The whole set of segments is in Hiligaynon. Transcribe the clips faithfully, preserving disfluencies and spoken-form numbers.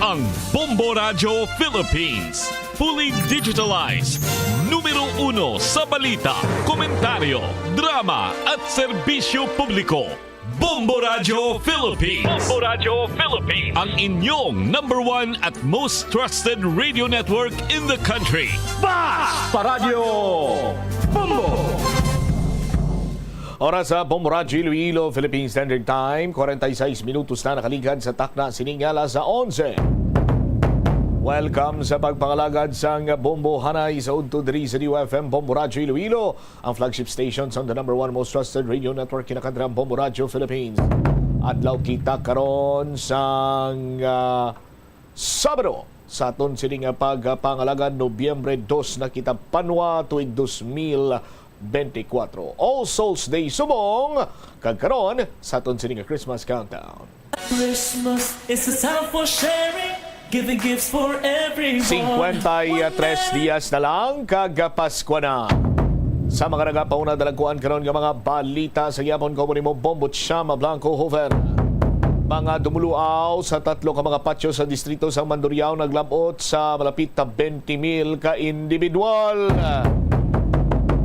Ang Bombo Radyo Philippines, fully digitalized, numero uno sa balita, komentaryo, drama at serbisyo publiko. Bombo Radyo Philippines. Bombo Radyo Philippines. Ang inyong number one at most trusted radio network in the country. Bas Paradyo Bombo! Oras sa Bombo Radyo Iloilo, Philippine Standard Time, kwarenta y seis minutos na nakaligad sa takna sining alas onse. Welcome sa pagpangalagad sang Bombo Hanay sa udto diri sa D U F M Bombo Radyo Iloilo, ang flagship station sang the number one most trusted radio network. Kinakadra ang Bombo Radyo Philippines. Adlaw kita karon sang, ah, Sabado sa aton sini nga pagpangalagad, Nobyembre dos na kita, banwa, tuig dos mil benti kwatro. All Souls Day subong, kag karon sa aton sini nga Christmas countdown. Christmas is a time for sharing, giving gifts for everyone. Singkwenta y tres dias na lang, kag Paskwa na. Sa mga nagapauna, dalagkuan karon nga mga balita sa gihapon, kauban nimo, Bombo Chama Blanco Hoven. Mga dumuluaw sa tatlo ka mga patio sa distrito sang Mandurriao naglab-ot sa malapit na twenty mil ka individual.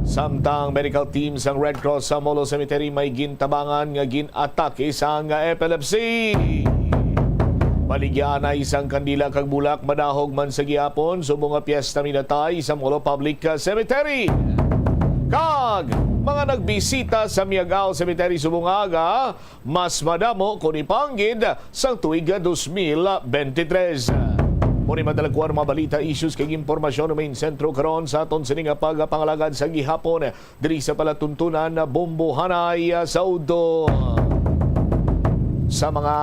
Samtang medical team sang Red Cross sa Molo Cemetery may gintabangan nga gin-atake sang epilepsy. Baligyaanay sang kandila kag bulak madahog man sa gihapon subong nga piyesta minatay sa Molo Public Cemetery. Kag mga nagbisita sa Miag-ao Cemetery subong aga, mas madamo kon ipanggid sang tuig nga dos mil benti tres. Mao ni madalagkuan mga balita, issues kag impormasyon nga main sentro karon sa aton sini nga pagpangalagad sa gihapon diri sa palatuntunan na Bombo Hanay sa udto. Sa mga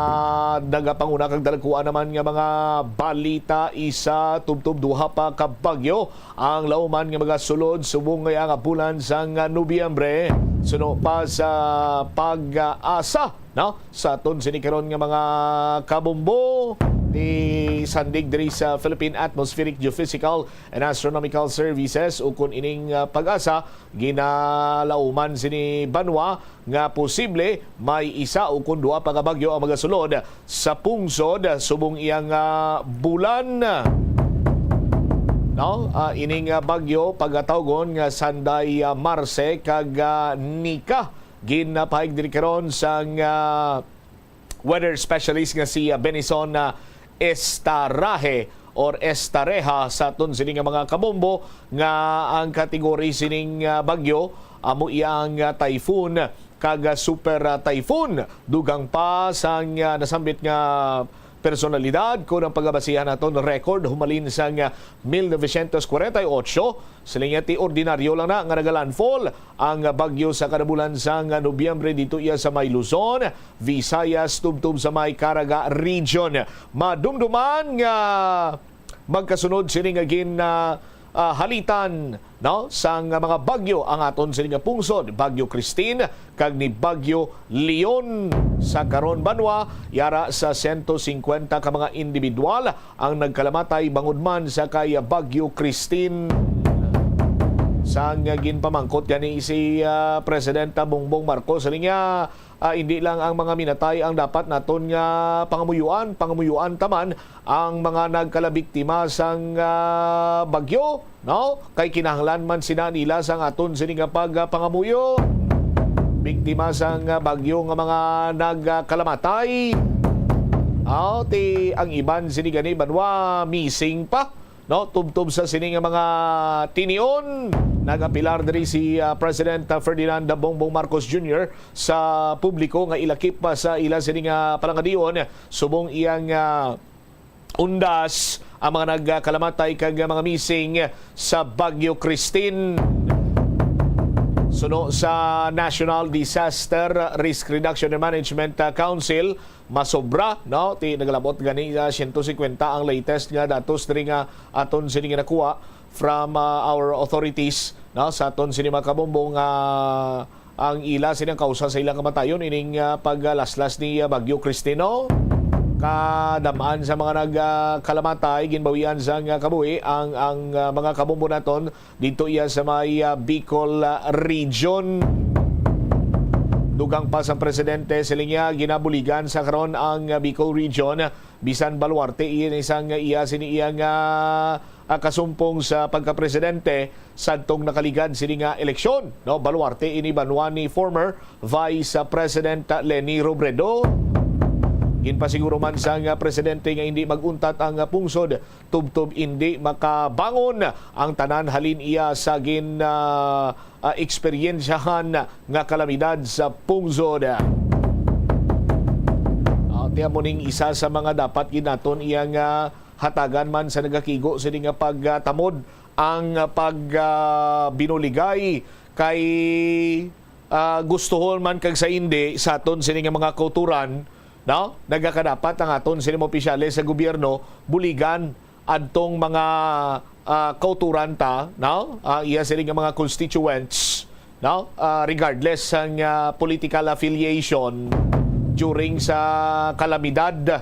nagapanguna kag dalagkuan naman nga mga balita, isa tubtob duha pa ka bagyo ang lauman nga magasulod subong nga nga bulan sang Nobyembre. Suno pa sa pag-asa, no, sa aton sini karon nga mga kabombo, ni sandig diri sa Philippine Atmospheric Geophysical and Astronomical Services, ukon ining, ah, pag-asa, ginalauman sini banwa nga posible may isa ukon duha pa ka bagyo ang magasulod sa pungsod subong iyang, ah, bulan. No? Ah, ining, ah, bagyo pagatawgon nga Sanday, ah, Marse kag, ah, Nika. Ginapahayag diri karon sang, ah, weather specialist nga si, ah, Benison, ah, Estarahe or Estareha sa aton sini nga mga kabombo nga ang kategory sining, ah, bagyo amo iyang, ah, typhoon kag, ah, super, ah, typhoon. Dugang pa sang, ah, nasambit nga personalidad kon ang pagabasihan naton record humalin sang, ah, mil novecientos kwarenta y ocho, sila nga ti ordinaryo lang na nga nagalandfall ang bagyo sa kada bulan sang Nobyembre dito iya sa may Luzon, Visayas, tubtob sa may Caraga Region. Madumduman nga magkasunod sini nga gin, ah, ah, halitan, no, sang mga bagyo ang aton sini nga pungsod, Bagyo Christine kag ni Bagyo Leon. Sa karon banwa, yara sa sento singkwenta ka mga individual ang nagkalamatay bangod man sa kay Bagyo Christine. Sang ginpamangkot gani si, ah, Presidenta Bongbong Marcos, siling niya, ah, hindi lang ang mga minatay ang dapat naton nga pangamuyuan, pangamuyuan ta man ang mga nagkalabiktima sang, ah, bagyo, no? Kay kinahanglan man sina nila sang aton sini nga pagpangamuyo. Biktima sang, ah, bagyo nga mga nagkalamatay. Aw, ti ang iban sini gani banwa missing pa, no? Tubtob sa sini nga mga tinion, nag-apilar diri si, ah, President, ah, Ferdinand Bongbong Marcos Junior sa publiko nga ilakip pa sa ila sini nga palangadion subong iyang, ah, undas ang mga nagkalamatay kag mga missing sa Bagyo Christine. Suno sa National Disaster Risk Reduction and Management, ah, Council, masobra, no? Ti nagalabot gani sa sento singkwenta ang latest nga datos diri nga aton sini nga nakuha from, ah, our authorities, no? Sa aton sini mga kabombo nga ang ila sini ang kausa sa ilang kamatayon ining, ah, paglaslas ni, ah, Bagyo Christine. Kadam-an sa mga nag, ah, kalamatay, ginbawian sang, ah, kabuhi ang, ang, ah, mga kabombo naton dito iya sa may, ah, Bicol, ah, region. Dugang pa sang presidente, siling niya, ginabuligan sa karon ang Bicol Region, bisan baluarte ini sang iya sini iya nga, ah, kasumpong sa pagkapresidente sadtong nakaligad sini nga eleksyon, no? Baluarte ini banwa ni former Vice President Leni Robredo. Ginpasiguro man sang presidente nga hindi mag-untat ang pungsod tubtob indi makabangon ang tanan halin iya sa gin, ah, ah, eksperyensyahan nga kalamidad sa pungsod. Ah, ti amo ning isa sa mga dapat gid naton iya nga hatagan man sa nagakigo sini nga pagtamod ang pag, ah, binuligay kay, ah, gustuhon man kag sa indi sa aton sini nga mga kauturan, no? Nagakadapat ang aton sini mga opisyales sa gobyerno buligan adtong mga, ah, kauturan ta, no? Ah, iya sini nga mga constituents, no? Ah, regardless sang, ah, political affiliation during sa kalamidad.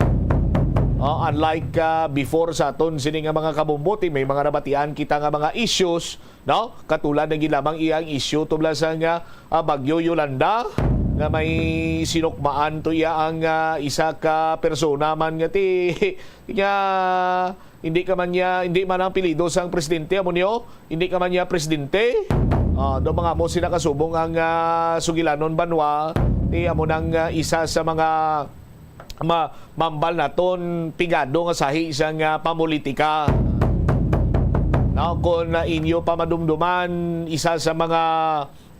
Oh, unlike, ah, before sa aton sini nga mga kabombo, ti may mga nabatian kita nga mga issues, no? Katulad na gid lamang iya ang issue tubla sang, ah, Bagyo Yolanda, nga may sinukmaan to iya ang, ah, isa ka persona man nga ti nga hindi ka man niya, hindi man ang apelyido sang presidente, amo niyo, hindi ka man niya presidente. Ah, do mga amo sila kasubong ang, ah, sugilanon banwa, ti amo nang, ah, isa sa mga ma-, mambal naton pigado nga sahi sang, ah, pamulitika. No, kung, ah, inyo pa madumduman, isa sa mga,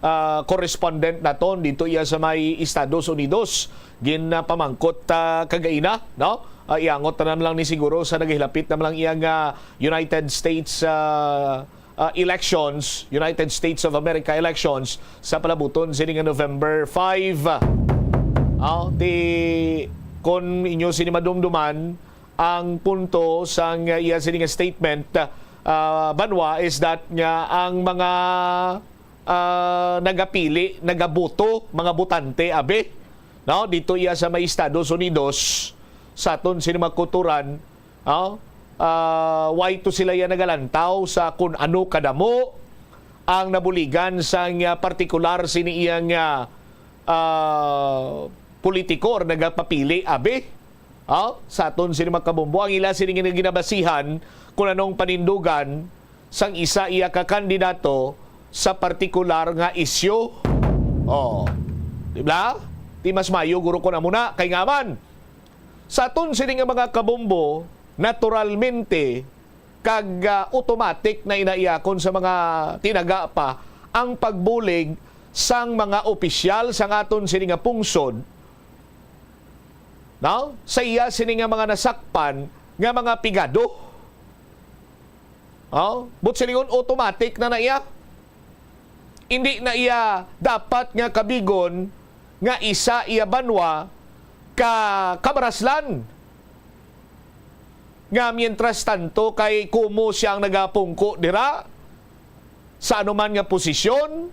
ah, correspondent naton dito iya sa may Estados Unidos, gin, ah, pamangkot, ah, kagaina, no? Ah, iangot na lang ni siguro sa nagahilapit na lang iya nga United States, ah, ah, elections, United States of America elections sa palabuton sini nga November five. Ah, ti, kon inyo sini madumduman, ang punto sang iya sini nga statement, ah, banwa, is that nga ang mga, ah, nagapili, nagaboto, mga botante, abi, no? Dito iya sa may Estados Unidos, sa aton sini mga kauturan, no? Ah, why to sila iya nagalantaw sa kun ano kadamo ang nabuligan sang, ah, partikular sini iya nga, ah, politiko or nagapapili, abi? Ah, sa aton sini mga kabombo, ang ila sini nga ginabasihan kun anong panindugan sang isa iya ka kandidato sa partikular nga isyu. Oh, di ba? Di mas mayo guro kun amo na kay nga man sa aton sini nga mga kabombo, naturalmente kag, ah, automatic na inaiakon sa mga tinaga pa ang pagbulig sang mga opisyal sang aton sini nga pungsod, no? Sa iya sini nga mga nasakpan nga mga pigado. Oh, but silingon automatic na na iya. Hindi na iya dapat nga kabigon nga isa iya banwa ka kamaraslan. Nga mientras tanto kay kumo siya ang nagapungko dira sa anuman nga posisyon,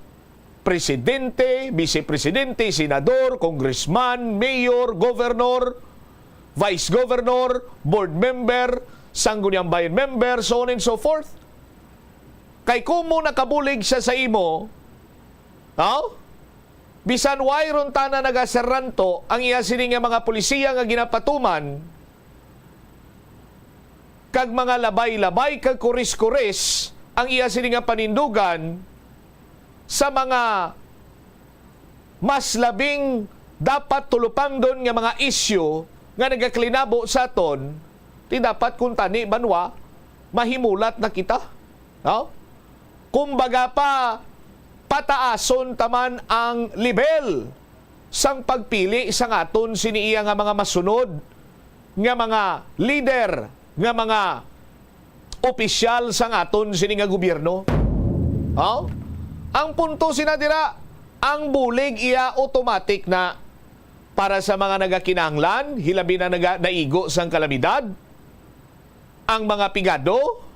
presidente, vice presidente, senador, congressman, mayor, governor, vice governor, board member, sangguniang bayan member, so on and so forth. Kay kumo nakabulig siya sa imo, no? Bisan wayron tana nagaseranto ang iya sini nga mga polisiya nga ginapatuman, kag mga labay-labay kag kuris-kuris ang iya sini nga panindugan sa mga mas labing dapat tulupangdon nga mga isyu nga nagaklinabo sa aton, ti dapat kuntani banwa mahimulat na kita, no? Kumbaga pa, pataason ta man ang lebel sang pagpili sang aton sini iya nga mga masunod nga mga lider, nga mga opisyal sang aton sini nga gobyerno. Oh? Ang punto sina dira, ang bulig iya automatic na para sa mga nagakinahanglan, hilabi na naga-, naigo sang kalamidad, ang mga pigado,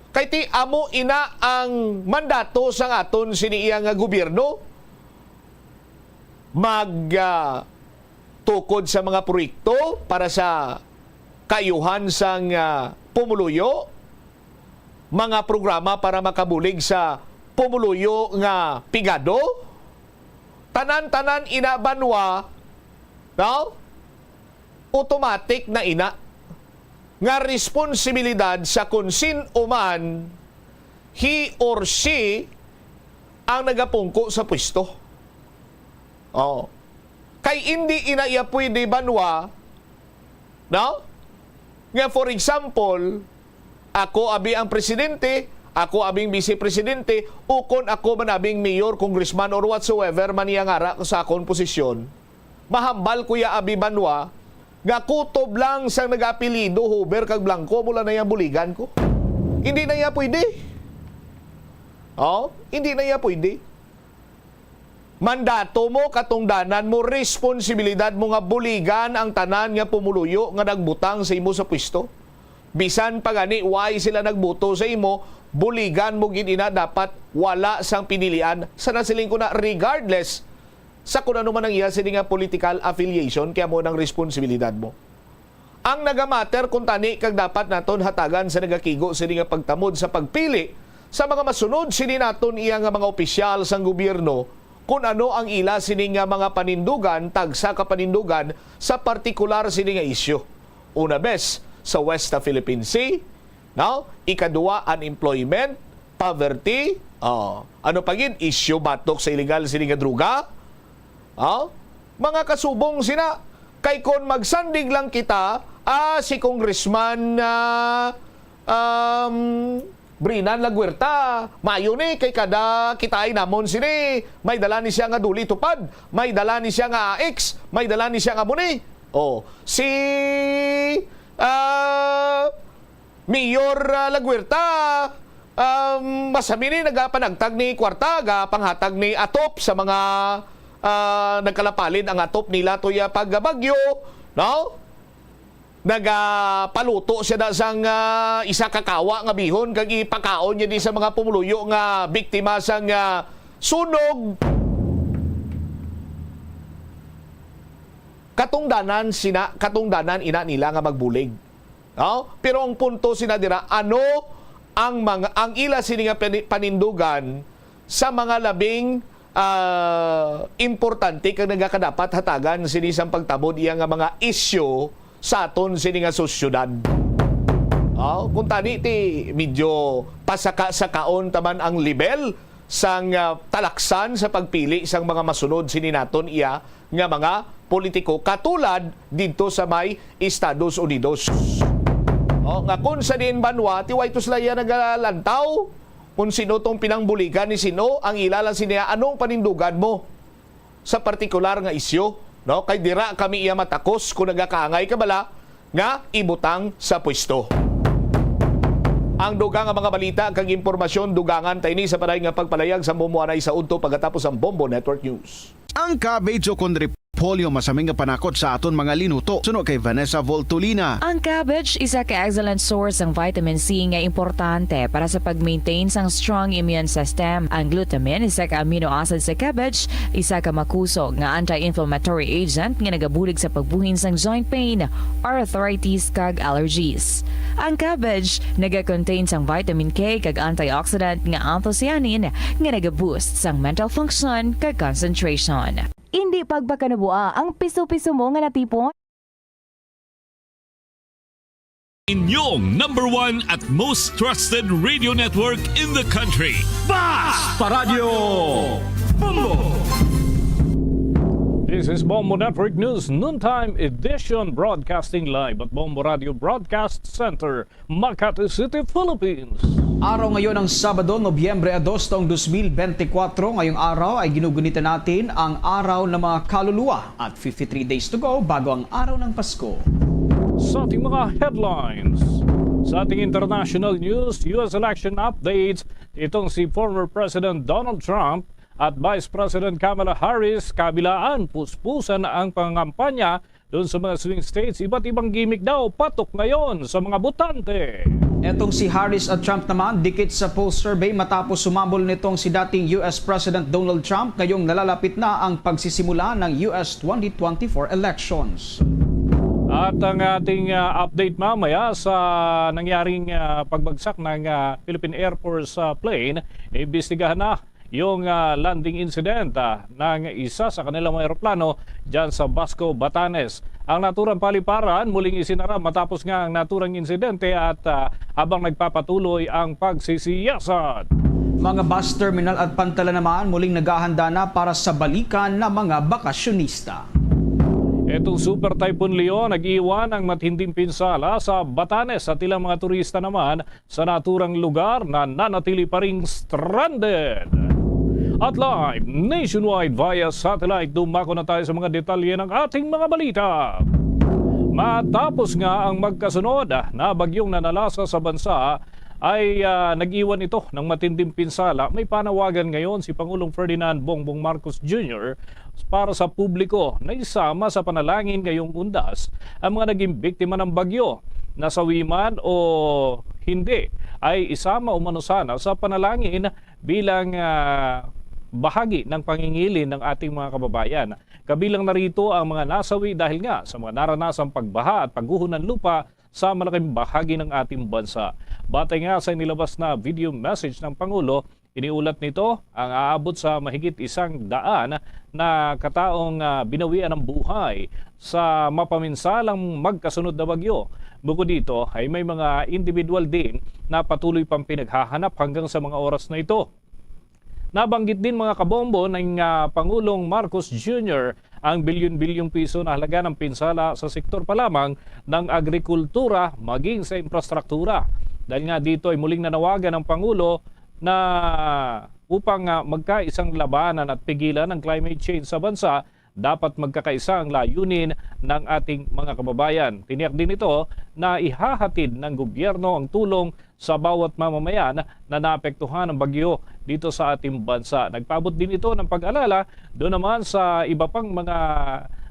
kay ti amo ina ang mandato sang aton sini iya nga gobyerno, mag, ah, tukod sa mga proyekto para sa kaayuhan sang, ah, pumuluyo, mga programa para makabulig sa pumuluyo nga pigado, Tanan-tanan ina banwa, no? Automatic na ina nga responsibilidad sa kung sin-o man he or she ang nagapungko sa pwesto. Oh. Kay indi ina iya pwede banwa, no? Nga, for example, ako abi ang presidente, ako abing vice presidente, ukon ako man abing mayor, congressman, or whatsoever man iya ngara sa akon posisyon, mahambal ko ya abi banwa nga kutob lang sang nag-apelyido Hoover kag Blanco, mula na yang buligan ko. Hindi na iya pwede. Oh, hindi na iya pwede. Mandato mo, katungdanan mo, responsibilidad mo nga buligan ang tanan nga pumuluyo nga nagbutang sa imo sa pwesto. Bisan pa gani why sila nagboto sa imo, buligan mo gid ina dapat wala sang pinilian. Sa nasiling ko na, regardless sa kung ano man ang iya sini nga political affiliation, kaya mo nang responsibilidad mo. Ang nagamatter kuntani kag dapat naton hatagan sa nagakigo sini nga pagtamod sa pagpili sa mga masunod sini naton iya nga mga opisyal sang gobyerno, kun ano ang ila sini nga mga panindugan, tagsa ka panindugan sa partikular sini nga isyu. Una, bes, sa West Philippine Sea, no? Ikadua, unemployment, poverty, oh, ano pa gid, isyu batok sa illegal sini nga droga. Oh? Mga kasubong sina, kay kon magsandig lang kita, ah, si Congressman, ah, um, Brinan Laguerta, mayo ni, kay kada kitaay namon sini, may dala ni siya nga duli tupad, may dala ni siya nga A X, may dala ni siya nga muni. Oh, si, ah, Mayor, ah, Laguerta, um, masami ni nagapanagtag ni kwarta, gapanghatag ni atop sa mga, ah, nagkalapalid ang atop nila tuya pag bagyo, no? Nagapaluto siya da sang, ah, isa ka kawa nga bihon kag ipakaon niya di sa mga pumuluyo nga biktima sang, ah, sunog. Katungdanan sina, katungdanan ina nila nga magbulig. No? Pero ang punto sina dira, ano ang mga, ang ila sini nga pani-, panindugan sa mga labing, ah, importante kag nagakadapat hatagan sini sang pagtamod iya nga mga isyu sa aton sini nga sosyedad. Oh, kung tani ti medyo pasaka-sakaon taman ang level sang, ah, talaksan sa pagpili sang mga masunod sini naton iya nga mga politiko katulad didto sa may Estados Unidos. Oh, nga kung sa diin banwa, ti way to sila iya nagalantaw kung sino tong pinangbuligan ni sino, ang ila lang siniya, anong panindugan mo sa partikular nga isyu, no? Kay dira kami iya matakos kung nagakaangay ka bala nga ibutang sa pwesto. Ang dugang nga mga balita kag impormasyon, dugangan ta ini sa paday nga pagpalayag sa Bombo Anay sa udto pagkatapos ang Bombo Network News. Ang cabbage o kon repolyo masami nga panakot sa aton mga linuto. Suno kay Vanessa Voltolina. Ang cabbage isa ka excellent source sang vitamin C nga importante para sa pag-maintain sang strong immune system. Ang glutamine, isa ka amino acid sa cabbage, isa ka makusog nga anti-inflammatory agent nga nagabulig sa pagbuhin sang joint pain, arthritis, kag allergies. Ang cabbage naga-contain sang vitamin K kag antioxidant nga anthocyanin nga naga-boost sang mental function kag concentration. Indi pagpakanabuaa ang piso-piso mo nga natipon. Inyong number one at most trusted radio network in the country. Basta Radyo Bombo! This is Bombo Network News Noontime Edition, broadcasting live at Bombo Radio Broadcast Center, Makati City, Philippines. Araw ngayon ng Sabado, Nobyembre dos, taong dos mil bente kwatro. Ngayong araw ay ginugunitan natin ang Araw ng mga Kaluluwa at fifty-three days to go bago ang araw ng Pasko. Sa ating mga headlines, sa ating international news, U S election updates, itong si former President Donald Trump at Vice President Kamala Harris kabilaan puspusan ang pangangampanya doon sa mga swing states. Iba't ibang gimmick daw patok ngayon sa mga botante. Etong si Harris at Trump naman, dikit sa poll survey matapos sumabol nitong si dating U S President Donald Trump ngayong nalalapit na ang pagsisimula ng U S twenty twenty-four elections. At ang ating, ah, update mamaya sa nangyaring, ah, pagbagsak ng, ah, Philippine Air Force, ah, plane, imbestigahan na yung ah, landing incident ah, ng isa sa kanilang mga eroplano dyan sa Basco, Batanes. Ang naturang paliparan muling isinara matapos nga ang naturang insidente at ah, habang nagpapatuloy ang pagsisiyasat. Mga bus terminal at pantalan naman muling naghahanda na para sa balikan ng mga bakasyonista. Itong Super Typhoon Leon nag-iwan ng matinding pinsala sa Batanes at ilang mga turista naman sa naturang lugar na nanatili pa ring stranded. At live nationwide via satellite, dumako na tayo sa mga detalye ng ating mga balita. Matapos nga ang magkasunod na bagyong nanalasa sa bansa ay ah, nag-iwan ito ng matinding pinsala, may panawagan ngayon si Pangulong Ferdinand Bongbong Marcos Junior para sa publiko na isama sa panalangin ngayong undas ang mga naging biktima ng bagyo. Nasawi man o hindi, ay isama umano sana sa panalangin bilang ah, bahagi ng pangingilin ng ating mga kababayan. Kabilang na rito ang mga nasawi dahil nga sa mga naranasang pagbaha at pagguho ng lupa sa malaking bahagi ng ating bansa. Batay nga sa inilabas na video message ng Pangulo, iniulat nito ang aabot sa mahigit isang daan na kataong ah, binawian ng buhay sa mapaminsalang magkasunod na bagyo. Bukod dito, ay may mga individual din na patuloy pang pinaghahanap hanggang sa mga oras na ito. Nabanggit din, mga kabombo, ng ah, Pangulong Marcos Junior ang bilyon-bilyong piso na halaga ng pinsala sa sektor pa lamang ng agrikultura maging sa infrastruktura. Dahil nga dito ay muling nanawagan ang Pangulo na upang ah, magkaisang labanan at pigilan ang climate change sa bansa, dapat magkakaisa ang layunin ng ating mga kababayan. Tiniyak din ito na ihahatid ng gobyerno ang tulong sa bawat mamamayan na naapektuhan ng bagyo dito sa ating bansa. Nagpaabot din ito ng pag-alala doon naman sa iba pang mga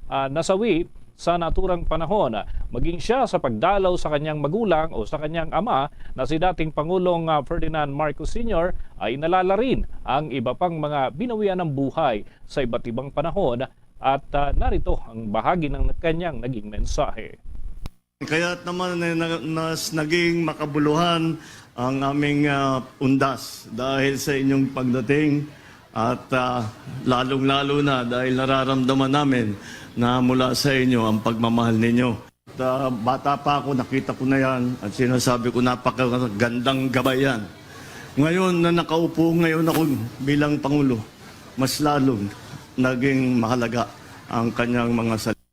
ah, nasawi sa naturang panahon. Maging siya sa pagdalaw sa kanyang magulang o sa kanyang ama na si dating Pangulong ah, Ferdinand Marcos Senior, ay inalala rin ang iba pang mga binawian ng buhay sa iba't ibang panahon. At ah, narito ang bahagi ng kanyang naging mensahe. Kaya naman eh, na, nas naging makabuluhan ang aming ah, undas dahil sa inyong pagdating at ah, lalong-lalo na dahil nararamdaman namin na mula sa inyo ang pagmamahal ninyo. At ah, bata pa ako, nakita ko na yan at sinasabi ko, napakagandang gabay yan. Ngayon na nakaupo ngayon ako bilang Pangulo, mas lalong naging mahalaga ang kanyang mga salita.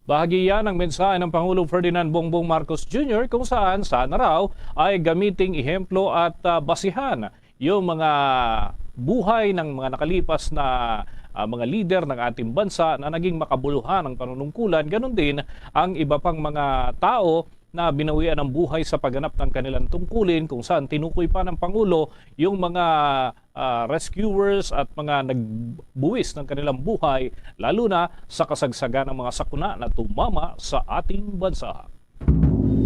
Bahagi yan ng mensahe ng Pangulong Ferdinand Bongbong Marcos Junior, kung saan sana raw ay gamiting ehemplo at ah, basihan yung mga buhay ng mga nakalipas na ah, mga lider ng ating bansa na naging makabuluhan ang panunungkulan. Ganun din ang iba pang mga tao na binawian ng buhay sa pagganap ng kanilang tungkulin, kung saan tinukoy pa ng Pangulo yung mga ah, rescuers at mga nagbuwis ng kanilang buhay, lalo na sa kasagsagan ng mga sakuna na tumama sa ating bansa.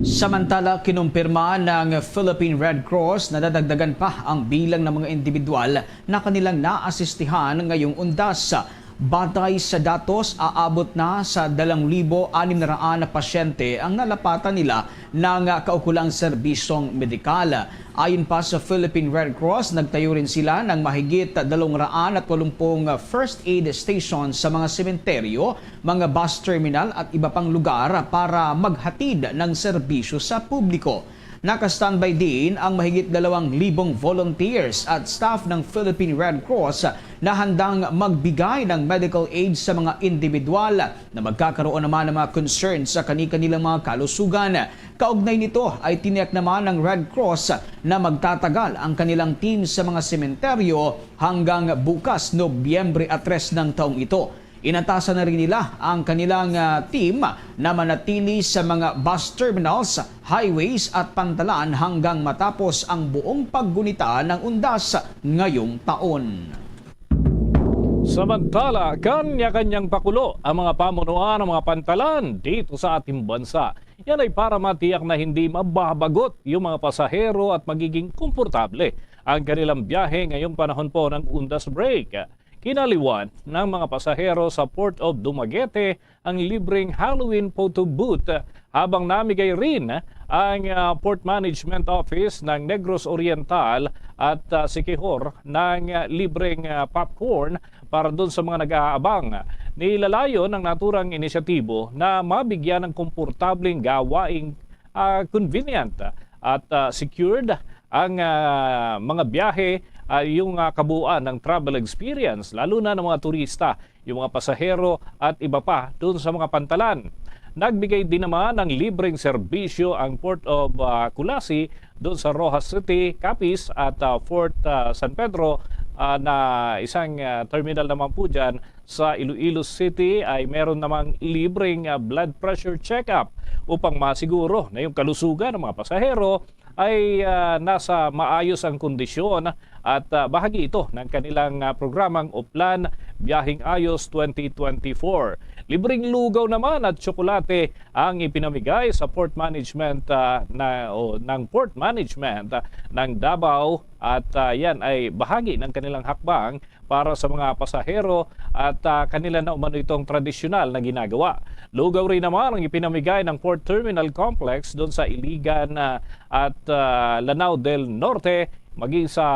Samantala, kinumpirma ng Philippine Red Cross na nadagdagan pa ang bilang ng mga individual na kanilang naasistihan ngayong undas. Batay sa datos, aabot na sa dalawang libo anim na raan na pasyente ang nalapatan nila ng kaukulang serbisyong medikal. Ayon pa sa Philippine Red Cross, nagtayo rin sila ng mahigit dalawang raan at walumpung first aid station sa mga sementeryo, mga bus terminal at iba pang lugar para maghatid ng serbisyo sa publiko. Naka-standby din ang mahigit dalawang libong volunteers at staff ng Philippine Red Cross na handang magbigay ng medical aid sa mga individual na magkakaroon naman ng mga concern sa kani-kanilang mga kalusugan. Kaugnay nito ay tiniyak naman ng Red Cross na magtatagal ang kanilang team sa mga sementeryo hanggang bukas, Nobyembre a tres ng taong ito. Inatasan na rin nila ang kanilang ah, team na manatili sa mga bus terminals, highways at pantalan hanggang matapos ang buong paggunita ng undas ngayong taon. Samantala, kanya-kanyang pakulo ang mga pamunuan ng mga pantalan dito sa ating bansa. Yan ay para matiyak na hindi mababagot yung mga pasahero at magiging komportable ang kanilang biyahe ngayong panahon po ng undas break. Kinaliwan ng mga pasahero sa Port of Dumaguete ang libreng Halloween photo booth, habang namigay rin ang ah, Port Management Office ng Negros Oriental at, ah, sikihor ng, ah, libreng, ah, popcorn para dun sa mga nag-aabang. Nilalayon ang naturang inisyatibo na mabigyan ng komportableng gawaing, ah, convenient at, ah, secured ang, ah, mga biyahe, ah, yung, ah, kabuuan ng travel experience, lalo na ng mga turista, yung mga pasahero at iba pa dun sa mga pantalan. Nagbigay din naman ng libreng serbisyo ang Port of, ah, Culasi dun sa Roxas City, Capiz at, ah, Fort, ah, San Pedro, ah, na isang, ah, terminal naman po dyan sa Iloilo City ay meron namang libreng, ah, blood pressure check-up upang masiguro na yung kalusugan ng mga pasahero ay, ah, nasa maayos ang kondisyon at, ah, bahagi ito ng kanilang, ah, programang Oplan Biyaheng Ayos twenty twenty-four. Libreng lugaw naman at tsokolate ang ipinamigay sa port management, ah, na, o ng port management, ah, ng Davao at, ah, yan ay bahagi ng kanilang hakbang para sa mga pasahero at, ah, kanila na umano itong tradisyonal na ginagawa. Lugaw rin naman ang ipinamigay ng Port Terminal Complex doon sa Iligan, ah, at, ah, Lanao del Norte, maging sa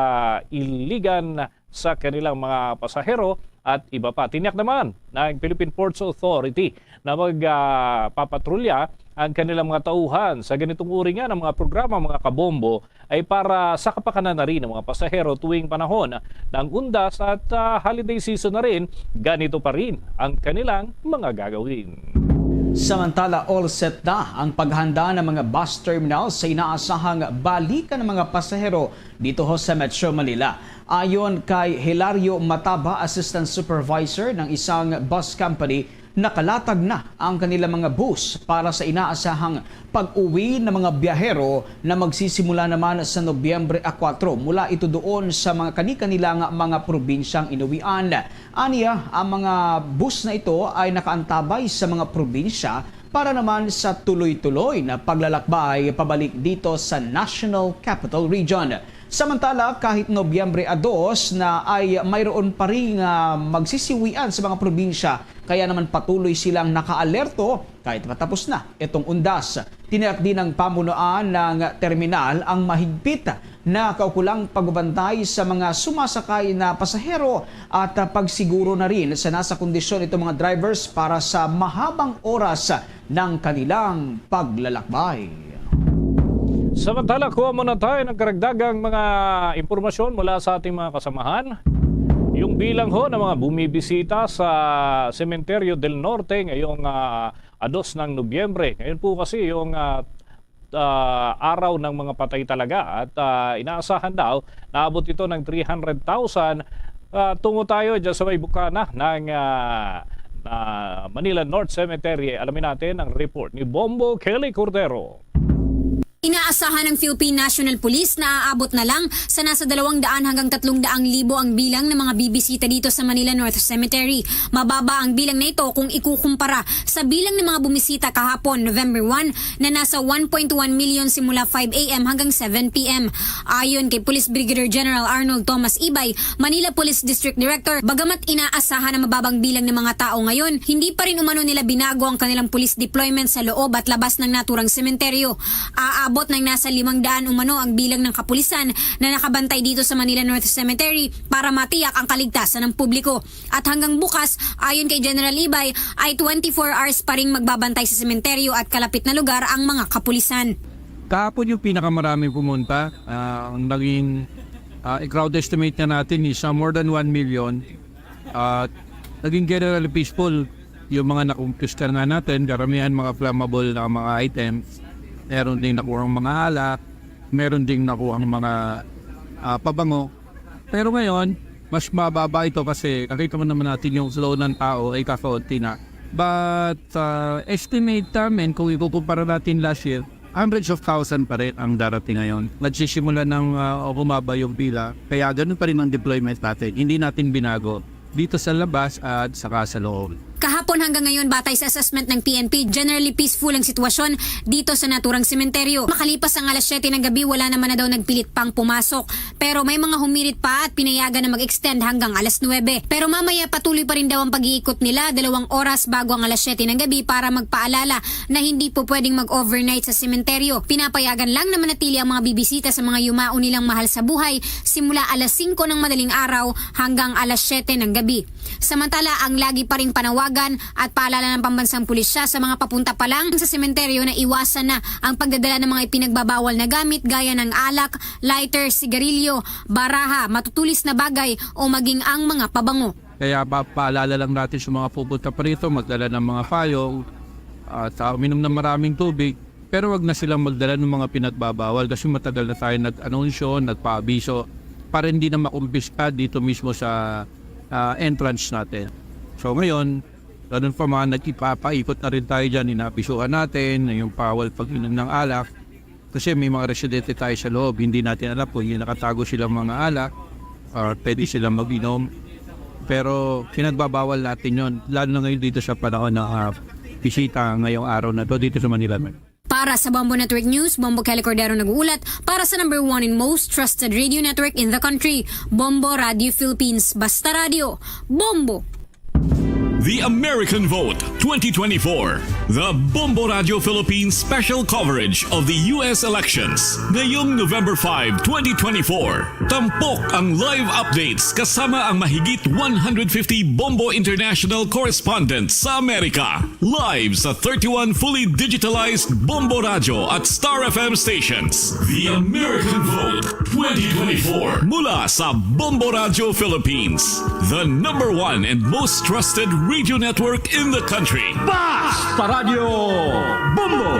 Iligan sa kanilang mga pasahero at iba pa. Tiniyak naman ng Philippine Ports Authority na mag, ah, papatrolya ang kanilang mga tauhan sa ganitong uri nga ng mga programa, mga kabombo, ay para sa kapakanan na rin ng mga pasahero tuwing panahon ng undas at, ah, holiday season na rin, ganito pa rin ang kanilang mga gagawin. Samantala, all set na ang paghanda ng mga bus terminal sa inaasahang balikan ng mga pasahero dito ho sa Metro Manila. Ayon kay Hilario Mataba, Assistant Supervisor ng isang bus company, nakalatag na ang kanilang mga bus para sa inaasahang pag-uwi ng mga biyahero na magsisimula naman sa Nobyembre a kuwatro mula ito doon sa mga kani-kanilang mga probinsyang inuwian. Aniya, ang mga bus na ito ay nakaantabay sa mga probinsya para naman sa tuloy-tuloy na paglalakbay pabalik dito sa National Capital Region. Samantala, kahit Nobyembre a dos na ay mayroon pa rin nga magsisiwian sa mga probinsya, kaya naman patuloy silang nakaalerto kahit matapos na itong undas. Tiniyak din ng pamunuan ng terminal ang mahigpit na kaukulang pagbabantay sa mga sumasakay na pasahero at, ah, pagsiguro na rin sa nasa kondisyon itong mga drivers para sa mahabang oras ng kanilang paglalakbay. Samantala, kuha muna tayo ng karagdagang mga impormasyon mula sa ating mga kasamahan. Yung bilang ho ng mga bumibisita sa Cementerio del Norte ngayong, ah, a dos ng Nobyembre. Ngayon po kasi yung, ah, ah, araw ng mga patay talaga at, ah, inaasahan daw naabot ito ng three hundred thousand. Ah, tungo tayo dyan sa may bukana ng, ah, ah, Manila North Cemetery. Alamin natin ang report ni Bombo Kelly Cordero. Inaasahan ng Philippine National Police na aabot na lang sa nasa dalawang daan hanggang tatlong daang libo ang bilang ng mga bibisita dito sa Manila North Cemetery. Mababa ang bilang na ito kung ikukumpara sa bilang ng mga bumisita kahapon, November one, na nasa one point one million simula five a m hanggang seven p m. Ayon kay Police Brigadier General Arnold Thomas Ibay, Manila Police District Director, bagamat inaasahan ang mababang bilang ng mga tao ngayon, hindi pa rin umano nila binago ang kanilang police deployment sa loob at labas ng naturang sementeryo. Aabot ng nasa limang daan umano ang bilang ng kapulisan na nakabantay dito sa Manila North Cemetery para matiyak ang kaligtasan ng publiko. At hanggang bukas, ayon kay General Ibay, ay twenty-four hours pa ring magbabantay sa sementeryo at kalapit na lugar ang mga kapulisan. Kahapon yung pinakamarami pumunta. Ah, ang naging, ah, crowd estimate na natin is, ah, more than one million. At naging generally peaceful yung mga nakumpiska nga natin. Karamihan mga flammable na mga items. Meron ding nakuhang mga alak, meron ding nakuhang mga, ah, pabango. Pero ngayon, mas mababa ito kasi nakita mo naman natin yung flow ng tao ay kakaunti na. But, ah, estimate namin, kung ikukumpara natin last year, hundreds of thousand pa rin ang darating ngayon. Nagsisimula ng, ah, bumaba yung pila, kaya ganun pa rin ang deployment natin. Hindi natin binago dito sa labas at saka sa loob. Kahapon hanggang ngayon, batay sa assessment ng P N P, generally peaceful ang sitwasyon dito sa naturang sementeryo. Makalipas ang alas siyete ng gabi, wala naman na daw nagpilit pang pumasok. Pero may mga humirit pa at pinayagan na mag-extend hanggang alas nuwebe. Pero mamaya, patuloy pa rin daw ang pag-iikot nila, dalawang oras bago ang alas siyete ng gabi, para magpaalala na hindi po pwedeng mag-overnight sa sementeryo. Pinapayagan lang na manatili ang mga bibisita sa mga yumao nilang mahal sa buhay simula alas singko ng madaling araw hanggang alas siyete ng gabi. Samantala, ang lagi pa ring panawagan at paalala ng pambansang pulisya sa mga papunta pa lang sa sementeryo na iwasan na ang pagdadala ng mga ipinagbabawal na gamit gaya ng alak, lighter, sigarilyo, baraha, matutulis na bagay o maging ang mga pabango. Kaya pa-, paalala lang natin sa mga pupunta pa rito, magdala ng mga payong at, ah, uminom ng maraming tubig. Pero wag na silang magdala ng mga pinagbabawal kasi matagal na tayo nag-anunsyo, nagpaabiso para hindi na makumpiska dito mismo sa, ah, entrance natin. So ngayon, ganun pa man, nagpapaikot na rin tayo dyan, inaabisuhan natin na yung bawal pag-inom ng alak kasi may mga residente tayo sa loob, hindi natin alam kung yung nakatago silang mga alak or pwede silang mag-inom. Pero pinagbabawal natin yon, lalo na ngayon dito sa panahon ng, ah, bisita ngayong araw na to dito sa Manila. Para sa Bombo Network News, Bombo Kelly Cordero nag-uulat para sa number one and most trusted radio network in the country, Bombo Radio Philippines. Basta Radio, Bombo! The American Vote twenty twenty-four, the Bombo Radio Philippines special coverage of the U S elections. Ngayong November five, twenty twenty-four, tampok ang live updates kasama ang mahigit one hundred fifty Bombo International correspondents sa Amerika. Live sa thirty-one fully digitalized Bombo Radio at Star F M stations. The American Vote twenty twenty-four. Mula sa Bombo Radio Philippines, the number one and most trusted radio network in the country. Basta Radio Bombo!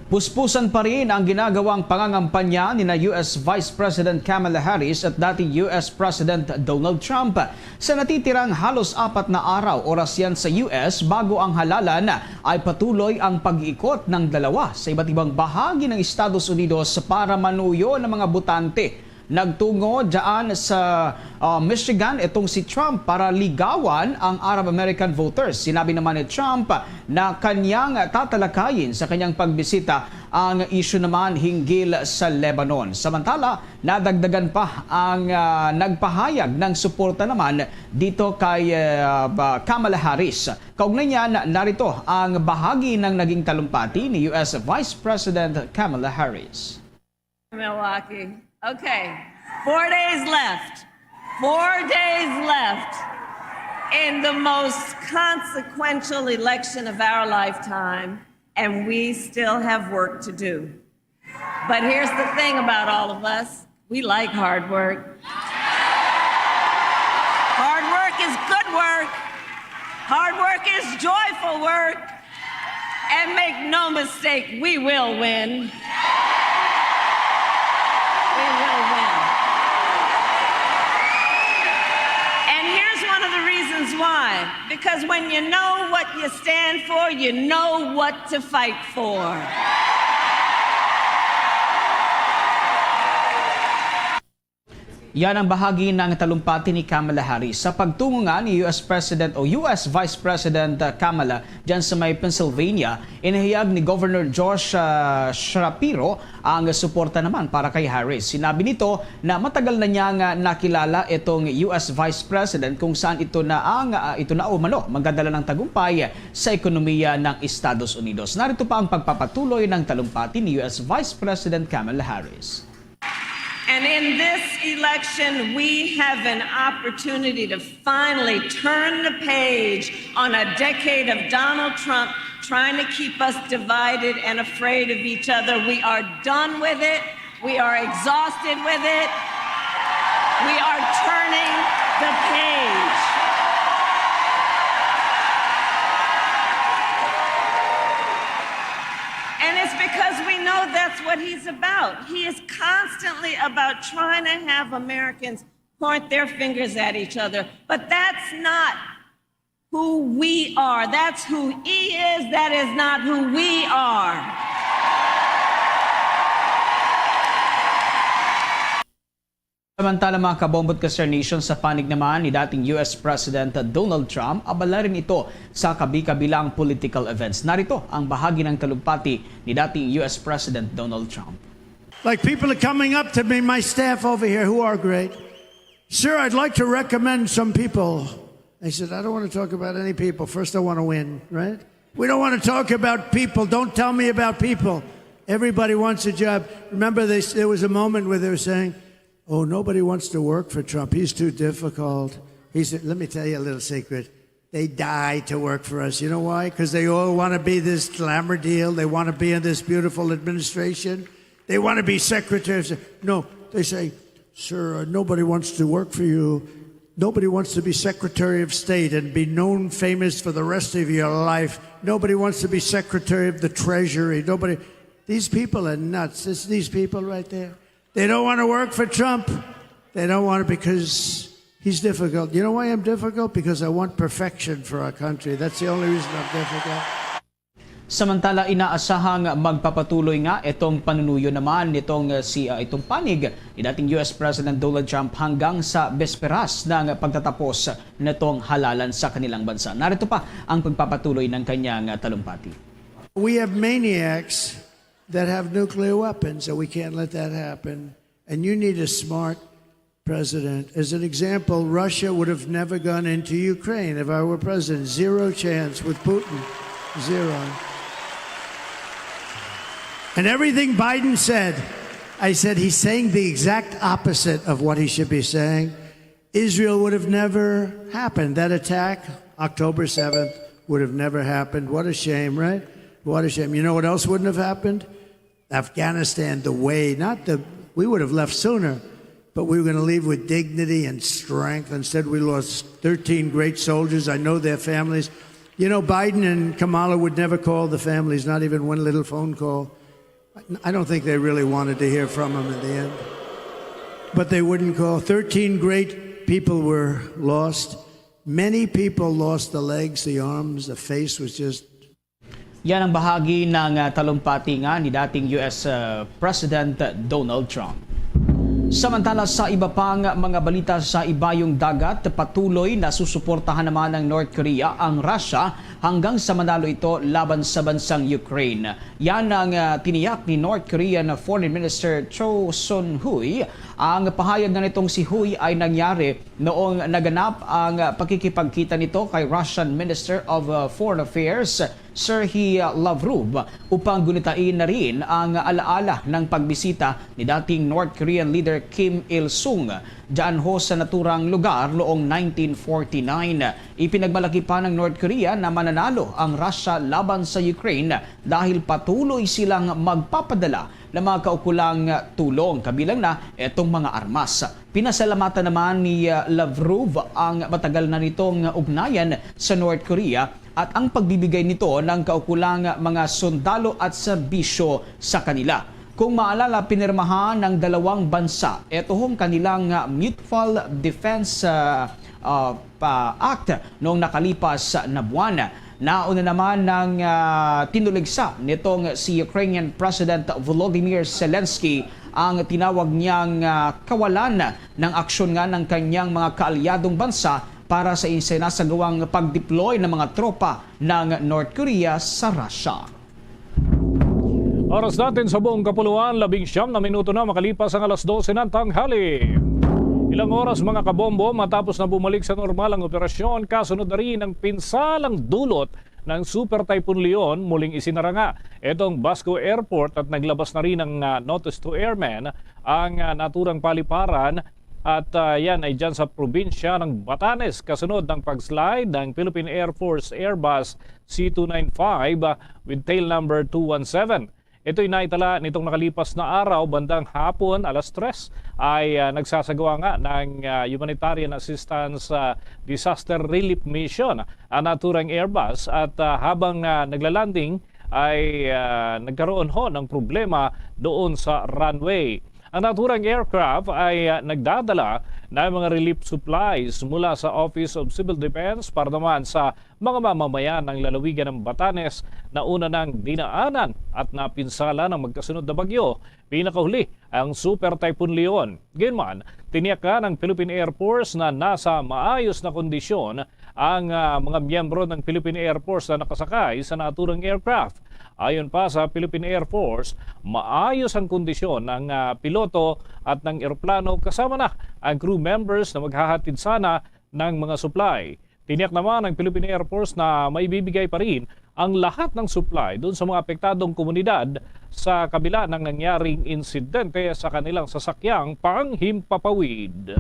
Puspusan pa rin ang ginagawang pangangampanya nina U S Vice President Kamala Harris at dating U S President Donald Trump. Sa natitirang halos apat na araw, oras yan sa U S, bago ang halalan, ay patuloy ang pag-iikot ng dalawa sa iba't ibang bahagi ng Estados Unidos para manuyo ng mga botante. Nagtungo dyan sa, ah, Michigan itong si Trump para ligawan ang Arab American voters. Sinabi naman ni Trump na kanyang tatalakayin sa kanyang pagbisita ang isyu naman hinggil sa Lebanon. Samantala, nadagdagan pa ang, ah, nagpahayag ng suporta naman dito kay, ah, ba-, Kamala Harris. Kaugnay niyan, narito ang bahagi ng naging talumpati ni U S Vice President Kamala Harris. Milwaukee. Okay. Four days left. Four days left in the most consequential election of our lifetime, and we still have work to do. But here's the thing about all of us. We like hard work. Hard work is good work. Hard work is joyful work. And make no mistake, we will win. We will win. And here's one of the reasons why. Because when you know what you stand for, you know what to fight for. Yan ang bahagi ng talumpati ni Kamala Harris. Sa pagtungo nga ni U S President o U S Vice President, uh, Kamala dyan sa may Pennsylvania, inihayag ni Governor Josh, uh, Shapiro ang suporta naman para kay Harris. Sinabi nito na matagal na niyang, uh, nakilala itong U S Vice President kung saan ito na ang, uh, ito na umano magdadala ng tagumpay sa ekonomiya ng Estados Unidos. Narito pa ang pagpapatuloy ng talumpati ni U S Vice President Kamala Harris. And in this election, we have an opportunity to finally turn the page on a decade of Donald Trump trying to keep us divided and afraid of each other. We are done with it. We are exhausted with it. We are turning the page. And it's because we know that's what he's about. He is constantly about trying to have Americans point their fingers at each other. But that's not who we are. That's who he is. That is not who we are. Samantala, mga kabombo at ka-Star Nation, sa panig naman ni dating U S President Donald Trump, abala rin ito sa kabi-kabilang political events. Narito ang bahagi ng talumpati ni dating U S President Donald Trump. Like, people are coming up to me, my staff over here, who are great. "Sir, I'd like to recommend some people." I said, "I don't want to talk about any people. First, I want to win," right? We don't want to talk about people. Don't tell me about people. Everybody wants a job. Remember, they, there was a moment where they were saying, "Oh, nobody wants to work for Trump. He's too difficult." He said, "Let me tell you a little secret. They die to work for us." You know why? Because they all want to be this glamour deal. They want to be in this beautiful administration. They want to be secretaries. No, they say, "Sir, uh, nobody wants to work for you. Nobody wants to be Secretary of State and be known famous for the rest of your life. Nobody wants to be Secretary of the Treasury. Nobody." These people are nuts. It's these people right there. They don't want to work for Trump. They don't want it because he's difficult. You know why I'm difficult? Because I want perfection for our country. That's the only reason I'm difficult. Samantala, inaasahang magpapatuloy nga itong panunuyo naman nitong, uh, si, uh, itong panig ni dating U S President Donald Trump hanggang sa besperas ng pagtatapos nitong halalan sa kanilang bansa. Narito pa ang pagpapatuloy ng kanyang, uh, talumpati. We have maniacs that have nuclear weapons, and we can't let that happen. And you need a smart president. As an example, Russia would have never gone into Ukraine if I were president. Zero chance with Putin. Zero. And everything Biden said, I said, "He's saying the exact opposite of what he should be saying." Israel would have never happened. That attack, October seventh, would have never happened. What a shame, right? What a shame. You know what else wouldn't have happened? Afghanistan, the way, not the, we would have left sooner, but we were going to leave with dignity and strength. Instead, we lost thirteen great soldiers. I know their families. You know, Biden and Kamala would never call the families, not even one little phone call. I don't think they really wanted to hear from him in the end. But they wouldn't call. Thirteen great people were lost. Many people lost the legs, the arms, the face was just Yan ang bahagi ng, ah, talumpati nga ni dating U S, ah, President Donald Trump. Samantala, sa iba pang mga balita sa ibayong dagat, patuloy na susuportahan naman ng North Korea ang Russia hanggang sa manalo ito laban sa bansang Ukraine. Yan ang, ah, tiniyak ni North Korean Foreign Minister Cho Sun Hui. Ang pahayag nga nitong si Hui ay nangyari noong naganap ang pakikipagkita nito kay Russian Minister of, uh, Foreign Affairs Sergey Lavrov upang gunitain na rin ang alaala ng pagbisita ni dating North Korean leader Kim Il-sung dyan ho sa naturang lugar noong nineteen forty-nine. Ipinagmalaki pa ng North Korea na mananalo ang Russia laban sa Ukraine dahil patuloy silang magpapadala ng mga kaukulang tulong, kabilang na itong mga armas. Pinasalamatan naman ni, uh, Lavrov ang matagal na nitong ugnayan sa North Korea at ang pagbibigay nito ng kaukulang mga sundalo at serbisyo sa kanila. Kung maalala, pinirmahan ng dalawang bansa ito hong kanilang, uh, Mutual Defense, uh, uh, pa Act noong nakalipas na buwan. Nauna naman ng, ah, tinuligsa nitong si Ukrainian President Volodymyr Zelensky ang tinawag niyang, ah, kawalan ng aksyon nga ng kanyang mga kaalyadong bansa para sa isinasagawang pag-deploy ng mga tropa ng North Korea sa Russia. Oras natin sa buong kapuluan, labing siyam na minuto na makalipas ang alas dose ng tanghali. Ilang oras, mga kabombo, matapos na bumalik sa normal ang operasyon, kasunod na rin ang pinsalang dulot ng Super Typhoon Leon, muling isinara nga itong Basco Airport at naglabas na rin ng, ah, notice to airmen ang, ah, naturang paliparan. At, ah, yan ay dyan sa probinsya ng Batanes, kasunod ng pag-slide ng Philippine Air Force Airbus C two nine five, ah, with tail number two one seven. Ito'y naitala nitong nakalipas na araw, bandang hapon, alas tres, ay, ah, nagsasagawa nga ng, ah, humanitarian assistance, ah, disaster relief mission ang naturang Airbus at, ah, habang, ah, naglalanding ay, ah, nagkaroon ho ng problema doon sa runway. Ang naturang aircraft ay, ah, nagdadala na mga relief supplies mula sa Office of Civil Defense para naman sa mga mamamayan ng lalawigan ng Batanes na una nang dinaanan at napinsala ng magkasunod na bagyo, pinakahuli ang Super Typhoon Leon. Gayunman, tiniyak ng Philippine Air Force na nasa maayos na kondisyon ang, ah, mga miyembro ng Philippine Air Force na nakasakay sa naturang aircraft. Ayon pa sa Philippine Air Force, maayos ang kondisyon ng, ah, piloto at ng eroplano, kasama na ang crew members na maghahatid sana ng mga supply. Tiniyak naman ng Philippine Air Force na maibibigay pa rin ang lahat ng supply doon sa mga apektadong komunidad sa kabila ng nangyaring insidente sa kanilang sasakyang panghimpapawid.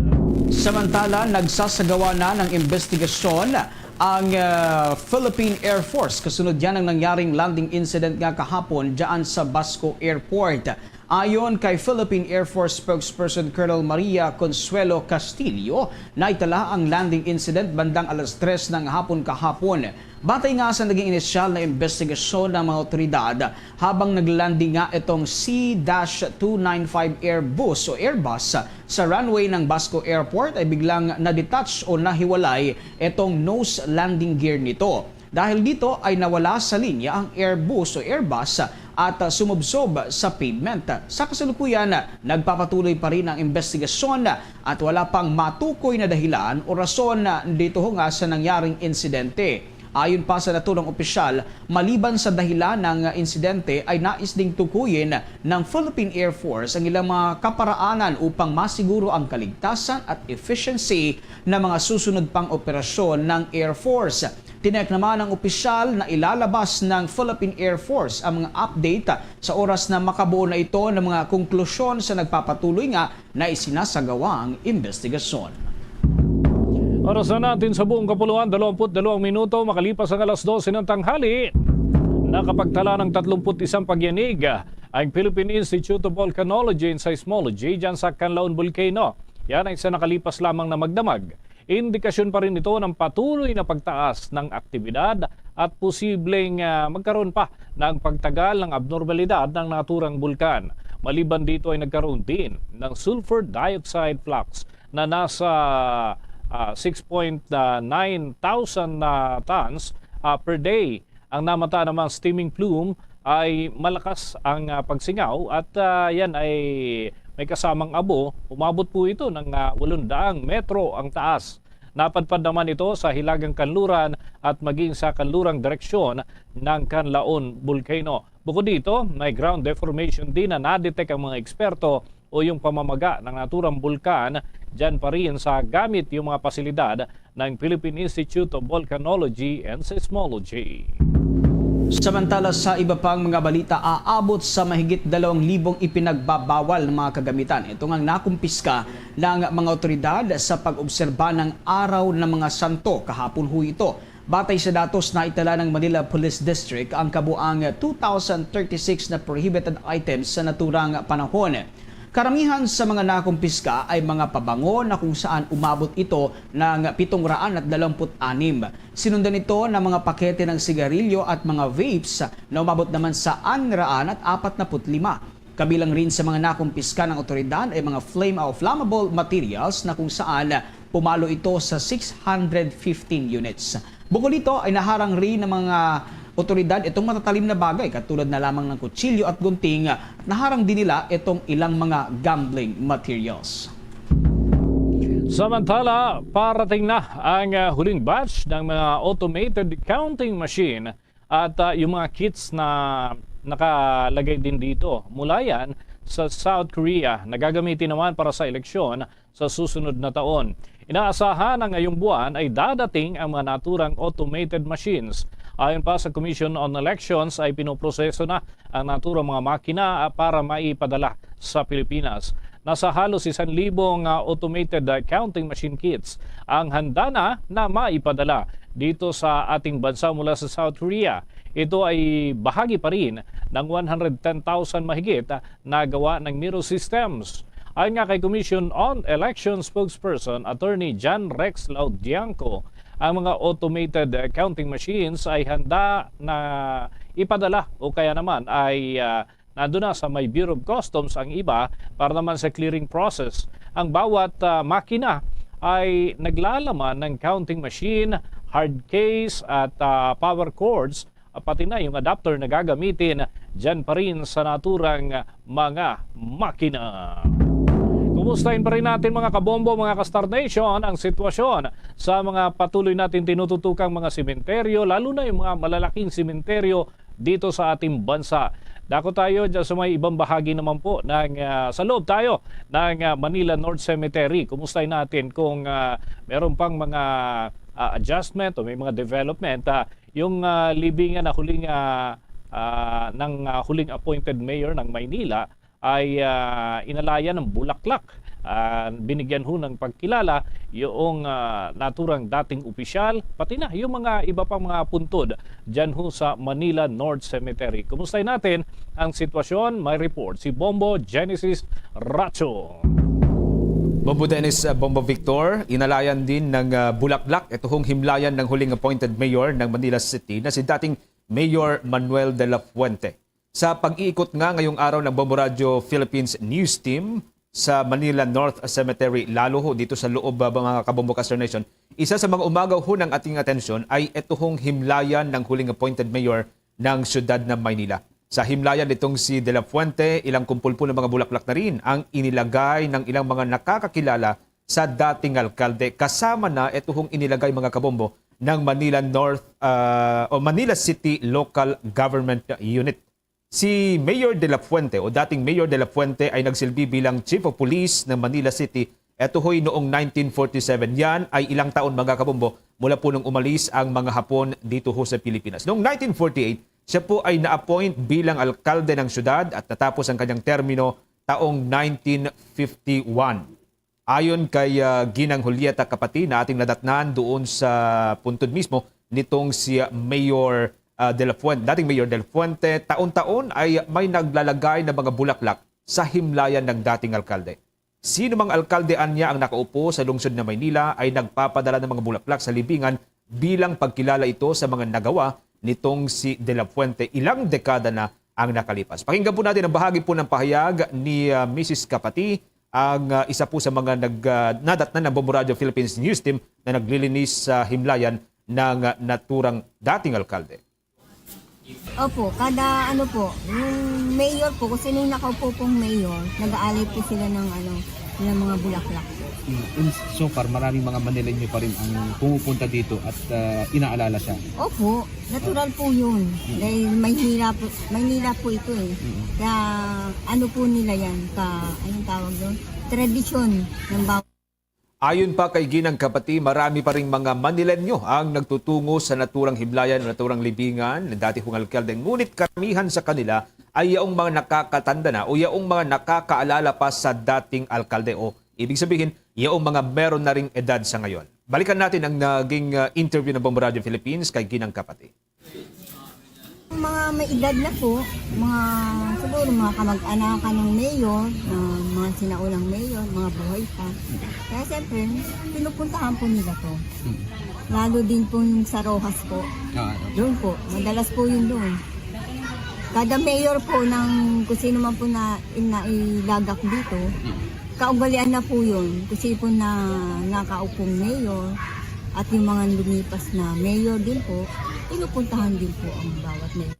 Samantala, nagsasagawa na ng investigasyon ang, ah, Philippine Air Force kasunod yan ng nangyaring landing incident nga kahapon dyan sa Basco Airport. Ayon kay Philippine Air Force spokesperson Colonel Maria Consuelo Castillo, naitala ang landing incident bandang alas tres ng hapon kahapon. Batay nga sa naging inisyal na investigasyon ng mga otoridad, habang naglanding nga itong C dash two nine five Airbus o Airbus sa runway ng Basco Airport, ay biglang na-detach o nahiwalay itong nose landing gear nito. Dahil dito ay nawala sa linya ang Airbus o Airbus at, ah, sumubsob sa pavement. Sa kasalukuyan, nagpapatuloy pa rin ang investigasyon at wala pang matukoy na dahilan o rason dito nga sa nangyaring insidente. Ayon pa sa naturang opisyal, maliban sa dahilan ng insidente ay nais ding tukuyin ng Philippine Air Force ang ilang mga kaparaanan upang masiguro ang kaligtasan at efficiency ng mga susunod pang operasyon ng Air Force. Tiniyak naman ng opisyal na ilalabas ng Philippine Air Force ang mga update sa oras na makabuo na ito ng mga konklusyon sa nagpapatuloy nga na isinasagawang investigasyon. Oras na natin sa buong kapuluan, dalawampu't dalawang minuto makalipas ang alas dose ng tanghali. Nakapagtala ng tatlumpu't isang pagyanig ang Philippine Institute of Volcanology and Seismology dyan sa Canlaon Volcano. Yan ay sa nakalipas lamang na magdamag. Indikasyon pa rin ito ng patuloy na pagtaas ng aktibidad at posibleng, ah, magkaroon pa ng pagtagal ng abnormalidad ng naturang bulkan. Maliban dito ay nagkaroon din ng sulfur dioxide flux na nasa, ah, six point nine thousand na tons, ah, per day. Ang namata namang steaming plume ay malakas ang, ah, pagsingaw at, ah, yan ay may kasamang abo. Umabot po ito ng, ah, walong daang metro ang taas. Napadpad naman ito sa hilagang kanluran at maging sa kanlurang direksyon ng Canlaon Volcano. Bukod dito, may ground deformation din na na-detect ang mga eksperto o yung pamamaga ng naturang bulkan dyan pa rin sa gamit yung mga pasilidad ng Philippine Institute of Volcanology and Seismology. Samantala, sa iba pang mga balita, aabot sa mahigit dalawang libong ipinagbabawal na mga kagamitan. Ito nga nakumpiska ng mga otoridad sa pag-obserba ng Araw ng mga Santo kahapon ho ito. Batay sa datos na itala ng Manila Police District, ang kabuang two thousand thirty-six na prohibited items sa naturang panahon. Karamihan sa mga nakumpiska ay mga pabango na kung saan umabot ito ng pitong raan at dalawampu't anim. Sinundan ito ng mga pakete ng sigarilyo at mga vapes na umabot naman sa anraan at apat napu't lima. Kabilang rin sa mga nakumpiska ng otoridad ay mga flame o flammable materials na kung saan pumalo ito sa six hundred fifteen units. Bukod dito ay naharang rin ng mga otoridad itong matatalim na bagay katulad na lamang ng kutsilyo at gunting at naharang din nila itong ilang mga gambling materials. Samantala, parating na ang, ah, huling batch ng mga automated counting machine at, ah, yung mga kits na nakalagay din dito. Mula yan sa South Korea na gagamitin naman para sa eleksyon sa susunod na taon. Inaasahan na ngayong buwan ay dadating ang mga naturang automated machines. Ayon pa sa Commission on Elections ay pinoproseso na ang naturang mga makina, ah, para maipadala sa Pilipinas. Nasa halos isang libong, ah, automated, ah, counting machine kits ang handa na na maipadala dito sa ating bansa mula sa South Korea. Ito ay bahagi pa rin ng one hundred ten thousand mahigit, ah, na gawa ng Miro Systems. Ayon nga kay Commission on Elections spokesperson Attorney John Rex Laudianco, ang mga automated, ah, counting machines ay handa na ipadala o kaya naman ay, ah, nandun na sa may Bureau of Customs ang iba para naman sa clearing process. Ang bawat, ah, makina ay naglalaman ng counting machine, hard case at, ah, power cords, ah, pati na yung adapter na gagamitin dyan pa rin sa naturang mga makina. Kumustahin pa rin natin, mga kabombo, mga ka-Star Nation, ang sitwasyon sa mga patuloy natin tinututukang mga sementeryo, lalo na yung mga malalaking sementeryo dito sa ating bansa. Dako tayo dyan sa may ibang bahagi naman po ng, ah, sa loob tayo ng, ah, Manila North Cemetery. Kumustahin natin kung, ah, meron pang mga, ah, adjustment o may mga development. Ah, yung, ah, libingan na huling, ah, ah, ng, ah, huling appointed mayor ng Maynila ay, ah, inalayan ng bulaklak. Ah, binigyan ho ng pagkilala yung, ah, naturang dating opisyal, pati na yung mga iba pang mga puntod dyan ho sa Manila North Cemetery. Kumustahin natin ang sitwasyon? May report si Bombo Genesis Racho. Bombo Dennis, uh, Bombo Victor, inalayan din ng, uh, bulaklak ito hong himlayan ng huling appointed mayor ng Manila City na si dating Mayor Manuel de la Fuente. Sa pag-iikot nga ngayong araw ng Bombo Radyo Philippines News Team sa Manila North Cemetery, lalo ho dito sa loob, uh, mga kabombo, ka-Star Nation, isa sa mga umagaw ho ng ating atensyon ay ito hong himlayan ng huling appointed mayor ng siyudad ng Maynila. Sa himlayan nitong si De La Fuente, ilang kumpul po ng mga bulaklak na rin ang inilagay ng ilang mga nakakakilala sa dating alkalde. Kasama na ito hong inilagay, mga kabombo, ng Manila North, ah, o Manila City Local Government Unit. Si Mayor De La Fuente o dating Mayor De La Fuente ay nagsilbi bilang Chief of Police ng Manila City. Ito ho'y noong nineteen forty-seven. Yan ay ilang taon, mga kabombo, mula po nung umalis ang mga Hapon dito ho sa Pilipinas. Noong nineteen forty-eight, siya po ay na-appoint bilang alkalde ng syudad at natapos ang kanyang termino taong nineteen fifty-one. Ayon kay, ah, Ginang Julieta Capati na ating nadatnan doon sa puntod mismo nitong si, ah, Mayor, ah, De La Fuente, dating Mayor De La Fuente, taon-taon ay may naglalagay ng mga bulaklak sa himlayan ng dating alkalde. Sino mang alkalde anya ang nakaupo sa lungsod ng Maynila ay nagpapadala ng mga bulaklak sa libingan bilang pagkilala ito sa mga nagawa nitong si De La Fuente ilang dekada na ang nakalipas. Pakinggan po natin ang bahagi po ng pahayag ni, ah, Missus Capati, ang, ah, isa po sa mga nag, ah, nadatnan ng Bombo Radyo Philippines News Team na naglilinis sa himlayan ng, ah, naturang dating alkalde. Opo, kada ano po, yung mayor po, kung sino yung nakaupo pong mayor, nag-aalay po sila ng ano, ng mga bulaklak. Mm, and so far, maraming mga Manileño pa rin ang pumupunta dito at, ah, inaalala siya. Opo, natural po yun. Mm. Dahil Maynila po, Maynila po ito eh. Mm. Kaya ano po nila yan, ka, anong tawag doon? Tradisyon ng bawat Ayon pa kay Ginang Capati, marami pa ring mga Manileño ang nagtutungo sa naturang himlayan o naturang libingan ng dati hong alkalde. Ngunit karamihan sa kanila ay yaong mga nakakatanda na o yaong mga nakakaalala pa sa dating alkalde o, ibig sabihin, yaong mga meron na ring edad sa ngayon. Balikan natin ang naging, ah, interview ng Bombo Radio Philippines kay Ginang Capati. Mga may edad na po, mga, siguro mga kamag-anakan ng mayor, na mga sinaunang mayor, mga buhay pa. Kaya siyempre, pinupuntahan po nila to. Lalo din po yung sa Roxas po. Ah, ano? Doon po, madalas po yun doon. Kada mayor po ng kung sino man po na, na ilagak dito, kaugalian na po yun. Kung sino po na nakaupong mayor at yung mga lumipas na mayor din po, pinupuntahan din po ang bawat mayor.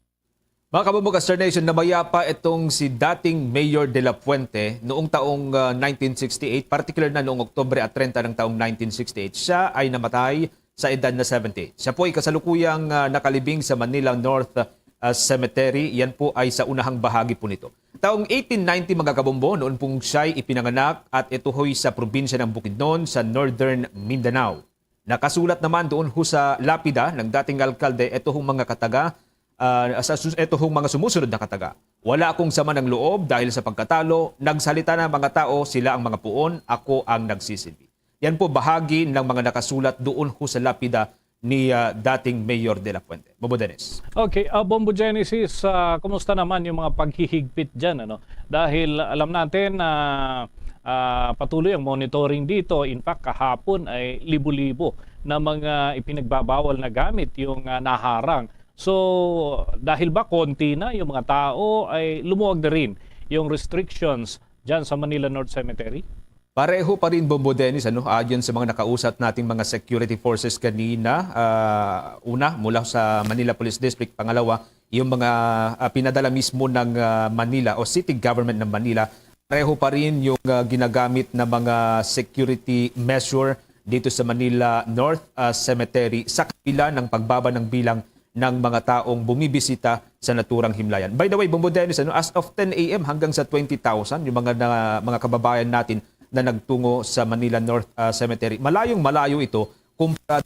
Mga kabubog, Star Nation, namayapa itong si dating Mayor De La Fuente noong taong, ah, nineteen sixty-eight, partikular na noong Oktubre at treinta ng taong nineteen sixty-eight. Siya ay namatay sa edad na seventy. Siya po ay kasalukuyang, ah, nakalibing sa Manila North, ah, Cemetery. Yan po ay sa unahang bahagi po nito. Taong eighteen ninety, mga kabombo, noon pong siya'y ipinanganak at ito ho'y sa probinsya ng Bukidnon sa Northern Mindanao. Nakasulat naman doon ho sa lapida ng dating alkalde, ito hong mga kataga, ah, sa sus-, ito hong mga sumusunod na kataga. "Wala akong sama ng loob dahil sa pagkatalo, nagsalita na mga tao, sila ang mga puon, ako ang nagsisilbi." Yan po bahagi ng mga nakasulat doon ho sa lapida ni, ah, dating Mayor De La Fuente. Bobo Dennis. Okay, ah, Bombo Genesis, ah, kumusta naman yung mga paghihigpit dyan, ano? Dahil alam natin na, ah, patuloy ang monitoring dito. In fact, kahapon ay libo-libo na mga ipinagbabawal na gamit yung, ah, naharang. So, dahil ba konti na yung mga tao, ay lumuwag na rin yung restrictions dyan sa Manila North Cemetery? Pareho pa rin, Bombo Dennis, ano, ayon sa mga nakausap nating mga security forces kanina, ah, una, mula sa Manila Police District, pangalawa, yung mga, ah, pinadala mismo ng, ah, Manila o city government ng Manila, pareho pa rin yung, ah, ginagamit na mga security measure dito sa Manila North, ah, Cemetery sa kabila ng pagbaba ng bilang ng mga taong bumibisita sa naturang himlayan. By the way, Bombo Dennis, ano, as of ten a m hanggang sa twenty thousand yung mga na, mga kababayan natin na nagtungo sa Manila North, ah, Cemetery. Malayong malayo ito kumpara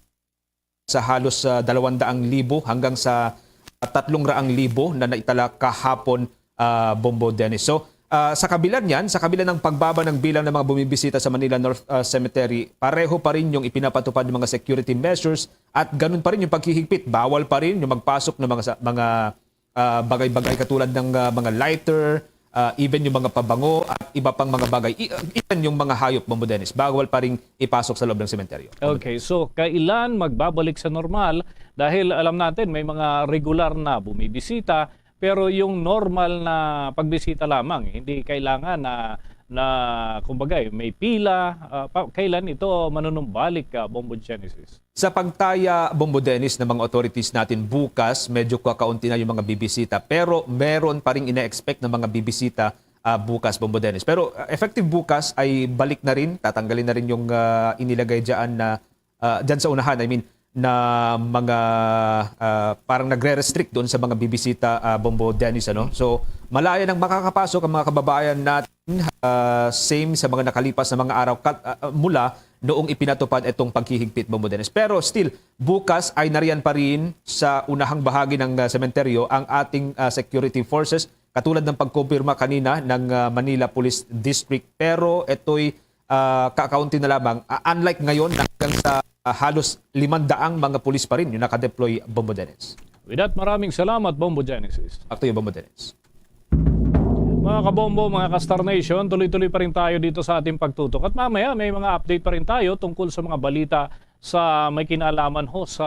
sa halos, ah, dalawang daang libo hanggang sa, ah, tatlong raang libo na naitala kahapon, ah, Bombo Dennis. So, ah, sa kabila niyan, sa kabila ng pagbaba ng bilang ng mga bumibisita sa Manila North, ah, Cemetery, pareho pa rin yung ipinapatupad ng mga security measures at ganun pa rin yung paghihigpit. Bawal pa rin yung magpasok ng mga sa-, mga, ah, bagay-bagay katulad ng, ah, mga lighter, ah, even yung mga pabango at iba pang mga bagay, i-, even yung mga hayop, Bombo Dennis, bawal pa rin ipasok sa loob ng sementeryo. Okay, so kailan magbabalik sa normal? Dahil alam natin, may mga regular na bumibisita, pero yung normal na pagbisita lamang, hindi kailangan na, na, kumbaga, eh, may pila. Ah, pa-, kailan ito manunumbalik, ah, Bombo Genesis? Sa pagtaya, Bombo Dennis, ng mga authorities natin, bukas, medyo kakaunti na yung mga bibisita, pero meron pa rin ina-expect ng mga bibisita, ah, bukas, Bombo Dennis. Pero, ah, effective bukas ay balik na rin, tatanggalin na rin yung, ah, inilagay dyan na, ah, dyan sa unahan, I mean, na mga, ah, parang nagre-restrict doon sa mga bibisita, ah, Bombo Dennis, ano? So, malaya nang makakapasok ang mga kababayan natin, ah, same sa mga nakalipas na mga araw kat-, ah, ah, mula noong ipinatupad itong paghihigpit, Bombo Dennis. Pero still, bukas ay nariyan pa rin sa unahang bahagi ng, ah, sementeryo ang ating, ah, security forces, katulad ng pagkumpirma kanina ng, ah, Manila Police District. Pero ito'y, ah, kakaunti na lamang. Ah, unlike ngayon, na hanggang sa, ah, halos limang daang mga pulis pa rin yung nakadeploy, Bombo Dennis. With that, maraming salamat, Bombo Genesis. Back to you, Bombo Dennis. Mga kabombo, mga ka-Star Nation, tuloy-tuloy pa rin tayo dito sa ating pagtutok. At mamaya, may mga update pa rin tayo tungkol sa mga balita sa may kinalaman ho sa,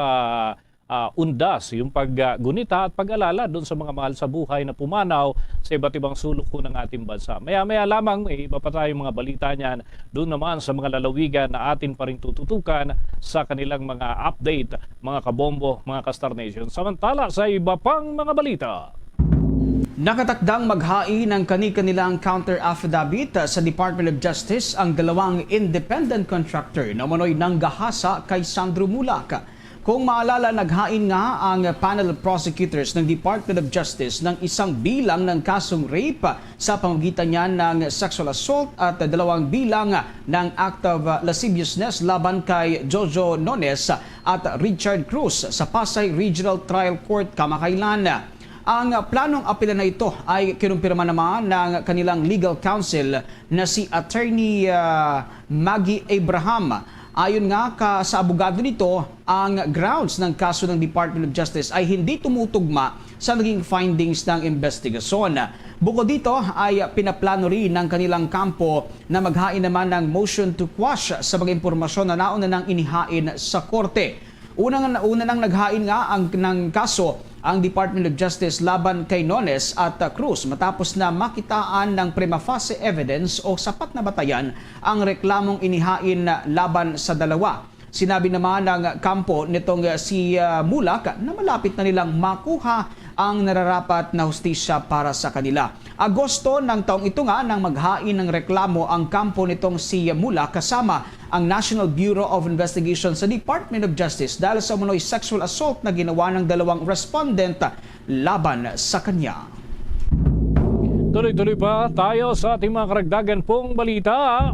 ah, undas, yung paggunita at pag-alala doon sa mga mahal sa buhay na pumanaw sa iba't ibang sulok po ng ating bansa. Maya-maya lamang, may iba pa tayong mga balita niyan doon naman sa mga lalawigan na atin pa rin tututukan sa kanilang mga update, mga kabombo, mga ka-Star Nation. Samantala, sa iba pang mga balita. Nakatakdang maghain ng kani-kanilang counter affidavit sa Department of Justice ang dalawang independent contractor na umano'y nanggahasa kay Sandro Mulak. Kung maalala, naghain nga ang panel of prosecutors ng Department of Justice ng isang bilang ng kasong rape sa pamamagitan niya ng sexual assault at dalawang bilang ng act of lasciviousness laban kay Jojo Nones at Richard Cruz sa Pasay Regional Trial Court kamakailan. Ang planong apilan na ito ay kinumpirma naman ng kanilang legal counsel na si Attorney, ah, Maggie Abraham. Ayon nga ka, sa abogado nito, ang grounds ng kaso ng Department of Justice ay hindi tumutugma sa naging findings ng investigasyon. Bukod dito, ay pinaplano rin ng kanilang kampo na maghain naman ng motion to quash sa mga impormasyon na nauna nang inihain sa korte. Una nga, una nang naghain nga ang, ng kaso ang Department of Justice laban kay Nones at, uh, Cruz matapos na makitaan ng prima facie evidence o sapat na batayan ang reklamong inihain laban sa dalawa. Sinabi naman ng kampo nitong, uh, si, uh, Mulak na malapit na nilang makuha ang nararapat na hustisya para sa kanila. Agosto ng taong ito nga nang maghain ng reklamo ang kampo nitong si Mulak kasama ang National Bureau of Investigation sa Department of Justice dahil sa umano'y sexual assault na ginawa ng dalawang respondent laban sa kanya. Tuloy-tuloy pa tayo sa ating mga karagdagan pong balita.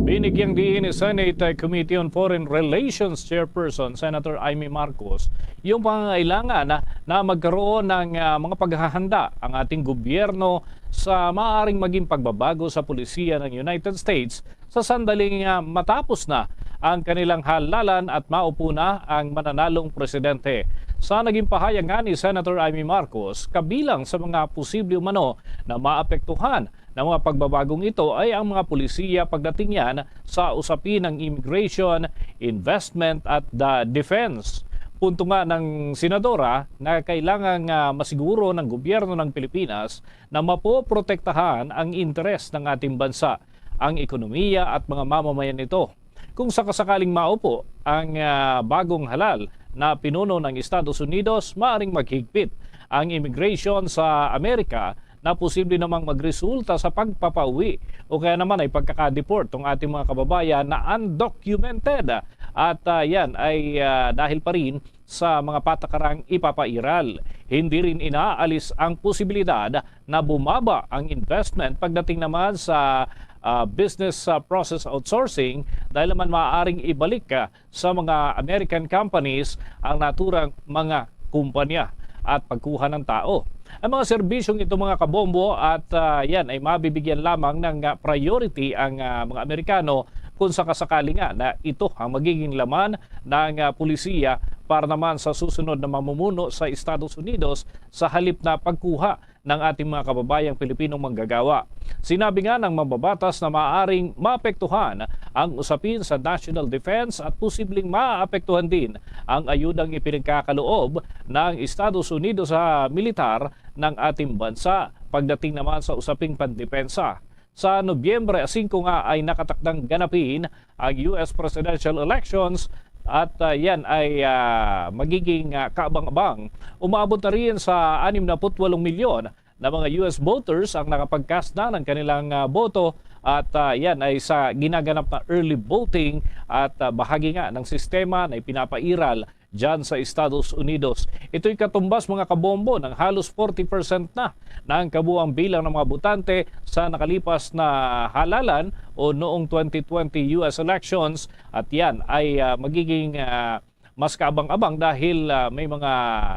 Binigyang diin ni Senate Committee on Foreign Relations Chairperson Senator Imee Marcos yung pangangailangan na, na magkaroon ng, ah, mga paghahanda ang ating gobyerno sa maaaring maging pagbabago sa polisiya ng United States sa sandaling, ah, matapos na ang kanilang halalan at maupo na ang mananalong presidente. Sa naging pahayag nga ni Senator Imee Marcos, kabilang sa mga posible umano na maapektuhan ng mga pagbabagong ito ay ang mga polisiya pagdating yan sa usapin ng immigration, investment at, ah, defense. Punto nga ng senadora na kailangang, ah, masiguro ng gobyerno ng Pilipinas na mapoprotektahan ang interes ng ating bansa. ang ekonomiya at mga mamamayan nito. Kung sakasakaling maupo ang, ah, bagong halal na pinuno ng Estados Unidos, maaring maghigpit ang immigration sa Amerika na posible namang magresulta sa pagpapauwi o kaya naman ay pagkakadeport ng ating mga kababayan na undocumented. At, ah, yan ay, ah, dahil pa rin sa mga patakarang ipapairal. Hindi rin inaalis ang posibilidad na bumaba ang investment pagdating naman sa, ah, business, ah, process outsourcing dahil naman maaaring ibalik, ah, sa mga American companies ang naturang mga kumpanya at pagkuha ng tao. Ang mga serbisyong ito, mga kabombo, at, ah, yan ay mabibigyan lamang ng, ah, priority ang, ah, mga Amerikano kung sakasakali nga na ito ang magiging laman ng, ah, pulisiya para naman sa susunod na mamumuno sa Estados Unidos sa halip na pagkuha ng ating mga kababayang Pilipinong manggagawa. Sinabi nga ng mambabatas na maaaring maapektuhan ang usapin sa national defense at posibleng maapektuhan din ang ayudang ipinagkakaloob ng Estados Unidos sa militar ng ating bansa pagdating naman sa usaping pandepensa. Sa Nobyembre singko nga ay nakatakdang ganapin ang U S presidential elections at, ah, yan ay, ah, magiging, ah, kaabang-abang. Umabot na rin sa anim na put walong milyon na mga U S voters ang nakapag-cast na ng kanilang, ah, boto at, ah, yan ay sa ginaganap na early voting at, ah, bahagi nga ng sistema na ipinapairal dyan sa Estados Unidos. Ito'y katumbas, mga kabombo, ng halos forty percent na ng kabuang bilang ng mga botante sa nakalipas na halalan o noong twenty twenty U S elections. At yan ay, ah, magiging, ah, mas kaabang-abang dahil, ah, may mga,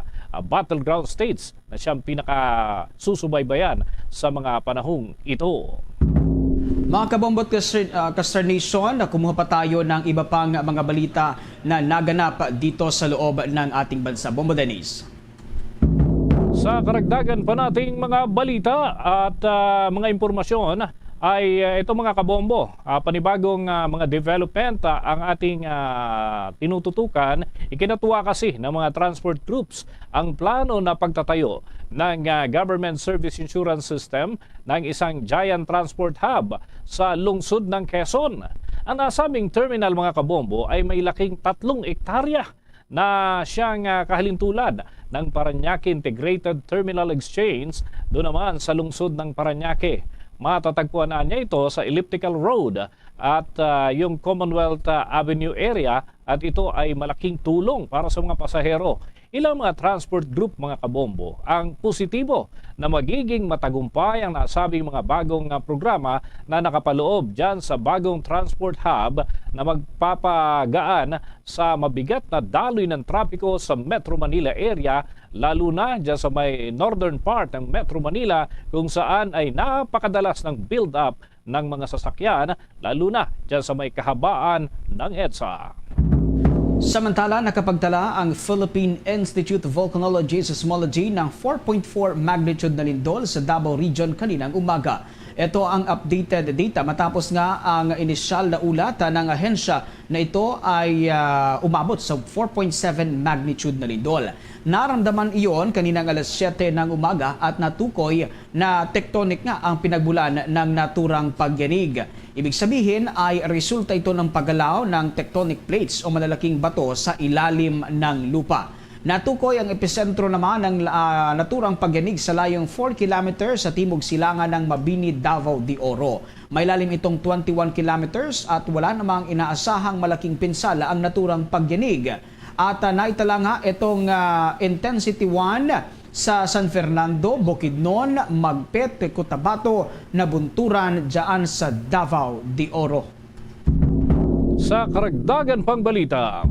ah, battleground states na siyang pinakasusubaybayan sa mga panahong ito. Mga kabombo at Kastar-, ah, Kastar Nation, kumuha pa tayo ng iba pang mga balita na naganap dito sa loob ng ating bansa. Bombo Dennis. Sa karagdagan pa nating mga balita at, ah, mga impormasyon ay, ah, ito, mga kabombo, ah, panibagong, ah, mga development, ah, ang ating, ah, tinututukan. Ikinatuwa kasi ng mga transport groups ang plano na pagtatayo ng, ah, government service insurance system ng isang giant transport hub sa lungsod ng Quezon. Ang nasabing terminal, mga kabombo, ay may laking tatlong ektarya na siyang, ah, kahalintulan ng Parañaque Integrated Terminal Exchange, doon naman sa lungsod ng Parañaque. Matatagpuan na niya ito sa Elliptical Road at, ah, yung Commonwealth, ah, Avenue area, at ito ay malaking tulong para sa mga pasahero. Ilang mga transport group, mga kabombo, ang positibo na magiging matagumpay ang nasabing mga bagong, ah, programa na nakapaloob dyan sa bagong transport hub na magpapagaan sa mabigat na daloy ng trapiko sa Metro Manila area, lalo na dyan sa may northern part ng Metro Manila, kung saan ay napakadalas ng build-up ng mga sasakyan, lalo na dyan sa may kahabaan ng EDSA. Samantala, nakapagtala ang Philippine Institute of Volcanology and Seismology ng four point four magnitude na lindol sa Davao Region kaninang umaga. Ito ang updated data matapos nga ang inisyal na ulat ng ahensya na ito ay, ah, umabot sa four point seven magnitude na lindol. Naramdaman iyon kaninang alas siyete ng umaga at natukoy na tectonic nga ang pinagmulan ng naturang pagyanig. Ibig sabihin ay resulta ito ng paggalaw ng tectonic plates o malalaking bato sa ilalim ng lupa. Natukoy ang episentro naman ng, ah, naturang pagyanig sa layong four kilometers sa timog silangan ng Mabini, Davao de Oro. May lalim itong twenty-one kilometers at wala namang inaasahang malaking pinsala ang naturang pagyanig. At, ah, naitala nga itong, ah, intensity one sa San Fernando, Bukidnon, Magpet, Cotabato, Nabunturan, dyan sa Davao de Oro. Sa karagdagan pang balita,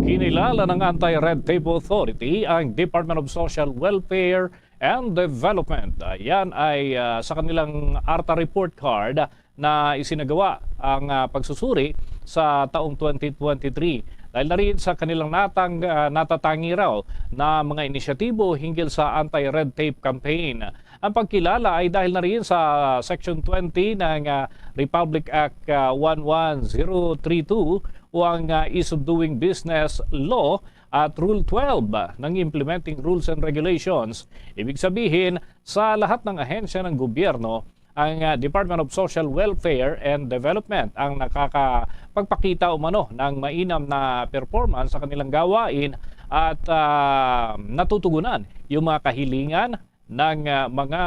kinilala ng Anti-Red Tape Authority ang Department of Social Welfare and Development. Yan ay, ah, sa kanilang ARTA report card na isinagawa ang, ah, pagsusuri sa taong twenty twenty-three. Dahil na rin sa kanilang natang-, ah, natatangi raw na mga inisyatibo hinggil sa anti-red tape campaign. Ang pagkilala ay dahil na rin sa Section twenty ng, ah, Republic Act, ah, one one zero three two o ang, ah, Ease of Doing Business Law at Rule twelve ng Implementing Rules and Regulations. Ibig sabihin, sa lahat ng ahensya ng gobyerno ang, ah, Department of Social Welfare and Development ang nakakapagpakita umano ng mainam na performance sa kanilang gawain at, ah, natutugunan yung mga kahilingan ng, ah, mga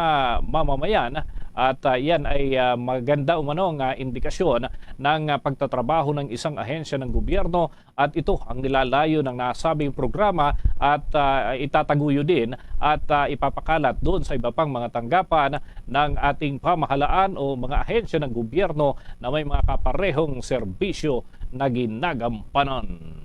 mamamayan at, ah, yan ay, ah, maganda umano nga indikasyon ng, ah, pagtatrabaho ng isang ahensya ng gobyerno at ito ang nilalayo ng nasabing programa at, ah, itataguyod din at, ah, ipapakalat doon sa iba pang mga tanggapan ng ating pamahalaan o mga ahensya ng gobyerno na may mga kaparehong serbisyo na ginagampanan.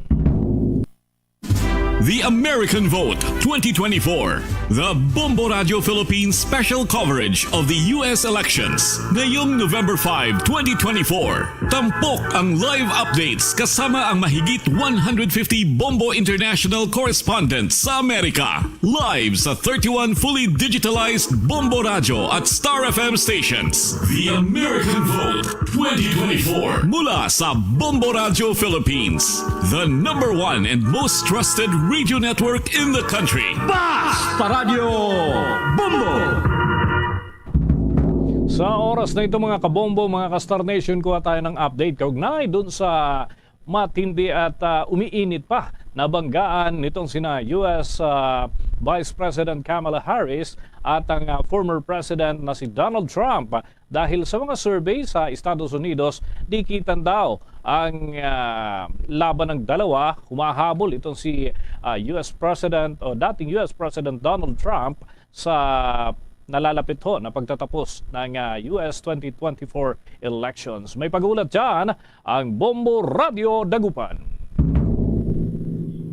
The American Vote twenty twenty-four, the Bombo Radio Philippines special coverage of the U S elections. Ngayong November five, twenty twenty-four, tampok ang live updates kasama ang mahigit one hundred fifty Bombo International correspondents sa Amerika. Live sa thirty-one fully digitalized Bombo Radio at Star F M stations. The American Vote twenty twenty-four. Mula sa Bombo Radio Philippines, the number one and most trusted radio network in the country. Basta Radio Bombo! Sa oras na ito, mga kabombo, mga ka-Star Nation, kuha tayo ng update kaugnay dun sa matindi at, ah, umiinit pa na banggaan nitong sina U S, ah, Vice President Kamala Harris at ang, ah, former President na si Donald Trump. Dahil sa mga survey sa Estados Unidos, dikitan daw ang, ah, laban ng dalawa. Humahabol itong si, ah, U S President o dating U S President Donald Trump sa nalalapit ho na pagtatapos ng, ah, U S twenty twenty-four elections. May pag-uulat dyan ang Bombo Radio Dagupan.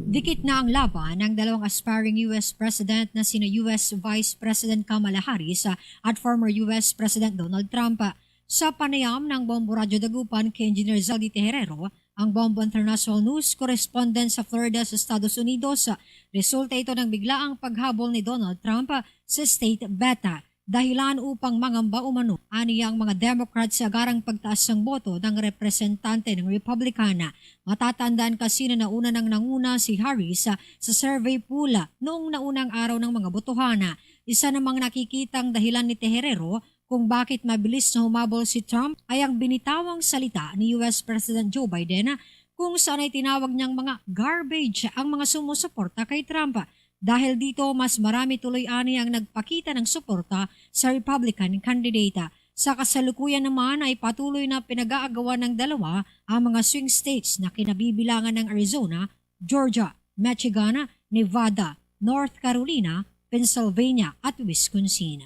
Dikit na ang laban ng dalawang aspiring U S President na sina U S Vice President Kamala Harris, ah, at former U S President Donald Trump. Sa panayam ng Bombo Radyo Dagupan kay Engineer Zaldi Tejerero, ang Bombo International News correspondent sa Florida sa Estados Unidos, resulta ito ng biglaang paghabol ni Donald Trump sa state beta. Dahilan upang mangamba umano ani ang mga Democrat sa agarang pagtaas sang boto ng representante ng Republican. Matatandaan kasi na nauna nang nanguna si Harris sa survey poll noong naunang araw ng mga botohan. Isa namang nakikitang dahilan ni Tejerero kung bakit mabilis na humabol si Trump ay ang binitawang salita ni U S President Joe Biden kung saan ay tinawag niyang mga garbage ang mga sumusuporta kay Trump. Dahil dito, mas marami tuloy ani ang nagpakita ng suporta sa Republican candidate. Sa kasalukuyan naman ay patuloy na pinag-aagawan ng dalawa ang mga swing states na kinabibilangan ng Arizona, Georgia, Michigan, Nevada, North Carolina, Pennsylvania at Wisconsin.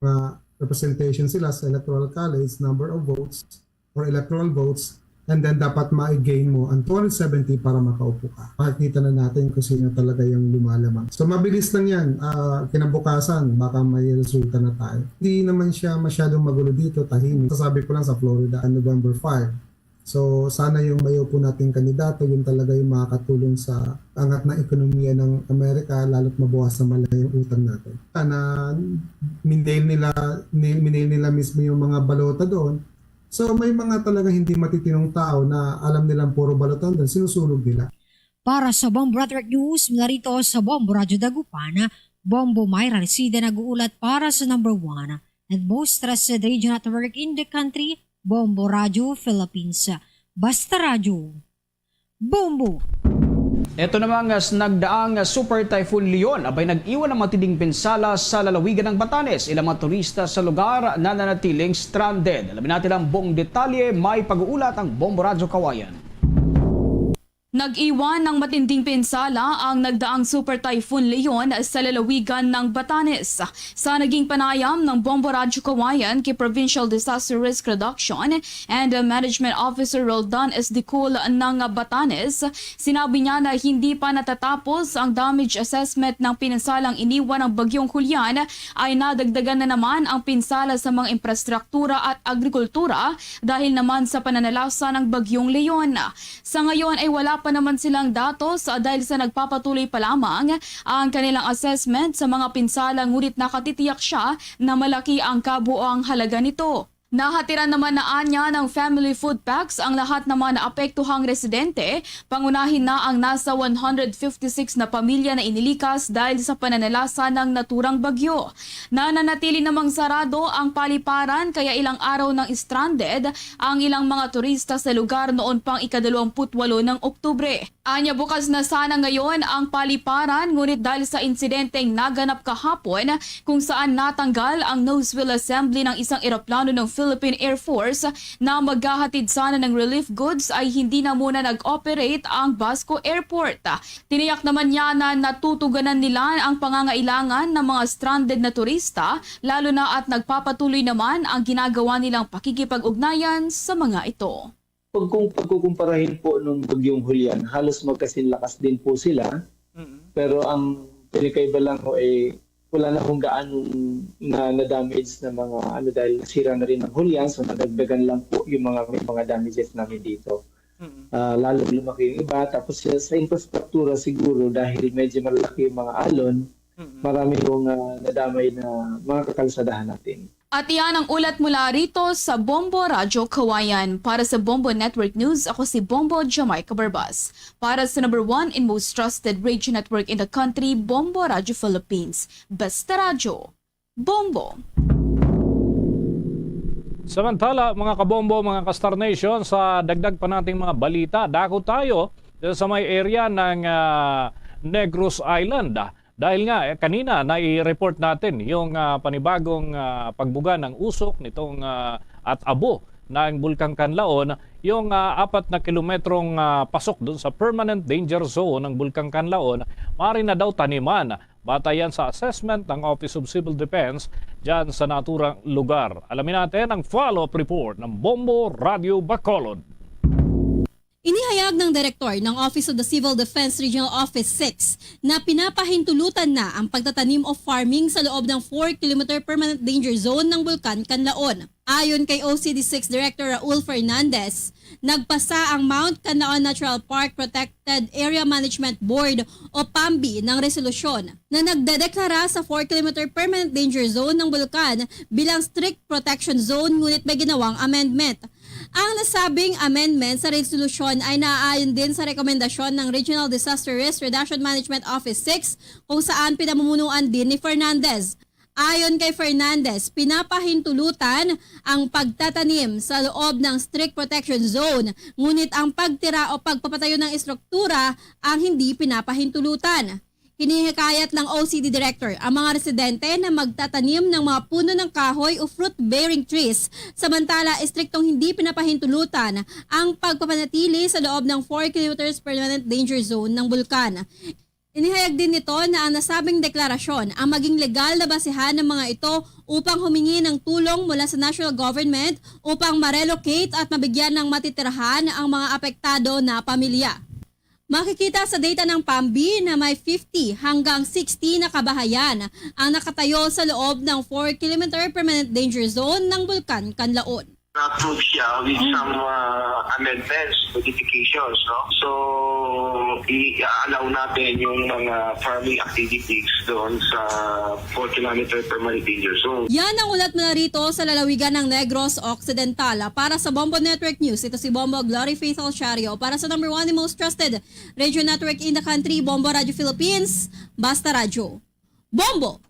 Mga representation sila sa electoral college, number of votes, or electoral votes, and then dapat ma-gain mo ang two hundred seventy para makaupo ka. Makikita na natin kung sino talaga yung lumalamang. So mabilis lang yan. Ah, kinabukasan, baka may resulta na tayo. Hindi naman siya masyadong magulo dito, tahimik. Sasabi ko lang sa Florida, November five. So sana yung maupo nating kandidato, yun talaga yung makakatulong sa angat ng ekonomiya ng Amerika, lalo't mabawasan man lang yung utang natin. Sana minail nila, minail nila mismo yung mga balota doon. So may mga talaga hindi matitinong tao na alam nilang puro balota doon, sinusunog nila. Para sa Bombo Network News, mula rito sa Bombo Radyo Dagupan, Bombo Myra Resida nag-uulat para sa number one and most trusted radio network in the country, Bombo Radyo Philippines. Basta Radyo, Bombo! Ito namang s- nagdaang Super Typhoon Leon abay nag-iwan ng matinding pinsala sa lalawigan ng Batanes. Ilang mga turista sa lugar na nanatiling stranded. Alamin natin ang buong detalye, may pag-uulat ang Bombo Radyo Kawayan. Nag-iwan ng matinding pinsala ang nagdaang Super Typhoon Leon sa lalawigan ng Batanes. Sa naging panayam ng Bombo Radyo Kawayan kay Provincial Disaster Risk Reduction and Management Officer Roldan Esdicul ng Batanes, sinabi niya na hindi pa natatapos ang damage assessment ng pinsalang iniwan ng Bagyong Julian, ay nadagdagan na naman ang pinsala sa mga infrastruktura at agrikultura dahil naman sa pananalasa ng Bagyong Leon. Sa ngayon ay wala pa naman silang datos, ah, dahil sa nagpapatuloy pa lamang ang kanilang assessment sa mga pinsala, ngunit nakatitiyak siya na malaki ang kabuoang halaga nito. Nahatiran naman na anya ng family food packs ang lahat ng mga naapektuhang residente, pangunahin na ang nasa one hundred fifty-six na pamilya na inilikas dahil sa pananalasa ng naturang bagyo. Nananatili namang sarado ang paliparan, kaya ilang araw nang stranded ang ilang mga turista sa lugar noon pang ikadalawamputwalo ng Oktubre. Anya, bukas na sana ngayon ang paliparan, ngunit dahil sa insidenteng naganap kahapon kung saan natanggal ang nose wheel assembly ng isang eroplano ng Philippine Air Force na maghahatid sana ng relief goods, ay hindi na muna nag-operate ang Basco Airport. Tiniyak naman niya na natutugunan nila ang pangangailangan ng mga stranded na turista, lalo na at nagpapatuloy naman ang ginagawa nilang pakikipag-ugnayan sa mga ito. Pag kung pagkukumparahin po nung bagyong Julian, halos magkasinlakas din po sila. Mm. Pero ang pinakaiba lang ho ay wala na hong gaanong na, na-damage na mga ano, dahil nasira na rin ang Julian, so nadagdagan lang po yung mga, may mga damages namin dito. Mm. Ah, lalong lumaki yung iba. Tapos sa, sa infrastruktura siguro, dahil medyo malalaki yung mga alon, Mm. marami hong, ah, nadamay na mga kakalsadahan natin. At iyan ang ulat mula rito sa Bombo Radyo Kawayan. Para sa Bombo Network News, ako si Bombo Jamaica Barbas. Para sa number one and most trusted radio network in the country, Bombo Radyo Philippines. Basta Radyo, Bombo. Samantala, mga kabombo, mga ka-Star Nation, sa dagdag pa nating mga balita, dako tayo sa may area ng, ah, Negros Island. Dahil nga, eh, kanina nai-report natin yung, ah, panibagong, ah, pagbuga ng usok nitong, ah, at abo ng Bulkang Kanlaon, yung, ah, apat na kilometrong, ah, pasok dun sa permanent danger zone ng Bulkang Kanlaon, maaari na daw taniman. Batayan sa assessment ng Office of Civil Defense dyan sa naturang lugar. Alamin natin ang follow-up report ng Bombo Radyo Bacolod. Inihayag ng direktor ng Office of the Civil Defense Regional Office six na pinapahintulutan na ang pagtatanim o farming sa loob ng four kilometer permanent danger zone ng Bulkan Kanlaon. Ayon kay O C D six Director Raul Fernandez, nagpasa ang Mount Kanlaon Natural Park Protected Area Management Board o PAMBI ng resolusyon na nagdedeklara sa four kilometer permanent danger zone ng bulkan bilang strict protection zone, ngunit may ginawang amendment. Ang nasabing amendment sa resolusyon ay naaayon din sa rekomendasyon ng Regional Disaster Risk Reduction Management Office six, kung saan pinamumunuan din ni Fernandez. Ayon kay Fernandez, pinapahintulutan ang pagtatanim sa loob ng strict protection zone, ngunit ang pagtira o pagpapatayo ng estruktura ang hindi pinapahintulutan. Hinihikayat ng O C D Director ang mga residente na magtatanim ng mga puno ng kahoy o fruit-bearing trees, samantala estriktong hindi pinapahintulutan ang pagpapanatili sa loob ng four kilometers permanent danger zone ng bulkan. Inihayag din nito na ang nasabing deklarasyon ang maging legal na basehan ng mga ito upang humingi ng tulong mula sa national government upang ma-relocate at mabigyan ng matitirahan ang mga apektado na pamilya. Makikita sa data ng PAMBI na may fifty hanggang sixty na kabahayan ang nakatayo sa loob ng four kilometer permanent danger zone ng Bulkan Kanlaon. Na-approve siya with Mm. some, uh, amendments, modifications, no? So, i-allow natin yung mga farming activities doon sa four kilometer permanent danger zone. Yan ang ulat mula rito sa lalawigan ng Negros Occidental. Para sa Bombo Network News, ito si Bombo Glory Faith Alchario. Para sa number one and most trusted radio network in the country, Bombo Radio Philippines, Basta Radyo. Bombo!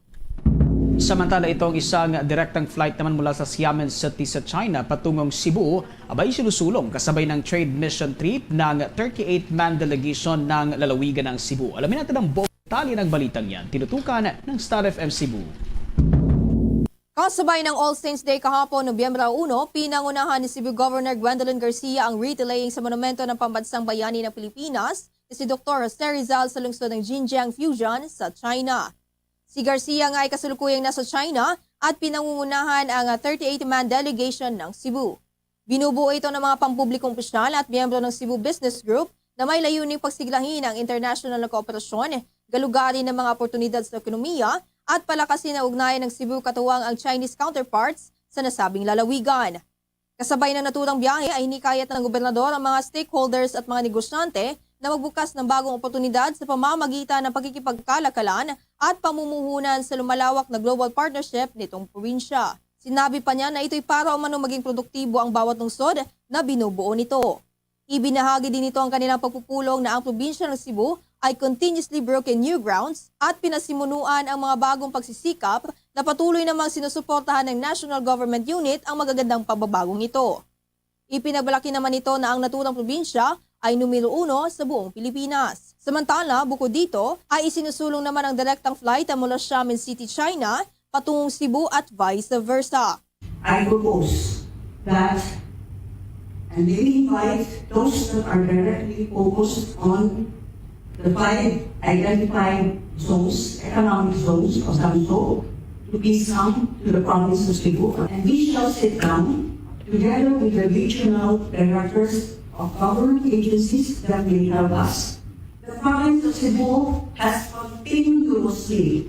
Samantala, itong isang direktang flight naman mula sa Xiamen City sa China patungong Cebu, abay sinusulong kasabay ng trade mission trip ng thirty-eight-man delegation ng lalawigan ng Cebu. Alamin natin ang buong detalye ng balitang yan. Tinutukan ng Star F M Cebu. Kasabay ng All Saints Day kahapon, Nobyembre uno, pinangunahan ni Cebu Governor Gwendolyn Garcia ang wreath laying sa monumento ng Pambansang Bayani ng Pilipinas, si Doktor Jose Rizal, sa lungsod ng Jinjiang Fujian sa China. Si Garcia nga ay kasulukuyang nasa China at pinangungunahan ang, ah, thirty-eight-man delegation ng Cebu. Binubuo ito ng mga pampublikong opisyal at miyembro ng Cebu Business Group na may layuning pagsiglahin ang international na kooperasyon, galugarin ng mga oportunidad sa ekonomiya, at palakasin ang ugnayan ng Cebu katuwang ang Chinese counterparts sa nasabing lalawigan. Kasabay ng naturang biyahe ay hinikayat ng gobernador ang mga stakeholders at mga negosyante na magbukas ng bagong oportunidad sa pamamagitan ng pakikipagkalakalan at pamumuhunan sa lumalawak na global partnership nitong probinsya. Sinabi pa niya na ito'y para umano maging produktibo ang bawat lungsod na binubuo nito. Ibinahagi din nito ang kanilang pagpupulong na ang probinsya ng Cebu ay continuously broken new grounds at pinasimunuan ang mga bagong pagsisikap na patuloy namang sinusuportahan ng National Government Unit ang magagandang pagbabagong ito. Ipinabalaki naman nito na ang naturang probinsya ay numero uno sa buong Pilipinas. Samantala, bukod dito, ay isinusulong naman ang direktang flight mula Xiamen City, China, patungong Cebu at vice versa. I propose that, and maybe invite those that are directly focused on the five identified zones, economic zones of Samso, to please come to the province of Cebu, and we shall sit down together with the regional directors of government agencies that may help us. The province of Cebu has continuously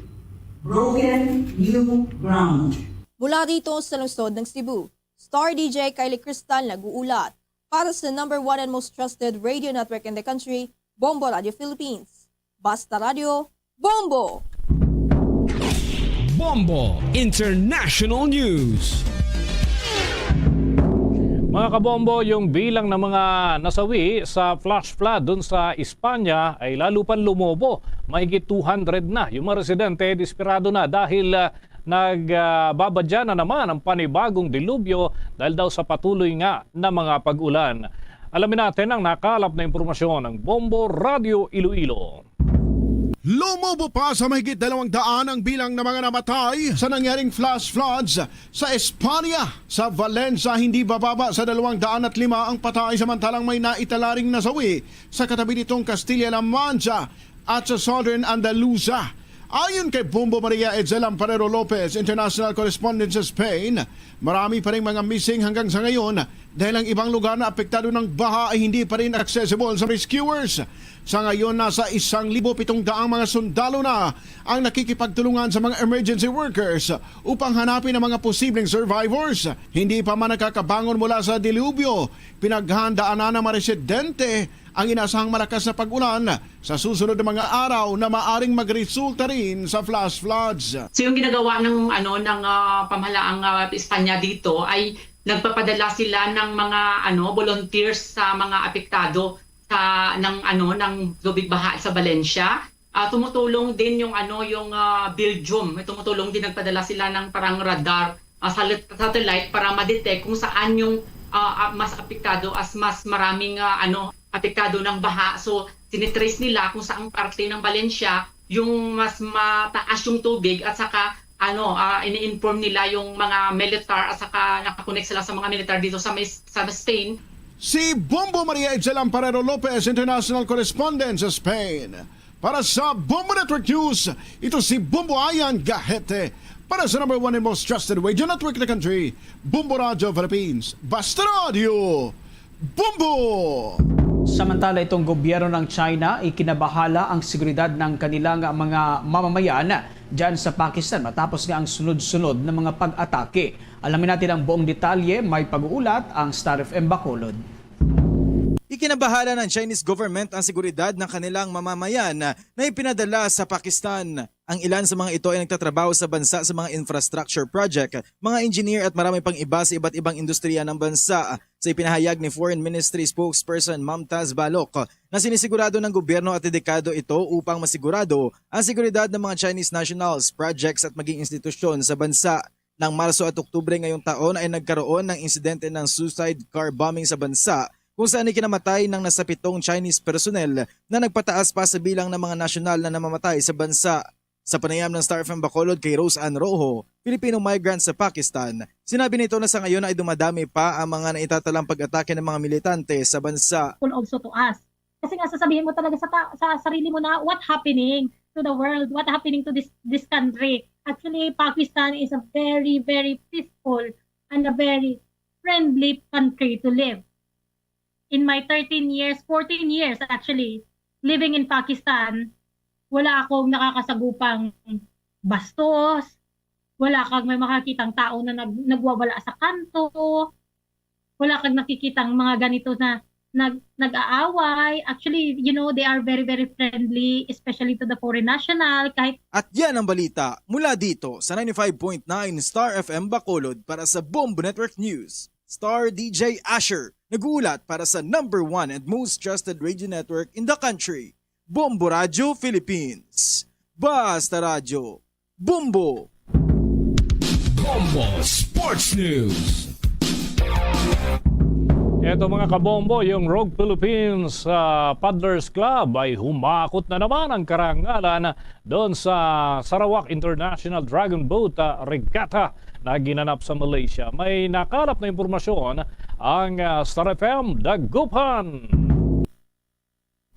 broken new ground. Mula rito sa lungsod ng Cebu, Star D J Kylie Crystal nag-uulat para sa number one and most trusted radio network in the country, Bombo Radio Philippines. Basta Radio, Bombo! Bombo International News. Mga kabombo, yung bilang ng mga nasawi sa flash flood dun sa Espanya ay lalo pang lumobo. Mahigit two hundred na yung mga residente, desperado na dahil, ah, nagbabadya na naman ang panibagong dilubyo dahil daw sa patuloy nga na mga pag-ulan. Alamin natin ang nakalap na impormasyon ng Bombo Radio Iloilo. Lumobo pa sa mahigit dalawang daan ang bilang ng mga namatay sa nangyaring flash floods sa Espanya. Sa Valencia, hindi bababa sa dalawang daan at lima ang patay, samantalang may naitala ring nasawi sa katabi nitong Castilla-La Mancha at sa Southern Andalusia. Ayon kay Bombo Maria Edsel Lamparero Lopez, international correspondent sa Spain, marami pa ring mga missing hanggang sa ngayon dahil ang ibang lugar na apektado ng baha ay hindi pa rin accessible sa rescuers. Sa ngayon, nasa isang libo pitong daang mga sundalo na ang nakikipagtulungan sa mga emergency workers upang hanapin ang mga posibleng survivors. Hindi pa man nakakabangon mula sa dilubyo, pinaghandaan na ng mga residente ang inasahang malakas na pag-ulan sa susunod na mga araw na maaring magresulta rin sa flash floods. So, yung ginagawa ng, ano, ng, ah, pamahalaang, ah, Espanya dito ay nagpapadala sila ng mga, ano, volunteers sa mga apektado sa, ng, ano, ng tubig baha sa Valencia. Ah, tumutulong din yung, ano, yung, ah, Belgium. May tumutulong din, nagpadala sila ng parang radar, ah, salit-, satellite para ma-detect kung saan yung, ah, ah, mas apektado, as mas maraming, ah, ano, apektado ng baha. So, tinitrace nila kung saang parte ng Valencia yung mas mataas yung tubig at saka, ano, ah, ini-inform nila yung mga militar at saka nakakonect sila sa mga militar dito sa may, sa Spain. Si Bombo Maria Edsel Lamparero Lopez, international correspondent sa Spain. Para sa Bombo Network News, ito si Bombo Ayan Gahete. Para sa number one and most trusted radio network in the country, Bombo Radio Philippines. Basta Radio, Bombo! Samantala, itong gobyerno ng China, ikinabahala ang seguridad ng kanilang mga mamamayan dyan sa Pakistan matapos nga ang sunod-sunod na mga pag-atake. Alamin natin ang buong detalye, may pag-uulat ang Star F M Bacolod. Ikinabahala ng Chinese government ang seguridad ng kanilang mamamayan na ipinadala sa Pakistan. Ang ilan sa mga ito ay nagtatrabaho sa bansa sa mga infrastructure project, mga engineer at marami pang iba sa iba't ibang industriya ng bansa. Sa ipinahayag ni Foreign Ministry spokesperson Mumtaz Balok na sinisigurado ng gobyerno at dedikado ito upang masigurado ang seguridad ng mga Chinese nationals, projects at maging institusyon sa bansa. Nang Marso at Oktubre ngayong taon ay nagkaroon ng insidente ng suicide car bombing sa bansa, kung saan ikinamatay ng nasa pitong Chinese personnel na nagpataas pa sa bilang ng mga nasyonal na namamatay sa bansa. Sa panayam ng Star F M Bacolod kay Rose Ann Rojo, Filipino migrant sa Pakistan, sinabi nito na sa ngayon ay dumadami pa ang mga naitatalang pag-atake ng mga militante sa bansa. People also to us. Kasi nga, sasabihin mo talaga sa ta-, sa sarili mo na, "What happening to the world? What happening to this, this country?" Actually, Pakistan is a very, very peaceful and a very friendly country to live. In my thirteen years, fourteen years actually, living in Pakistan, wala akong nakakasagupang bastos, wala kang may makakitang tao na nag-, nagwawala sa kanto, wala kang nakikitang mga ganito na nag nag-aaway. Actually, you know, they are very, very friendly, especially to the foreign national. Kahit At yan ang balita mula dito sa ninety-five point nine Star F M Bacolod. Para sa Bombo Network News, Star D J Asher, nag-uulat para sa number one and most trusted radio network in the country, Bombo Radio Philippines. Basta Radyo, Bombo! Bombo Sports News. Eto, mga kabombo, yung Rogue Philippines, ah, Paddlers Club ay humakot na naman ang karangalan doon sa Sarawak International Dragon Boat, ah, Regatta na ginanap sa Malaysia. May nakalap na impormasyon ang, ah, Star F M Dagupan.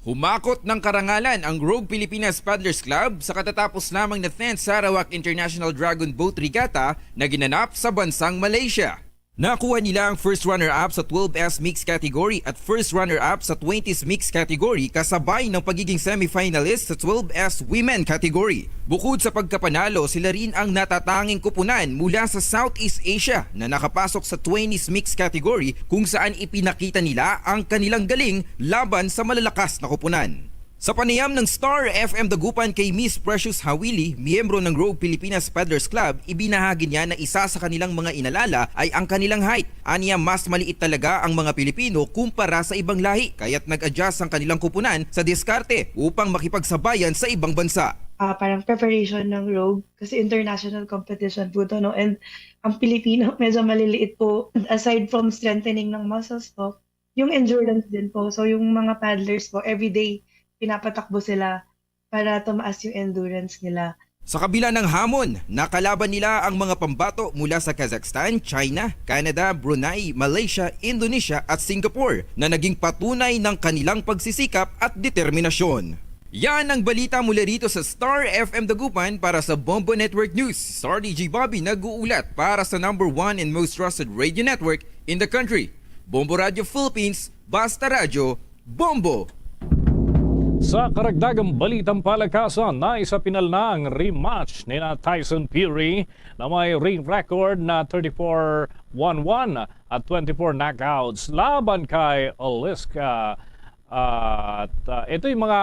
Humakot ng karangalan ang Rogue Pilipinas Paddlers Club sa katatapos lamang na tenth Sarawak International Dragon Boat Regatta na ginanap sa bansang Malaysia. Nakuha nila ang first runner-up sa twelve S mixed category at first runner-up sa twenties mixed category, kasabay ng pagiging semifinalist sa twelve S women category. Bukod sa pagkapanalo, sila rin ang natatanging kupunan mula sa Southeast Asia na nakapasok sa twenties mixed category, kung saan ipinakita nila ang kanilang galing laban sa malalakas na kupunan. Sa panayam ng Star F M Dagupan kay Miss Precious Hawili, miyembro ng Rogue Pilipinas Paddlers Club, ibinahagi niya na isa sa kanilang mga inalala ay ang kanilang height. Aniya, mas maliit talaga ang mga Pilipino kumpara sa ibang lahi, kaya't nag-adjust ang kanilang kupunan sa diskarte upang makipagsabayan sa ibang bansa. Ah, parang preparation ng Rogue kasi international competition po to, no? And ang Pilipino, medyo maliliit po. Aside from strengthening ng muscles po, yung endurance din po. So, yung mga paddlers po, everyday, pinapatakbo sila para tumaas yung endurance nila. Sa kabila ng hamon, nakalaban nila ang mga pambato mula sa Kazakhstan, China, Canada, Brunei, Malaysia, Indonesia, at Singapore, na naging patunay ng kanilang pagsisikap at determinasyon. Yan ang balita mula rito sa Star F M Dagupan. Para sa Bombo Network News, Star D J Bobby nag-uulat para sa number one and most trusted radio network in the country, Bombo Radio Philippines. Basta Radyo, Bombo! Sa karagdagang balitang palakasan, naisa pinal na ang rematch ni na Tyson Fury na may ring record na thirty-four one one at twenty-four knockouts laban kay Oliska. At, ah, ito yung mga,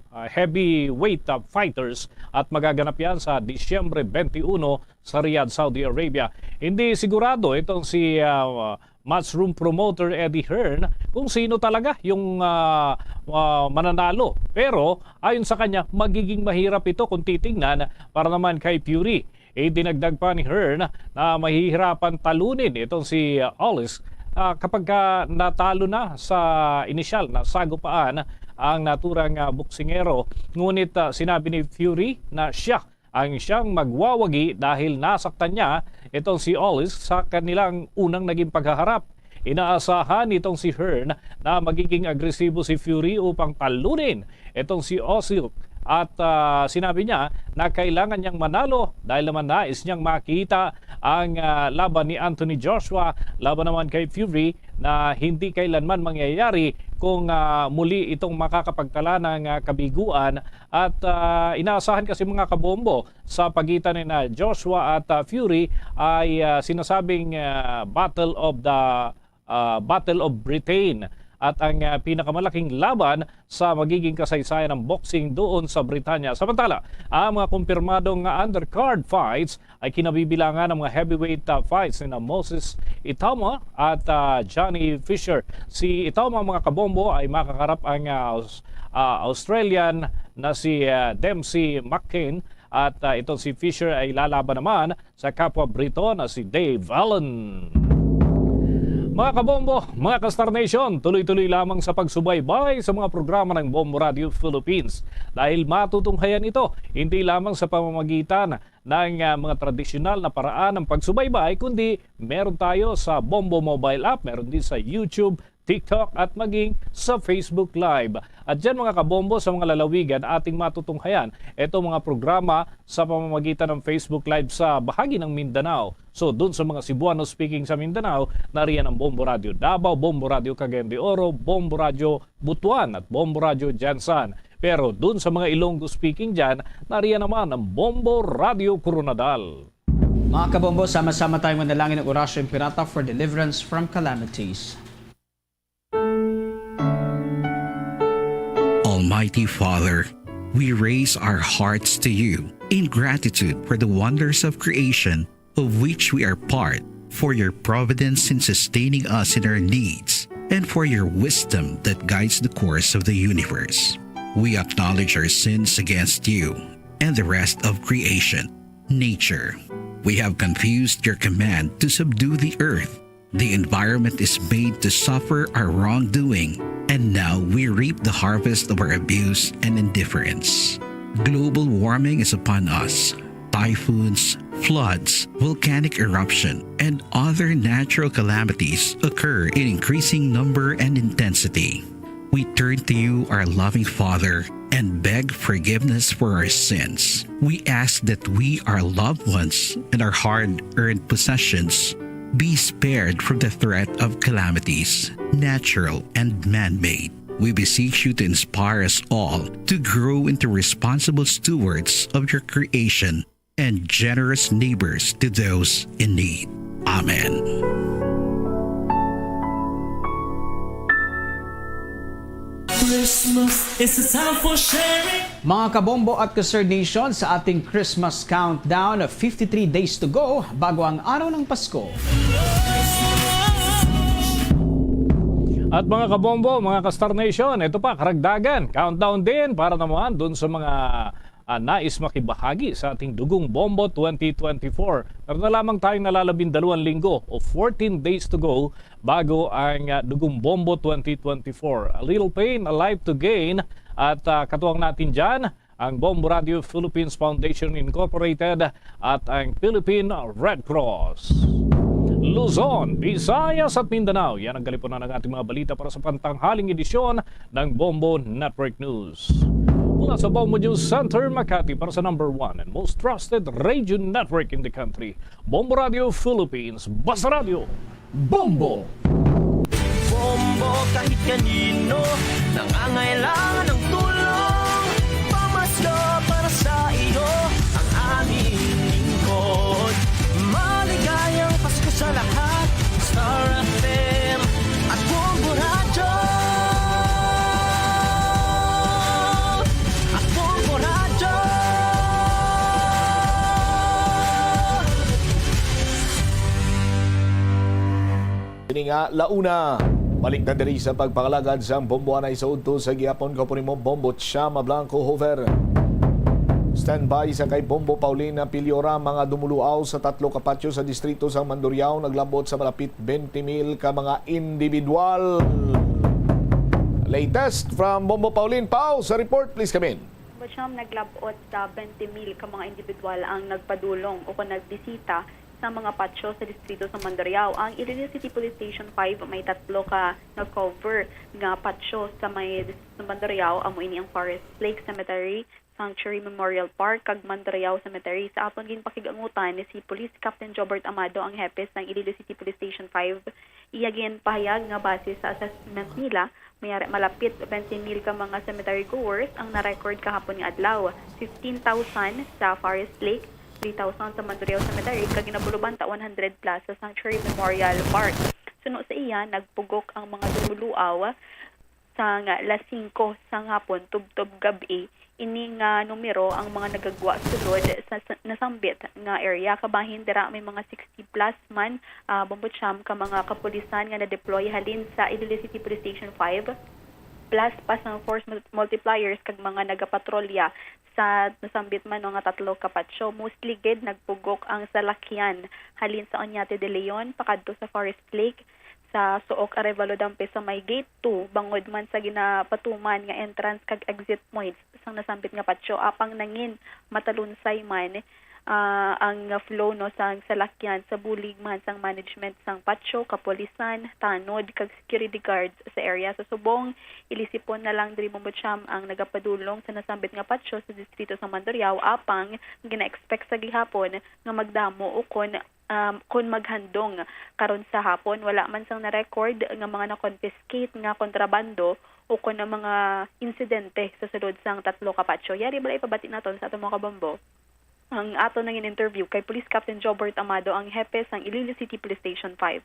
ah, heavyweight, ah, fighters at magaganap yan sa Disyembre twenty-one sa Riyadh, Saudi Arabia. Hindi sigurado itong si, ah, Matchroom promoter Eddie Hearn kung sino talaga yung, ah, ah, mananalo. Pero ayon sa kanya, magiging mahirap ito kung titingnan para naman kay Fury. Idinagdag pa ni Hearn na mahihirapan talunin itong si, ah, Olisk, ah, kapag ka natalo na sa inisyal na sagupaan ang naturang, ah, boksingero. Ngunit, ah, sinabi ni Fury na siya ang siyang magwawagi dahil nasaktan niya itong si Olisk sa kanilang unang naging paghaharap. Inaasahan nitong si Hearn na magiging agresibo si Fury upang talunin itong si Olisk. At, ah, sinabi niya na kailangan niyang manalo dahil naman nais niyang makita ang, ah, laban ni Anthony Joshua laban naman kay Fury na hindi kailanman mangyayari kung, ah, muli itong makakapagtala ng, ah, kabiguan. At, ah, inaasahan kasi, mga kabombo, sa pagitan ni na Joshua at, ah, Fury ay, ah, sinasabing, ah, Battle of the, ah, Battle of Britain at ang, ah, pinakamalaking laban sa magiging kasaysayan ng boxing doon sa Britanya. Samantala, ang mga kumpirmadong undercard fights ay kinabibilangan ng mga heavyweight, ah, fights ni na Moses Itama at, ah, Johnny Fisher. Si Itama, mga kabombo, ay makakarap ang, ah, Aus-, ah, Australian na si, ah, Dempsey McKean at, ah, itong si Fisher ay lalaban naman sa kapwa Brito na si Dave Allen. Mga kabombo, mga ka-Star Nation, tuloy-tuloy lamang sa pagsubaybay sa mga programa ng Bombo Radio Philippines dahil matutunghayan ito hindi lamang sa pamamagitan ng, ah, mga tradisyonal na paraan ng pagsubaybay, kundi meron tayo sa Bombo Mobile App, meron din sa YouTube, TikTok, at maging sa Facebook Live. At dyan, mga kabombo, sa mga lalawigan, ating matutunghayan itong mga programa sa pamamagitan ng Facebook Live sa bahagi ng Mindanao. So, dun sa mga Cebuano speaking sa Mindanao, nariyan ang Bombo Radio Davao, Bombo Radio Cagayan de Oro, Bombo Radio Butuan, at Bombo Radio Gensan. Pero dun sa mga Ilonggo speaking dyan, nariyan naman ang Bombo Radio Koronadal. Mga kabombo, sama-sama tayo manalangin ng Orasyo Imperata for deliverance from calamities. Mighty Father, we raise our hearts to you in gratitude for the wonders of creation of which we are part, for your providence in sustaining us in our needs, and for your wisdom that guides the course of the universe. We acknowledge our sins against you and the rest of creation, nature. We have confused your command to subdue the earth. The environment is made to suffer our wrongdoing, and now we reap the harvest of our abuse and indifference. Global warming is upon us. Typhoons, floods, volcanic eruption, and other natural calamities occur in increasing number and intensity. We turn to you, our loving Father, and beg forgiveness for our sins. We ask that we, our loved ones, and our hard earned possessions be spared from the threat of calamities, natural and man made. We beseech you to inspire us all to grow into responsible stewards of your creation and generous neighbors to those in need. Amen. Christmas is a time for sharing. Mga kabombo at ka-Star Nation, sa ating Christmas countdown, fifty-three days to go bago ang araw ng Pasko. At mga kabombo, mga ka-Star Nation, ito pa, karagdagan. Countdown din para naman dun sa mga ah, nais makibahagi sa ating Dugong Bombo twenty twenty-four. Meron na lamang tayong nalalabing dalawang linggo o fourteen days to go bago ang ah, Dugong Bombo twenty twenty-four. A little pain, a life to gain. At ah, katuwang natin dyan, ang Bombo Radio Philippines Foundation Incorporated at ang Philippine Red Cross. Luzon, Visayas at Mindanao. Yan ang kalipunan ng ating mga balita para sa pantanghaling edisyon ng Bombo Network News. Mula sa Bombo News Center, Makati, para sa number one and most trusted radio network in the country, Bombo Radio Philippines, Basta Radio, Bombo! Bombo kahit kanino nangangailangan ng tulong. Pamasko para sa iyo ang aming lingkod. Maligayang Pasko sa lahat. Star F M at Bombo Radyo. At Bombo Radyo. Ini nga, launa. Balik na diri sa pagpangalagad sang Bombo Anay sa udto sa gihapon. Kaupo nimo, Bombo Chama Blanco Hover. Standby sa kay Bombo Paulina Piliora, mga dumuluaw sa tatlo ka patyo sa distrito sang Mandurriao naglabot sa malapit twenty mil ka mga individual. Latest from Bombo Paulin Pau sa report, please come in. Bocham, naglabot sa twenty mil ka mga individual ang nagpadulong o kon nagbisita sa mga patyo sa distrito sa Mandurriao. Ang Iloilo City Police Station five may tatlo ka na-cover nga patyo sa may distrito sa Mandurriao, amo ini ang Forest Lake Cemetery, Sanctuary Memorial Park, kag Mandurriao Cemetery. Sa aton ginpakig-angutan, si Police Captain Jobert Amado ang hepe sang Iloilo City Police Station five. Iya ginpahayag nga base sa assessment nila, may ara malapit twenty mil ka mga cemetery goers ang na-record kahapon nga adlaw, fifteen thousand sa Forest Lake, three thousand sa Mandurriao Cemetery, kag ginapulubanta one hundred plus sa Sanctuary Memorial Park. Suno sa iya, nagpugok ang mga dumuluaw sang las singko sang hapon tubtob gab-i. Ini nga numero ang mga nagagwa sulod sa sa- nasambit nga area. Kabahin dira may mga sixty plus man, ah, Bombo Cham, ka mga kapulisan nga na-deploy halin sa Iloilo City Police Station five, plus pa sang force mul- multipliers kag mga nagapatrolya sa nasambit man, no, nga tatlo ka patyo. Mostly gid nagpugok ang salakyan halin sa Oñate de Leon pakadto sa Forest Lake, sa Suok Arevalo Dampe sa may Gate two, bangod man sa ginapatuman nga entrance kag exit points sang nasambit nga patyo, apang nangin matalunsay man, ah, ang flow, no, sang salakyan sa bulig man sang management sang patyo, kapulisan, tanod, kag security guards sa area. Sa subong, ilisipon na lang diri, Bombo Cham, ang nagapadulong sa nasambit nga patyo sa distrito sang Mandurriao, apang gina-expect sa gihapon nga magdamo ukon um, kon maghandong karon sa hapon. Wala man sang na-record nga mga na-confiscate nga kontrabando ukon ang mga insidente sa sulod sang tatlo ka patyo. Yari bala ipabati naton sa aton mga kabombo ang aton nangin interview kay Police Captain Jobert Amado, ang hepe sang Iloilo City Police Station five.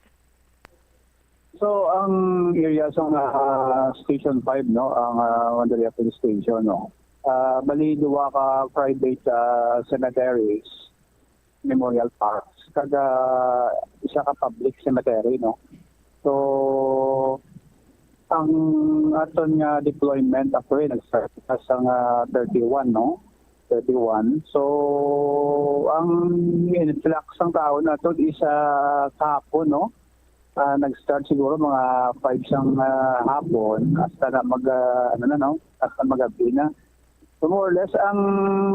So, ang area sa, ah, Station five, no, ang, ah, Mandaluyong Police Station, no, ah, bali, duwa ka private, ah, cemeteries, memorial parks, kag, ah, isa ka public cemetery, no. So, ang aton nga deployment, actually, nag-start na sa nga thirty-one, no? Thirty-one. So, ang influx sang tao nato is, ah, kahapon, no? Ah, nag-start siguro mga five sang, ah, hapon hasta na mag, ah, ano na, no? Hasta magabi na. So, more or less, ang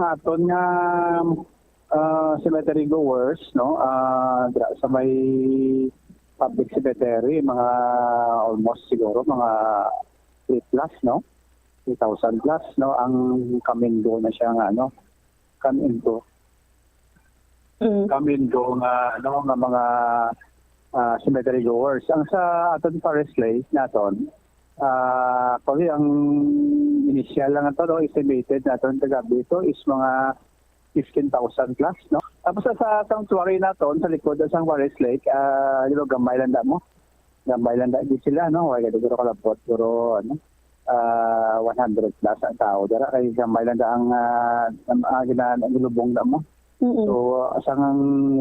aton nga, ah, cemetery goers, no? Ah, dira sa may public cemetery, mga almost siguro mga three plus, no? Three thousand plus, no? Ang come and go na siya nga, ano, come and go. Mm. Come and go nga, ano, nga mga, ah, cemetery goers. Ang sa aton Forest Lake naton, ah, actually, ang initial lang ato, no, estimated naton kagabi ito is mga fifteen thousand plus, no? Tapos sa, sa sanctuary naton, sa likod sa Forest Lake, ah, di ba, gamay lang da mo. Gamay lang da gid sila, no? Wala gid siguro kalabot, pero, ano, ah, one hundred plus ang tao dira, kay gamay lang da ang, ah, ang, ah, gina-, ang gilubong da mo. Mm-mm. So, sang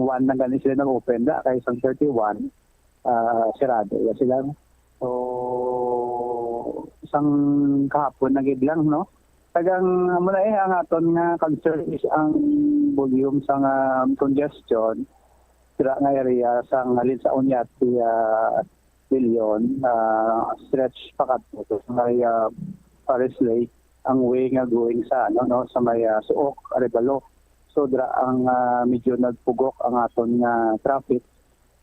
one lang gani sila nag-open da, kay sang thirty-one, ah, sirado ya sila, no? So, sang kahapon na gid lang, no? Tagang, amo na eh, ang aton nga concern is ang volume sang, ah, congestion dira nga area sang halin sa Oñate, ah, Leon, ah, stretch pa kadto sa may, ah, Forest Lake, ang way nga going sa, ano, no, sa may, ah, Suok, Arevalo. So, dira ang, ah, medyo nagpugok ang aton nga traffic.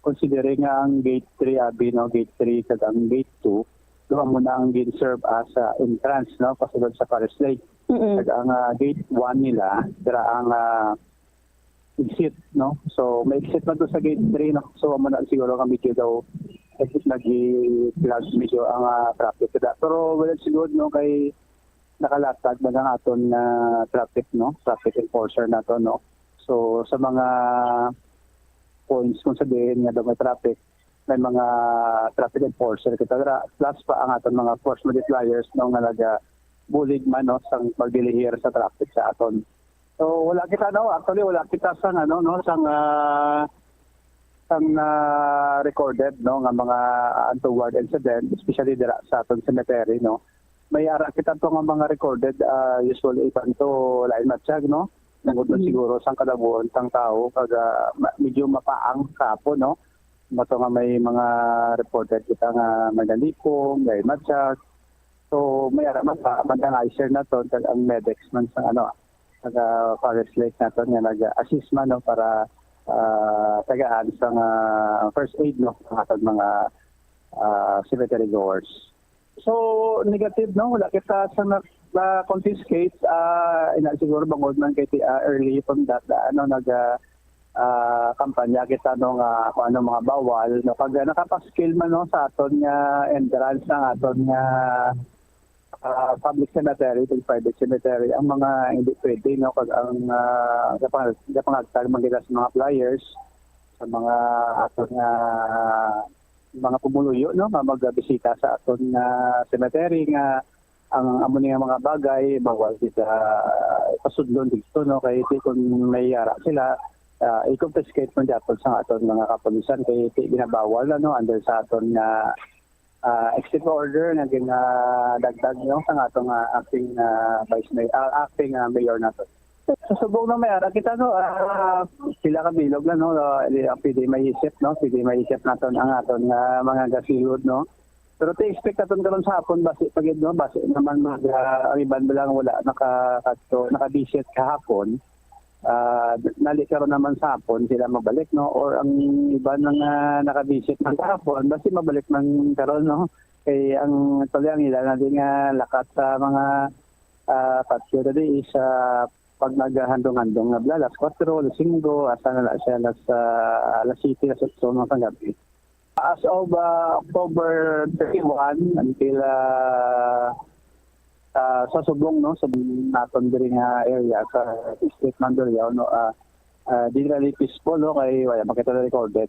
Considering nga ang gate three, abi, no, gate three kag ang gate two, duha mo na ang gin-serve as, ah, entrance, no, pasulod sa Forest Lake. Mm-mm. Kag ang, ah, gate one nila, dira ang, ah, exit, no? So, may exit man to sa gate three, no? So, amo na siguro nga medyo daw nag-, nag-clog medyo ang, ah, traffic kada. Pero wala siguro, no, kay nakalatag man ang aton, ah, traffic, no? Traffic enforcer nato, no? So, sa mga points kung sa diin nga daw may traffic, may mga traffic enforcer kita dira. Plus pa ang aton mga force multipliers, no, nga nagabulig man, no, sang pagdilihir sa traffic sa aton. So, wala kita, no? Actually, wala kita sang, ano, no, sang, ah, sang, ah, recorded, no, nga mga untoward incident, especially dira sa aton cemetery, no. May ara kita to nga mga recorded, ah, usually iban to lain matsyag, no. Tungod na Mm. siguro sang kalabuon sang tawo, kag, ah, ma-, medyo mapaang kahapon, no. Mato nga may mga reported kita nga may nalipong, may matsyag. So, may ara man pa, man ang I C R naton, kag ang medics man sa, ano, taga Forest Lake naton nga nag-assist man, no, para, ah, tagaan sang, ah, first aid, no, ang aton mga, ah, cemetery goers. So, negative, no? Wala kita sa na, na confiscate, ah, ina siguro bangod man kay ti-, ah, early from that, ah, ano, nag, ah, ah, kampanya kita, no, nga kung ano mga bawal, no? Pag, ah, nakapaskil man, no, sa aton nga entrance, ang aton nga, ah, public cemetery, kag private cemetery, ang mga hindi pwede, no, kag ang, ah, gapang-, gapangagtag man kita sa mga flyers, sa mga aton nga mga pumuluyo, no, nga magbisita sa aton nga cemetery, nga ang amo ni nga mga bagay bawal kita pasudlon dito, no, kay di kun may ara sila, ah, i-confiscate man gyapon sa aton mga kapulisan, kay di ginabawal na, no, under sa aton nga, ah, executive order nga ginadagdag, no, sa aton nga acting, ah, vice mayor, ah, acting, ah, mayor nato. Sa subong na may ara kita, no, ah, pila ka bilog na, no, ah, di, ah, pwede maisip, no, pwede maisip naton ang aton nga mga gasilod, no. Pero ti expect naton karon sa hapon, basi pa gid, no, basi naman mag, ah, ang iban ba lang wala naka-, kadto, naka-visit kahapon. Ah, nali karon naman sa hapon sila mabalik, no, or ang iban nga naka-visit man kahapon, basi mabalik man karon, no. Kay ang, actually, ang ila na din nga lakat sa mga, ah, patio tadi is, ah, pag naghandong-handong nga bala, alas kuwatro, alas singko, hasta na la siya alas, ah, alas siyete, alas otso, mga kagabi. As of, ah, October thirty-one, until, ah, ah, sa subong, no, sa naton diri nga area sa District Mandaluyong, no, ah, ah, generally peaceful, no, kay wala man kita recorded.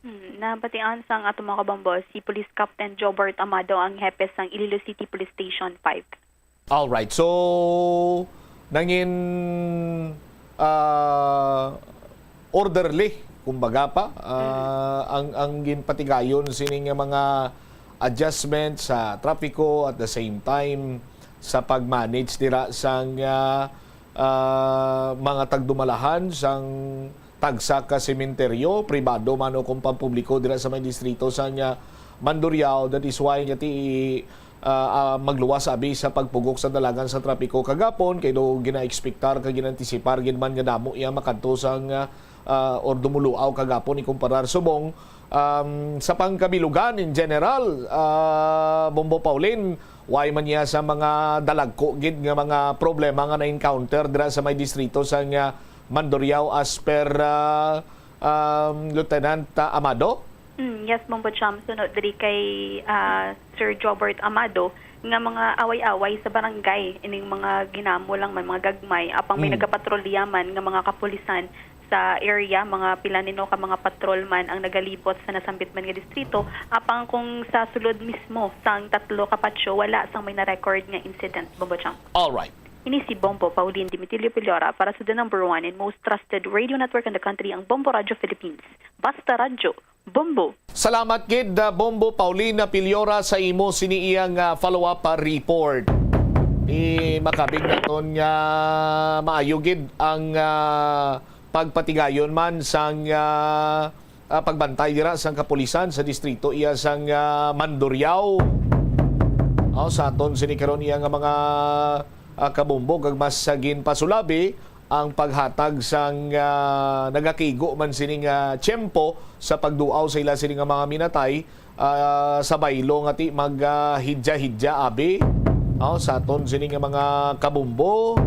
Hmm, nabatian sang ato mga kabombo, si Police Captain Jobert Amado ang hepe sang Iloilo City Police Station five. Alright, so nangin ah, orderly, kumbaga pa, ah, ang ang ginpatigayon sini nga mga adjustment sa trapiko, at the same time sa pag-manage dira sang ah, ah, mga tagdumalahan sang tagsa ka sementeryo, pribado man o kung pampubliko, dira sa may distrito sang ah, Mandurriao. That is why nga ti ah, ah, magluwas abi sa pagpugok sa dalagan sa trapiko kagapon, kay do ginaekspektar kag ginantisipar gid man nga damo iya makadto sang ah, ah, or dumuluaw kagapon ikumparar subong. Um, sa pangkabilugan in general, ah, Bombo Paulin, why man niya sa mga dalagko gid nga mga problema nga na-encounter dira sa may distrito sang ah, Mandurriao as per ah, um, Lieutenant ah, Amado? Mm, yes, Bombo Cham. Suno diri kay ah, Sir Jobert Amado nga mga away-away sa barangay, ining mga ginamo lang man, mga gagmay, apang may Hmm. nagapatrolya man nga mga kapulisan sa area, mga pila nino ka mga patrol man ang nagalibot sa nasambit man nga distrito, apang kung sa sulod mismo sang tatlo ka patio, wala sang may na-record nga incident, Bombo Cham. Alright. Ini si Bombo Pauline Dimitilio Piliora para sa the number one and most trusted radio network in the country, ang Bombo Radio Philippines. Basta Radyo, Bombo! Salamat gid, ah, Bombo Paulina Piliora, sa imo sini iyang ah, follow-up ah, report. Di makabig naton nga maayo gid ang ah, pagpatigayon man sang ah, ah, pagbantay dira sang kapulisan sa distrito iya sang ah, Mandurriao. Oh, sa aton sini karon iya nga mga ah, kabombo, kag mas ah, ginpasulabi ang paghatag sang ah, nagakigo man sini nga tiyempo sa pagduaw sa ila sini nga mga minatay, ah, sa baylo nga ti mag ah, hidya-hidya abi. Oh, sa aton sini nga mga kabombo.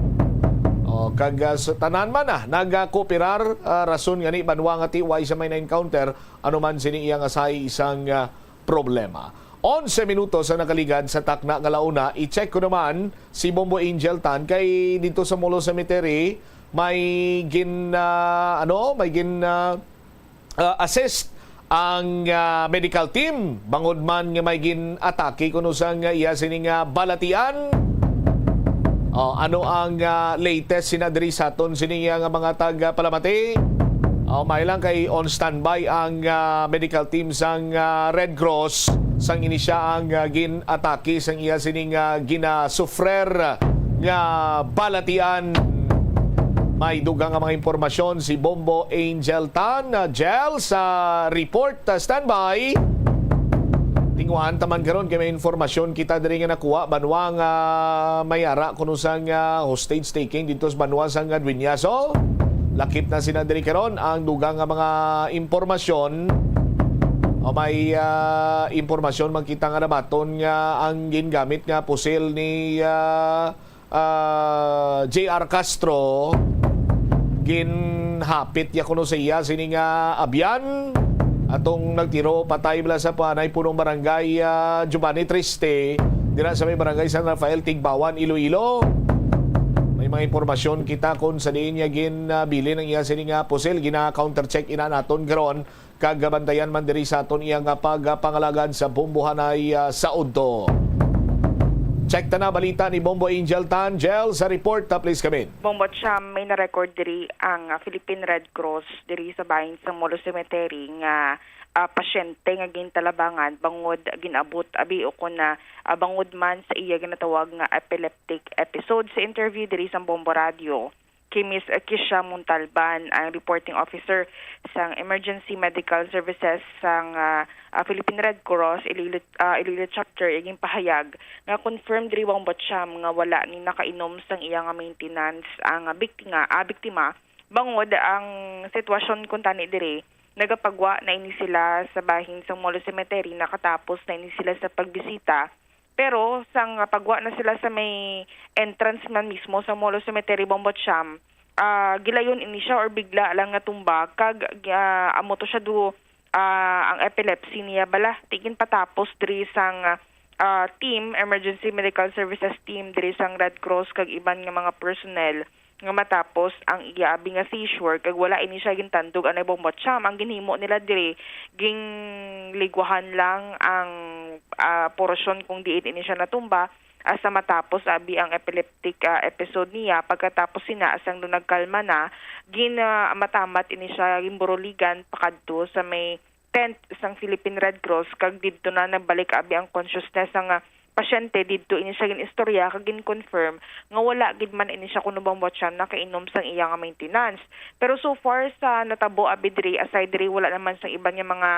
Oh, kag ah, sa tanan man ah, nagakooperar, ah, rason gani banwa nga ti way sa may na-encounter ano man sini iya nga sahi isang ah, problema. Onse minutos ang nakaligad sa takna nga launa. I-check ko naman si Bombo Angel Tan kay dito sa Molo Cemetery may gin ah, ano, may gin ah, ah, assist ang ah, medical team bangod man nga may gin-atake kuno sang iya sini nga balatian. Oh, ano ang ah, latest sina diri sa aton sini nga mga taga Palamati? Oh, may lang kay on standby ang ah, medical team sang ah, Red Cross sang ini siya ang ah, gin-atake sang iya sini nga ginasufrer nga balatian. May dugang nga mga impormasyon si Bombo Angel Tan, ah, Jel, sa report. Ah, standby. Tinguhaan ta man karon kay may informasyon kita diri nga nakuha banwa nga may ara kuno sang ah, hostage taking dito sa banwa sang Dueñaso. Lakip na sina diri karon ang dugang nga mga impormasyon. O may ah, impormasyon man kita nga nabaton nga ang gingamit nga pusil ni ah, ah, J R Castro, ginhapit ya kuno sa iya sini nga abyan atong nagtiro patay bala sa panay punong barangay ah, Giovanni Triste dira sa may barangay San Rafael, Tigbawan, Iloilo. May mga impormasyon kita kung sa diin niya ginabilin ang iya sini nga pusil. Gina-countercheck ina naton karon kag gabantayan man diri sa aton iya nga pagpangalagad sa bombohanay ah, sa udto. Check ta na balita ni Bombo Angel Tan. Jel, sa report, ah, please come in. Bombo Cham, may na-record diri ang ah, Philippine Red Cross diri sa bahin sa Molo Cemetery nga ah, pasyente nga gintalabangan bangod ginabot abi o kon na ah, bangod man sa iya ginatawag nga epileptic episode. Sa interview diri sa Bombo Radio, kay Miss Kisha Montalban, ang reporting officer sang Emergency Medical Services sang ah, ah, Philippine Red Cross Iloilo, ah, Iloilo Chapter, iya ginpahayag nga confirmed diri Bombo Cham nga wala ni nakainom sang iya nga maintenance ang ah, biktima, ah, biktima, bangod ang sitwasyon kuntani diri nagapagwa na ini sila sa bahin sang Molo Cemetery, nakatapos na ini sila sa pagbisita. Pero sang pagwa na sila sa may entrance man mismo sa Molo Cemetery, Bombo Cham, ah, gilayon ini siya or bigla lang nga tumba kag ah, amo to siya do ah, ang epilepsy niya bala. Di ginpatapos diri sang ah, team, emergency medical services team diri sang Red Cross kag iban nga mga personnel nga matapos ang iya abi nga seizure, kag wala ini siya gintandog, anay Bombo Cham. Ang ginhimo nila diri, ginligwahan lang ang, ah, porosyon kung diin ini siya natumba, hasta matapos abi ang epileptic, ah, episode niya. Pagkatapos sina, asang do nagkalma na, gin, ah, matamat ini siya, ginburuligan pakadto sa may tent sang Philippine Red Cross, kag didto na nagbalik abi ang consciousness sang, ah, pasyente. Didto ini siya gin-istorya kag gin-confirm nga wala gid man ini siya kuno Bombo Cham nakainom sang iya nga maintenance. Pero so far sa natabo abi diri, aside diri, wala naman sang iban nga mga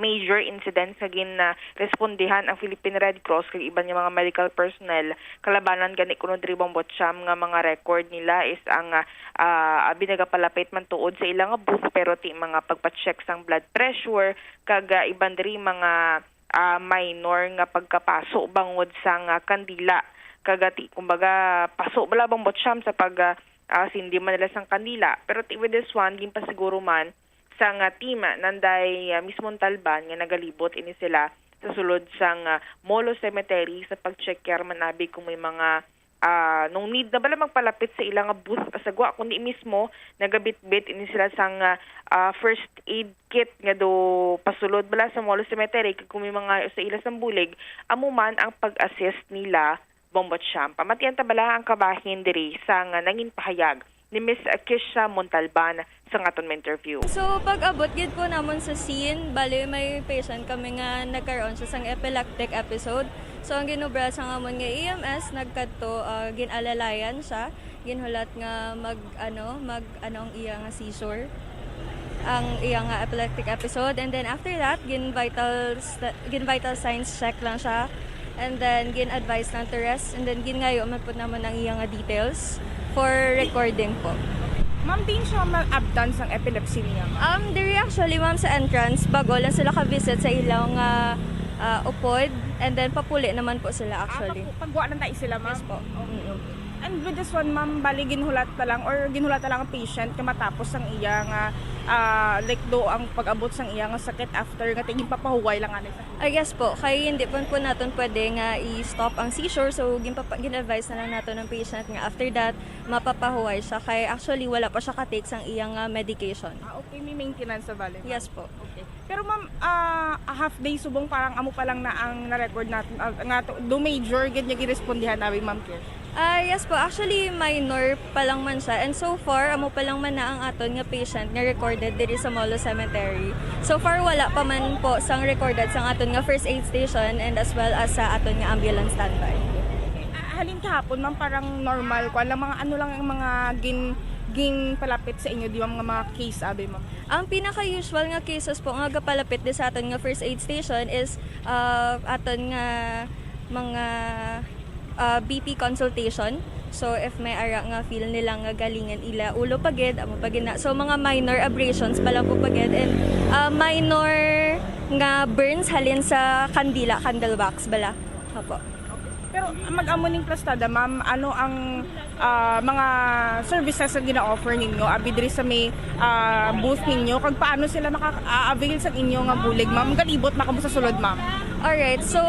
major incidents nga gin, ah, respondihan ang Philippine Red Cross kag iban nga mga medical personnel kalabanan gani kuno diri Bombo Cham nga mga record nila is ang, ah, ah, abi nagapalapit man tuod sa ila nga booth, pero ti mga pagpa-check sang blood pressure kag, ah, iban diri mga, ah, minor nga pagkapaso bangod sang, ah, kandila. Kag, ah, ti, kumbaga, paso bala Bombo Cham sa pag, ah, ah, sindi man nila sang kandila. Pero ti, with this one, ginpasiguro man sang, ah, team, ah, nanday, ah, Miss Montalban nga nagalibot ini sila sa sulod sang, ah, Molo Cemetery sa pag-check care man abi kung may mga, ah, no need na bala magpalapit sa ila nga booth pasagwa, kundi mismo nagabitbit ini sila sang, ah, ah, first aid kit nga do pasulod bala sa Molo Cemetery, kag kung may mga sa ila sang bulig, amo man ang pag-assist nila Bombo Cham. Pamatian ta bala ang kabahin diri sang nangin pahayag ni Miss Kisha Montalban sa aton interview. So, pag-abot gid po namon sa scene, bali may patient kami nga nagkaroon siya sang epileptic episode. So, ang ginobra sang amon nga E M S, nagkadto, ah, gin-alalayan siya, ginhulat nga mag, ano, mag, ano ang iya nga seizure, ang iya nga epileptic episode. And then after that, gin vital st-, gin vital signs check lang siya. And then, gin-advise lang to rest. And then, gingayo man pud namon ang iya nga details for recording po. Ma'am, diin siya maabtan sang epilepsy niya, ma'am? Um, diri actually, ma'am, sa entrance, bago lang sila ka-visit sa ilang, ah, ah, upod. And then, papuli naman po sila actually. Ah, pag-, pagwa lang tayo sila, ma'am? Yes po. Okay, okay. And with this one, ma'am, bali ginhulat na lang or ginhulat na lang ang patient nga matapos ang iya nga, ah, like, do ang pag-abot sang iya nga sakit after nga tigin papahuway lang anay sa Ah, yes po. Kay hindi po, po naton pwede nga i-stop ang seizure. So, ginpapa-, gin-advise na lang naton ang patient nga after that, mapapahuway siya. Kay actually, wala pa siya ka-take sang iyang, ah, medication. Ah, okay. May maintenance sa bali, ma'am? Yes po. Okay. Pero, ma'am, ah, a half day subong parang amo pa lang na ang na-record natin, ah, nga to, do major gid nga girespondihan abi, ma'am, care? Ah, yes po. Actually, minor pa lang man siya. And so far, amo pa lang man na ang aton nga patient nga recorded diri sa Molo Cemetery. So far, wala pa man po sang recorded sang aton nga first aid station and as well as sa aton nga ambulance standby. Ah, halin kahapon, ma'am, parang normal, kwan lang, mga ano lang ang mga gin-, ginpalapit sa inyo, di ba, mga, mga case, abi, ma'am? Ang pinaka-usual nga cases po nga gapalapit di sa aton nga first aid station is, ah, aton nga mga, ah, B P consultation. So, if may ara nga feel nila nga galingan ila ulo pa gid, amo pa gid na. So, mga minor abrasions pa lang po pa gid. And, ah, minor nga burns halin sa kandila, candle wax bala. Opo. Pero mag-amo ning plastada, ma'am, ano ang, ah, mga services nga gina-offer ninyo abi diri sa may, ah, booth ninyo, kag paano sila maka-avail sa inyo nga bulig, ma'am? Galibot na kamo sa sulod, ma'am. Alright. So,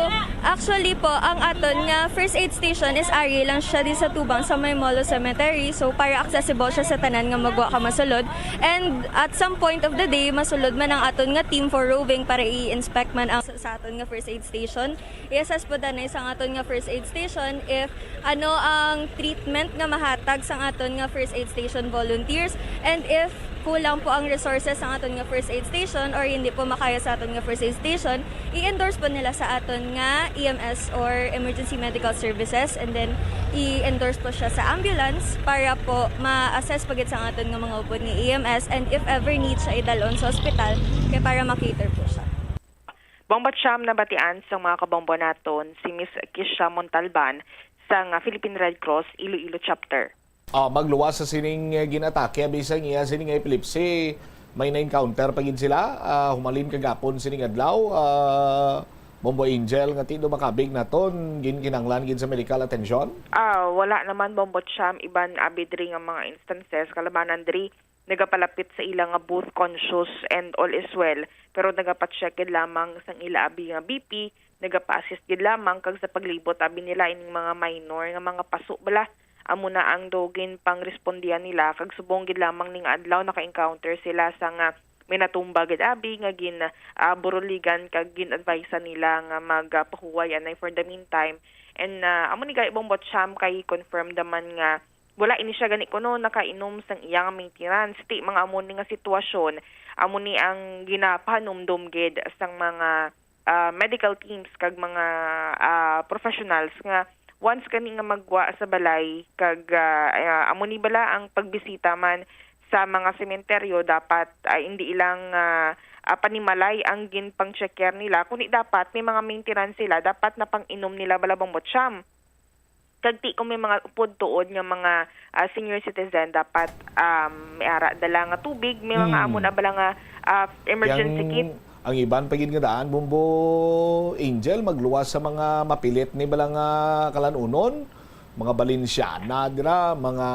actually po, ang aton nga first aid station is ari lang siya di sa tubang sa may Molo Cemetery. So, para accessible siya sa tanan nga magwa ka masulod. And at some point of the day, masulod man ang aton nga team for roving para i-inspect man ang sa, sa aton nga first aid station. I-assess po danay sang aton nga first aid station if ano ang treatment nga mahatag sang aton nga first aid station volunteers, and if kulang po ang resources sang aton nga first aid station or hindi po makaya sa aton nga first aid station, i-endorse po nila sa aton nga E M S or emergency medical services, and then i-endorse po siya sa ambulance para po ma-assess pa gid sang aton nga mga upod nga E M S, and if ever need siya idalon sa ospital, kay para ma-cater po siya. Bombo Cham, nabatian sang mga kabombo naton si Miss Kisha Montalban sang Philippine Red Cross Iloilo Chapter. Ah, magluwas sa sining, eh, gin-atake, abi sang iya sining epilepsy, may na-encounter pa gid sila, ah, humalin kagapon sining adlaw, ah, Bombo Angel, nga ti do makabig naton, ginkinahanglan gid sa medical atensyon? Ah, wala naman, Bombo Cham, iban abi diri nga mga instances, kalabanan diri nagapalapit sa ila nga booth conscious and all is well, pero nagapacheck gid lamang sang ila abi nga B P, nagapa-assist gid lamang kag sa paglibot abi nila ining mga minor nga mga paso bala Amo na ang daw ginpangrespondihan nila, kag subong gid lamang ning adlaw naka-encounter sila sa nga may natumba gid abi nga gin, ah, buruligan kag gin-advise nila nga magapahuway anay for the meantime. And, ah, amo ni gani, Bombo Cham, kay confirmed naman nga wala ini siya gani kuno nakainom sang iya nga maintenance. Ti mga amo ni nga sitwasyon, amo ni ang ginapahanumdom gid sang mga, ah, medical teams kag mga, ah, professionals nga once gani nga maggwa sa balay kag, ah, ah, amo ni bala ang pagbisita man sa mga sementeryo, dapat, ah, hindi lang, ah, ah, panimalay ang ginpang-check care nila, kundi dapat may mga maintenance sila, dapat napang-inom nila bala, Bombo Cham. Kag ti kung may mga upod tuod nga mga, ah, senior citizen, dapat, um, may ara dala nga tubig, may mga Hmm. amo na bala nga, ah, emergency Yang kit. Ang iban pa gid nga daan, Bombo Angel, magluwas sa mga mapilit ni bala nga kalanunon, mga Balenciana dira, mga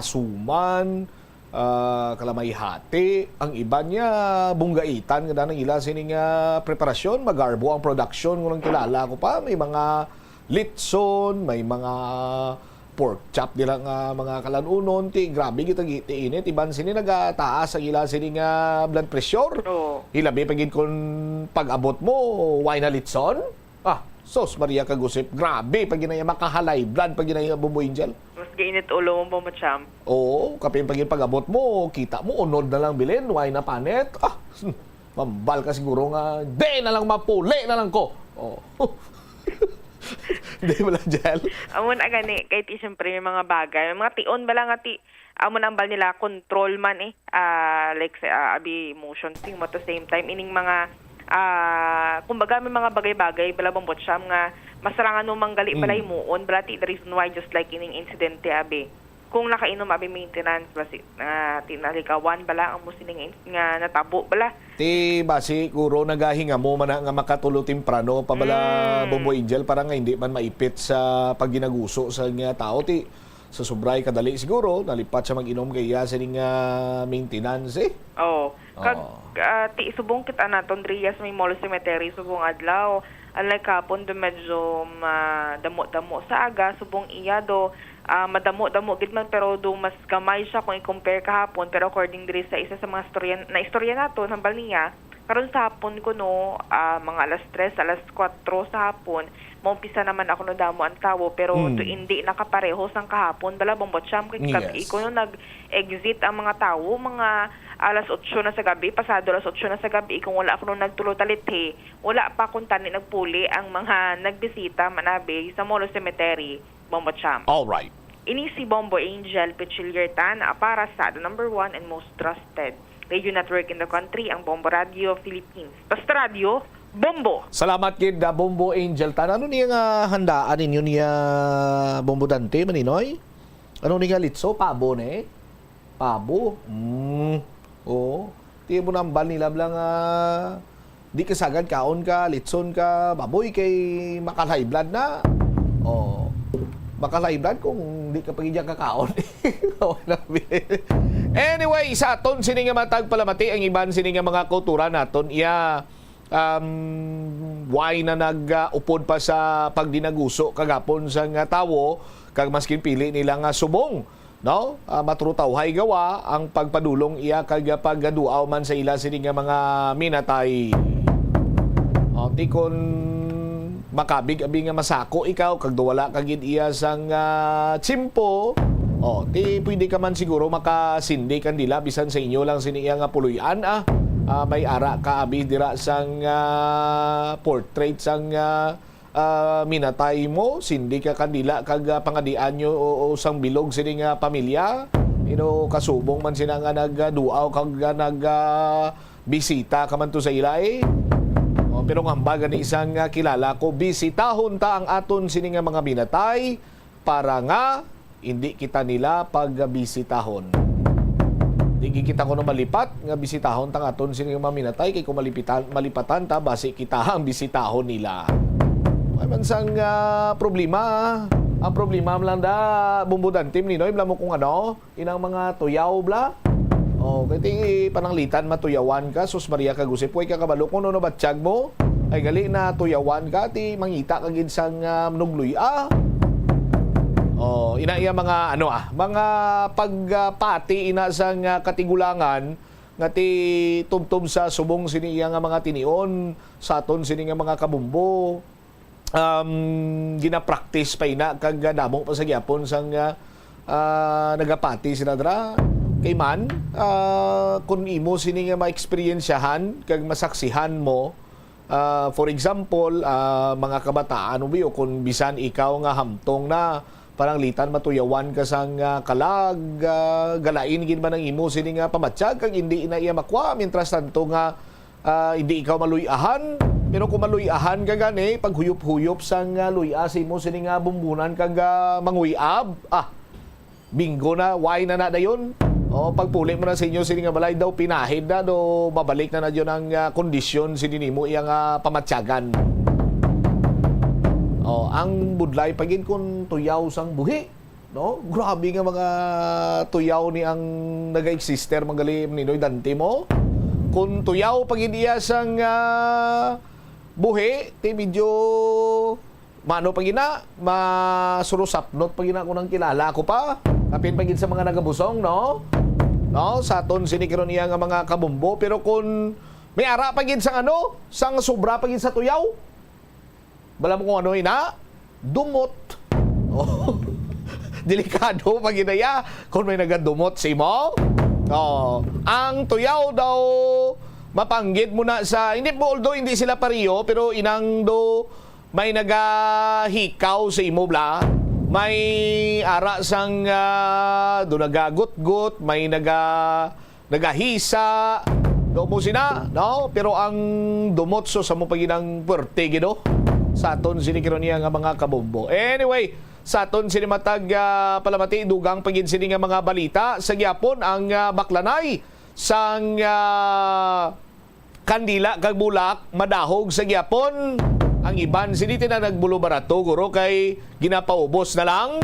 Suman, ah, Kalamay Hati. Ang iban niya, bunggaitan nga daan ang ila sini nga preparasyon, magarbo ang production, ngunang kilala ko pa, may mga litson, may mga pork chop dira nga mga kalanunon, ti grabe gid ang ti init. Iban sini nagataas ang ila sini nga blood pressure. Oo. Hilabi pa gid kung pag-abot mo, why na litson? Ah, sus, Maria kag Josep, grabe pa ginaya, makahalay blood pa ginaya, Bombo Angel. Mas gainit ulo mo, Bombo Cham. Oo, kapin pa gid pag-abot mo, kita mo, unod na lang bilin, why na panit? Ah, Mambal ka siguro nga, "Di na lang, mapuli na lang ko." Oh. Di ba lang, Jel? Amo na gani, kay ti, siyempre, may mga bagay, may mga tion bala nga ti, amo na ang bal nila, control man eh. Ah, like, sa, ah, abi emotions, ting, at the same time, ining mga, ah, kumbaga, may mga bagay-bagay bala, Bombo Cham, nga masarangan mo manggali bala Mm. himuon, bala ti, the reason why, just like ining insidente, abi. Kung nakainom abi maintenance, basi, ah, tinalikawan bala ang mo sini nga ins-, nga natabo bala. Ti basi, guro, nagahingamo man na nga makatulo temprano pa bala, Mm. Bombo Angel, para nga hindi man maipit sa pagdinaguso sa nga tao. Ti, sa sobray kadali siguro, nalipat siya mag-inom kay iya sini nga maintenance, eh. Oo. Kag, Oo. ah, ti, subong kita naton, Andrea, sa may Mall Cemetery, subong adlaw. Unlike kapon, do medyo madamo-damo sa aga, subong iya do, ah, madamo-damo gid man, pero do mas gamay siya kung i-compare kahapon. Pero according diri sa isa sa mga storya, na istorya nato, hambal niya, karon sa hapon kuno, ah, mga alas tres, alas kuwatro sa hapon, maumpisa naman ako no damo ang tawo, pero Mm. do hindi nakapareho sang kahapon. Bala, Bombo Cham, kay kag Yes. iko no nag-exit ang mga tawo, mga alas otso na sa gabi, pasado alas otso na sa gabi, kung wala ako no nagtulo talithi, wala pa kuntani nagpuli ang mga nagbisita manabi sa Molo Cemetery, Bombo Cham. All right. Ini si Bombo Angel Pichiliertan para sa the number one and most trusted radio network in the country, ang Bombo Radio Philippines. Basta radyo, Bombo! Salamat gid, ah, Bombo Angel Tan. Ano niya nga handaan ninyo niya, Bombo Dante, Maninoy? Ano niya, litso? Pabo ni? Pabo? Mm. Oo. Ti mo nambal nila bala nga di ka sagad kaon ka, litson ka, baboy kay makal-high blood na. Oh. Makal-high blood kung di ka pa gid kakaon. Anyway, sa aton sini nga matag palamati, ang iban sini nga mga kultura naton, iya, um, why na nag, ah, upod pa sa pagdinaguso kagapon sa nga tawo, kag maskin pili nila nga subong, no? Ah, matrutawhay gawa ang pagpadulong iya kag pagduaw man sa ila sini nga mga minatay. O, ti kon makabig abi nga masako ikaw kag wala ka gid iya sang, ah, tsimpo, o, ti pwede ka man siguro makasindi kandila bisan sa inyo lang sini iya nga puloy-an, ah. Ah, may ara ka abi dira sang, ah, portrait sang, ah, ah, minatay mo, sindi ka kandila kag, ah, pangadian nyo o, o sang bilog sini nga pamilya. You know, kasubong man sina nga nagduaw kag, ah, nag, ah, bisita ka man to sa ila, eh. O, pero nga hambal gani sang, ah, kilala ko, bisitahon ta ang aton sini nga mga minatay para nga hindi kita nila pagbisitahon. Di gid kita kuno malipat nga bisitahon ta nga aton sini nga mga minatay, kay kung malipitan, malipatan ta, basi kita ang bisitahon nila. Ay man sang, ah, problema. Ang problema man lang da, Bombo Dante, Maninoy, bala mo kung ano, inang mga tuyaw, bla. O, kay ti pananglitan matuyawan ka, sus Maria kag Josep, way ka kabalo kung ano nabatyag mo. Ay gali na tuyawan ka, ti mangita ka gid sang, ah, nugloy, ah. Oh, ina iya mga, ano, ah, mga pagpati ina sang, ah, katigulangan nga ti tubtob sa subong sini iya nga mga tinion sa aton sini nga mga kabumbo. Um, gina-practice pa ina kag damo pa sa gyapon sang, ah, ah, nagapati sila dira. Kay man, ah, kun imo sini nga maeksperiensyahan kag masaksihan mo, ah, for example, ah, mga kabataan, ubi, o kun bisan ikaw nga hamtong na pananglitan matuyawan ka sang, ah, kalag, ah, galain gid man ang imo sini nga pamatyag kag indi na iya makwa, mientras tanto nga, ah, indi ikaw maluy-ahan. Pero kung maluy-ahan ka gani, paghuyop-huyop sang, ah, luy-a sa imo sini nga bumbunan kag, ah, manguyab, ah, bingo na, why na na dayon? O, pagpuli mo na sa inyo sini nga balay daw, pinahid na, do mabalik na na dayon ang, ah, kondisyon sini nimo iya nga pamatyagan. O, ang budlay pa gid kun tuyaw sang buhi, no? Grabe nga mga tuyaw ni ang naga-exister, manggali Ninoy Dante mo. Kun tuyaw pa gid iya sang, ah, buhi, ti medyo mano pa gina, masurusapnot pa gina ko nang kilala ko pa. Kapin pa gid sa mga nagabusong, no? No, sa aton sini karon iya nga mga kabumbo, pero kun may ara pa gid sang ano, sang sobra pa gid sa tuyaw. Bala mo kung ano ina? Dumot. Oh. Delikado pa gid iya kung may nagadumot sa imo. Oh, ang tuyaw daw mapanggit mo na sa, hindi mo, although hindi sila pareho, pero inang do may nagahikaw sa imo bla, may ara sang, ah, do nagagutgot, may naga nagahisa, do mo sina, no? Pero ang dumot so sa mo pa gid ang puwerte gid, oh, sa aton sini karon niya nga mga kabombo. Anyway, sa aton sini matag, ah, palamati, dugang pa gid sini nga mga balita. Sa gyapon ang, ah, baklanay sang, ah, kandila kag bulak madahog sa gyapon. Ang iban sini ti na nagbulo barato, guro, kay ginapaubos na lang.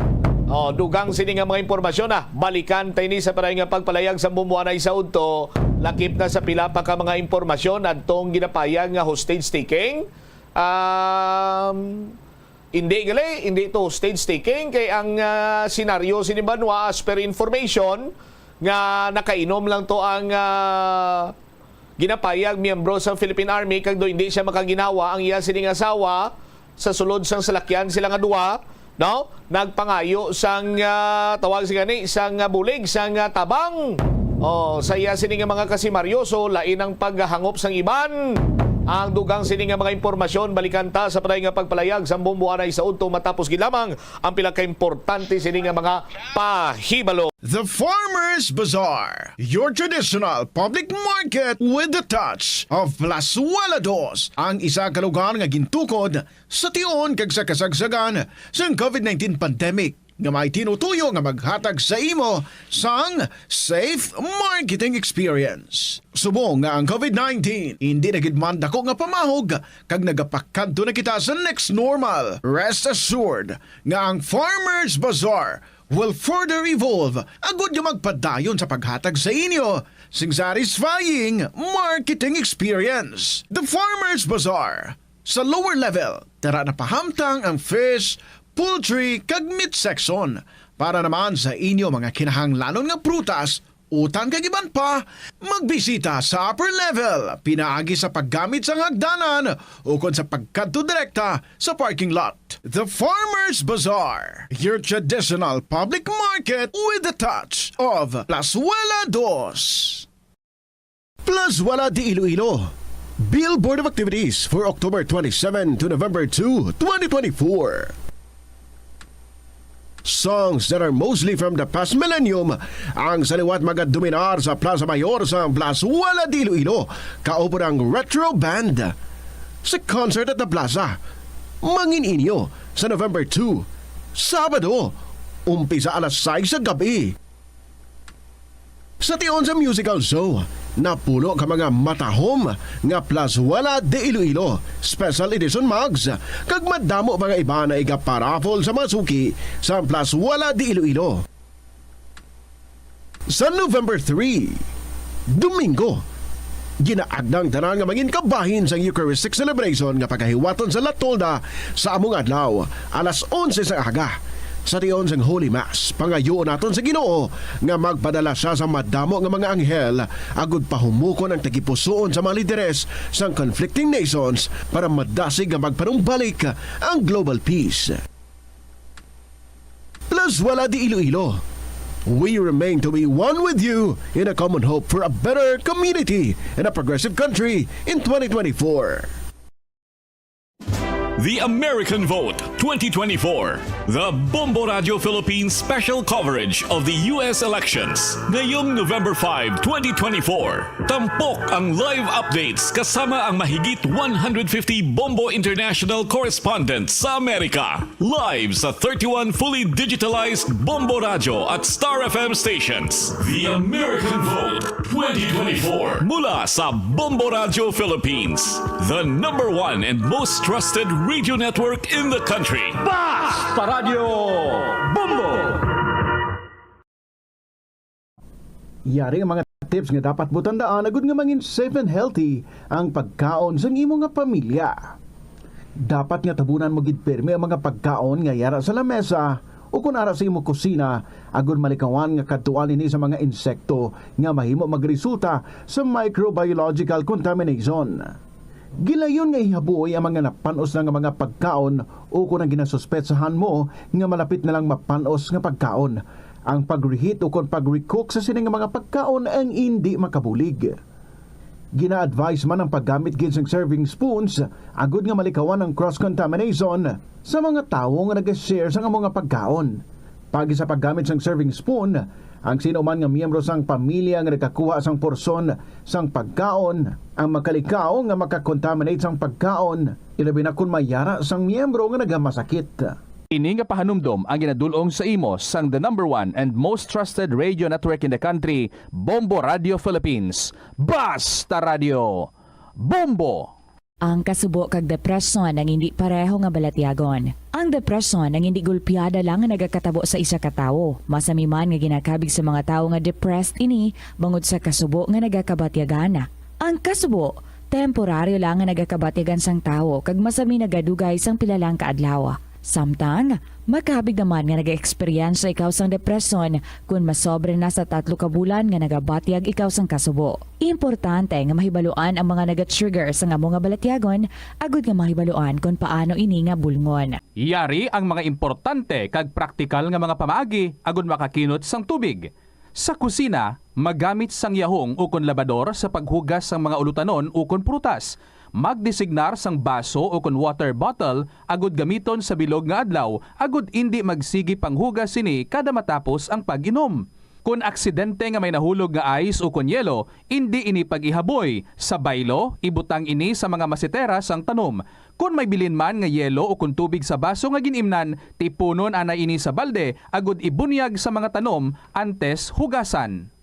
Oh, dugang sini nga mga impormasyon, ah. Balikan ta ini sa paray nga pagpalayag sa bumbuanay sa udto. Lakip na sa pila pa ka mga impormasyon adtong ginapayag nga hostage taking. Um, hindi gali, hindi to hostage taking kay ang, ah, senaryo sini banwa, as per information, nga nakainom lang to ang, ah, ginapayag miyembro sa Philippine Army kag do hindi siya makaginawa ang iya sining asawa sa sulod sang salakyan sila nga duha, no? Nagpangayo sang, ah, tawag sa gani, sang, ah, bulig, sang, ah, tabang. Oh, sa iya sini nga mga kasimaryoso, lain ang paghangop sang iban. Ang dugang sini nga mga impormasyon, balikan ta sa paray nga pagpalayag sa bumbuanay sa udto matapos gid lamang ang pila ka importante sini nga mga pahibalo. The Farmers Bazaar, your traditional public market with the touch of Plazuela Dos, ang isa ka lugar nga gintukod sa tion kag sa kasagsagan sang covid nineteen pandemic, nga may tinutuyo nga maghatag sa imo sang safe marketing experience. Subong nga ang covid nineteen indi na gid man dako nga pamahog kag nagapakadto na kita sa next normal, rest assured nga ang Farmers Bazaar will further evolve agud nga magpadayon sa paghatag sa inyo sing satisfying marketing experience. The Farmers Bazaar. Sa lower level, tara na pahamtang ang fish, poultry, kag meat section. Para naman sa inyo mga kinahanglanon nga prutas, utan kag iban pa, magbisita sa upper level, pinaagi sa paggamit sang hagdanan ukon sa pagkadto direkta sa parking lot. The Farmers Bazaar, your traditional public market with the touch of Plazuela Dos. Plazuela de Iloilo. Billboard of activities for October twenty-seven to November two, twenty twenty-four. Songs that are mostly from the past millennium ang sa liwat magadominar sa Plaza Mayor sa Plazuela de Iloilo, kauban ang Retro Band. Sa concert at the Plaza, mangin-inyo sa November two, Sabado, umpisa alas sais sa gab-i. Sa tion sa musical show, napuno ka mga matahom nga Plazuela de Iloilo Special Edition mugs, kag madamo pa nga iba na iga-paraffle sa mga suki sa Plazuela de Iloilo. Sa November three, Domingo, ginaagda ang tanan nga mangin kabahin sang Eucharistic celebration nga pagahiwaton sa La Tolda sa among adlaw, alas onse sa aga. Sa tion sang Holy Mass, pangayoon naton sa Ginoo nga magpadala sia sa madamo nga mga anghel agud pahumukon ang tagipusoon sa mga lideres sang conflicting nations para madasig nga magpanumbalik ang global peace. Laswala de Iloilo, we remain to be one with you in a common hope for a better community and a progressive country in twenty twenty-four. The American Vote twenty twenty-four. The Bombo Radio Philippines special coverage of the U S elections. Ngayong November five, twenty twenty-four, tampok ang live updates kasama ang mahigit one hundred fifty Bombo International correspondents sa Amerika. Live sa thirty-one fully digitalized Bombo Radio at Star F M stations. The American Vote twenty twenty-four. Mula sa Bombo Radio Philippines, the number one and most trusted radio network in the country. Basta Radio Bombo! Yari ang mga tips nga dapat mo tandaan agud nga mangin safe and healthy ang pagkaon sang imo nga pamilya. Dapat nga tabunan mo gid pirmi ang mga pagkaon nga yara sa lamesa o kon ara sa imo kusina, agud malikawan nga kadtuan ini sa mga insekto nga mahimo magresulta sa microbiological contamination. Gilayon nga ihaboy ang mga napan-os na nga mga pagkaon o kon ang ginasuspetsahan mo nga malapit na lang mapan-os nga pagkaon. Ang pag-reheat o kon pag-recook sa sini nga mga pagkaon ang indi makabulig. Gina-advise man ang paggamit gid sang serving spoons agud nga malikawan ang cross-contamination sa mga tawo nga nag-share sang amo nga pagkaon. Paagi sa paggamit sang serving spoon, ang sino man nga miyembro sang pamilya nga nagakuha sang porsyon sang pagkaon ang makalikaw nga makakontaminate sang pagkaon, ilabi na kon mayara sang miyembro nga nagamasakit. Ini nga pahanumdom ang ginadul-ong sa imo sang the number one and most trusted radio network in the country, Bombo Radio Philippines. Basta Radio! Bombo! Ang kasubo kag depresyon ang indi pareho nga balatyagon. Ang depresyon ang indi gulpiada lang nga nagakatabo sa isa ka tawo. Masami man nga ginakabig sa mga tawo nga depressed ini bangod sa kasubo nga nagakabatyagan. Ang kasubo, temporaryo lang nga nagakabatyagan sang tawo kag masami nagadugay sang pila lang ka adlaw. Samtang, makabig naman nga nagaeksperyensya ikaw sang depresyon kon masobra na sa tatlo ka bulan nga nagabatyag ikaw sang kasubo. Importante nga mahibaluan ang mga nagatrigger sang amo nga balatyagon agud nga mahibaluan kon paano ini nga bulngon. Yari ang mga importante kag praktikal nga mga pamaagi agud makakinot sang tubig. Sa kusina, magamit sang yahong ukon labador sa paghugas sang mga ulutanon ukon prutas. Magdesignar sang baso ukon water bottle agud gamiton sa bilog nga adlaw agud indi magsigi panghugas sini kada matapos ang pag-inom. Kon aksidente nga may nahulog nga ice ukon yelo, indi ini pag-ihaboy. Sa baylo, ibutang ini sa mga masetera sang tanom. Kon may bilin man nga yelo ukon tubig sa baso nga gin-imnan, tipunon anay ini sa balde agud ibunyag sa mga tanom antes hugasan.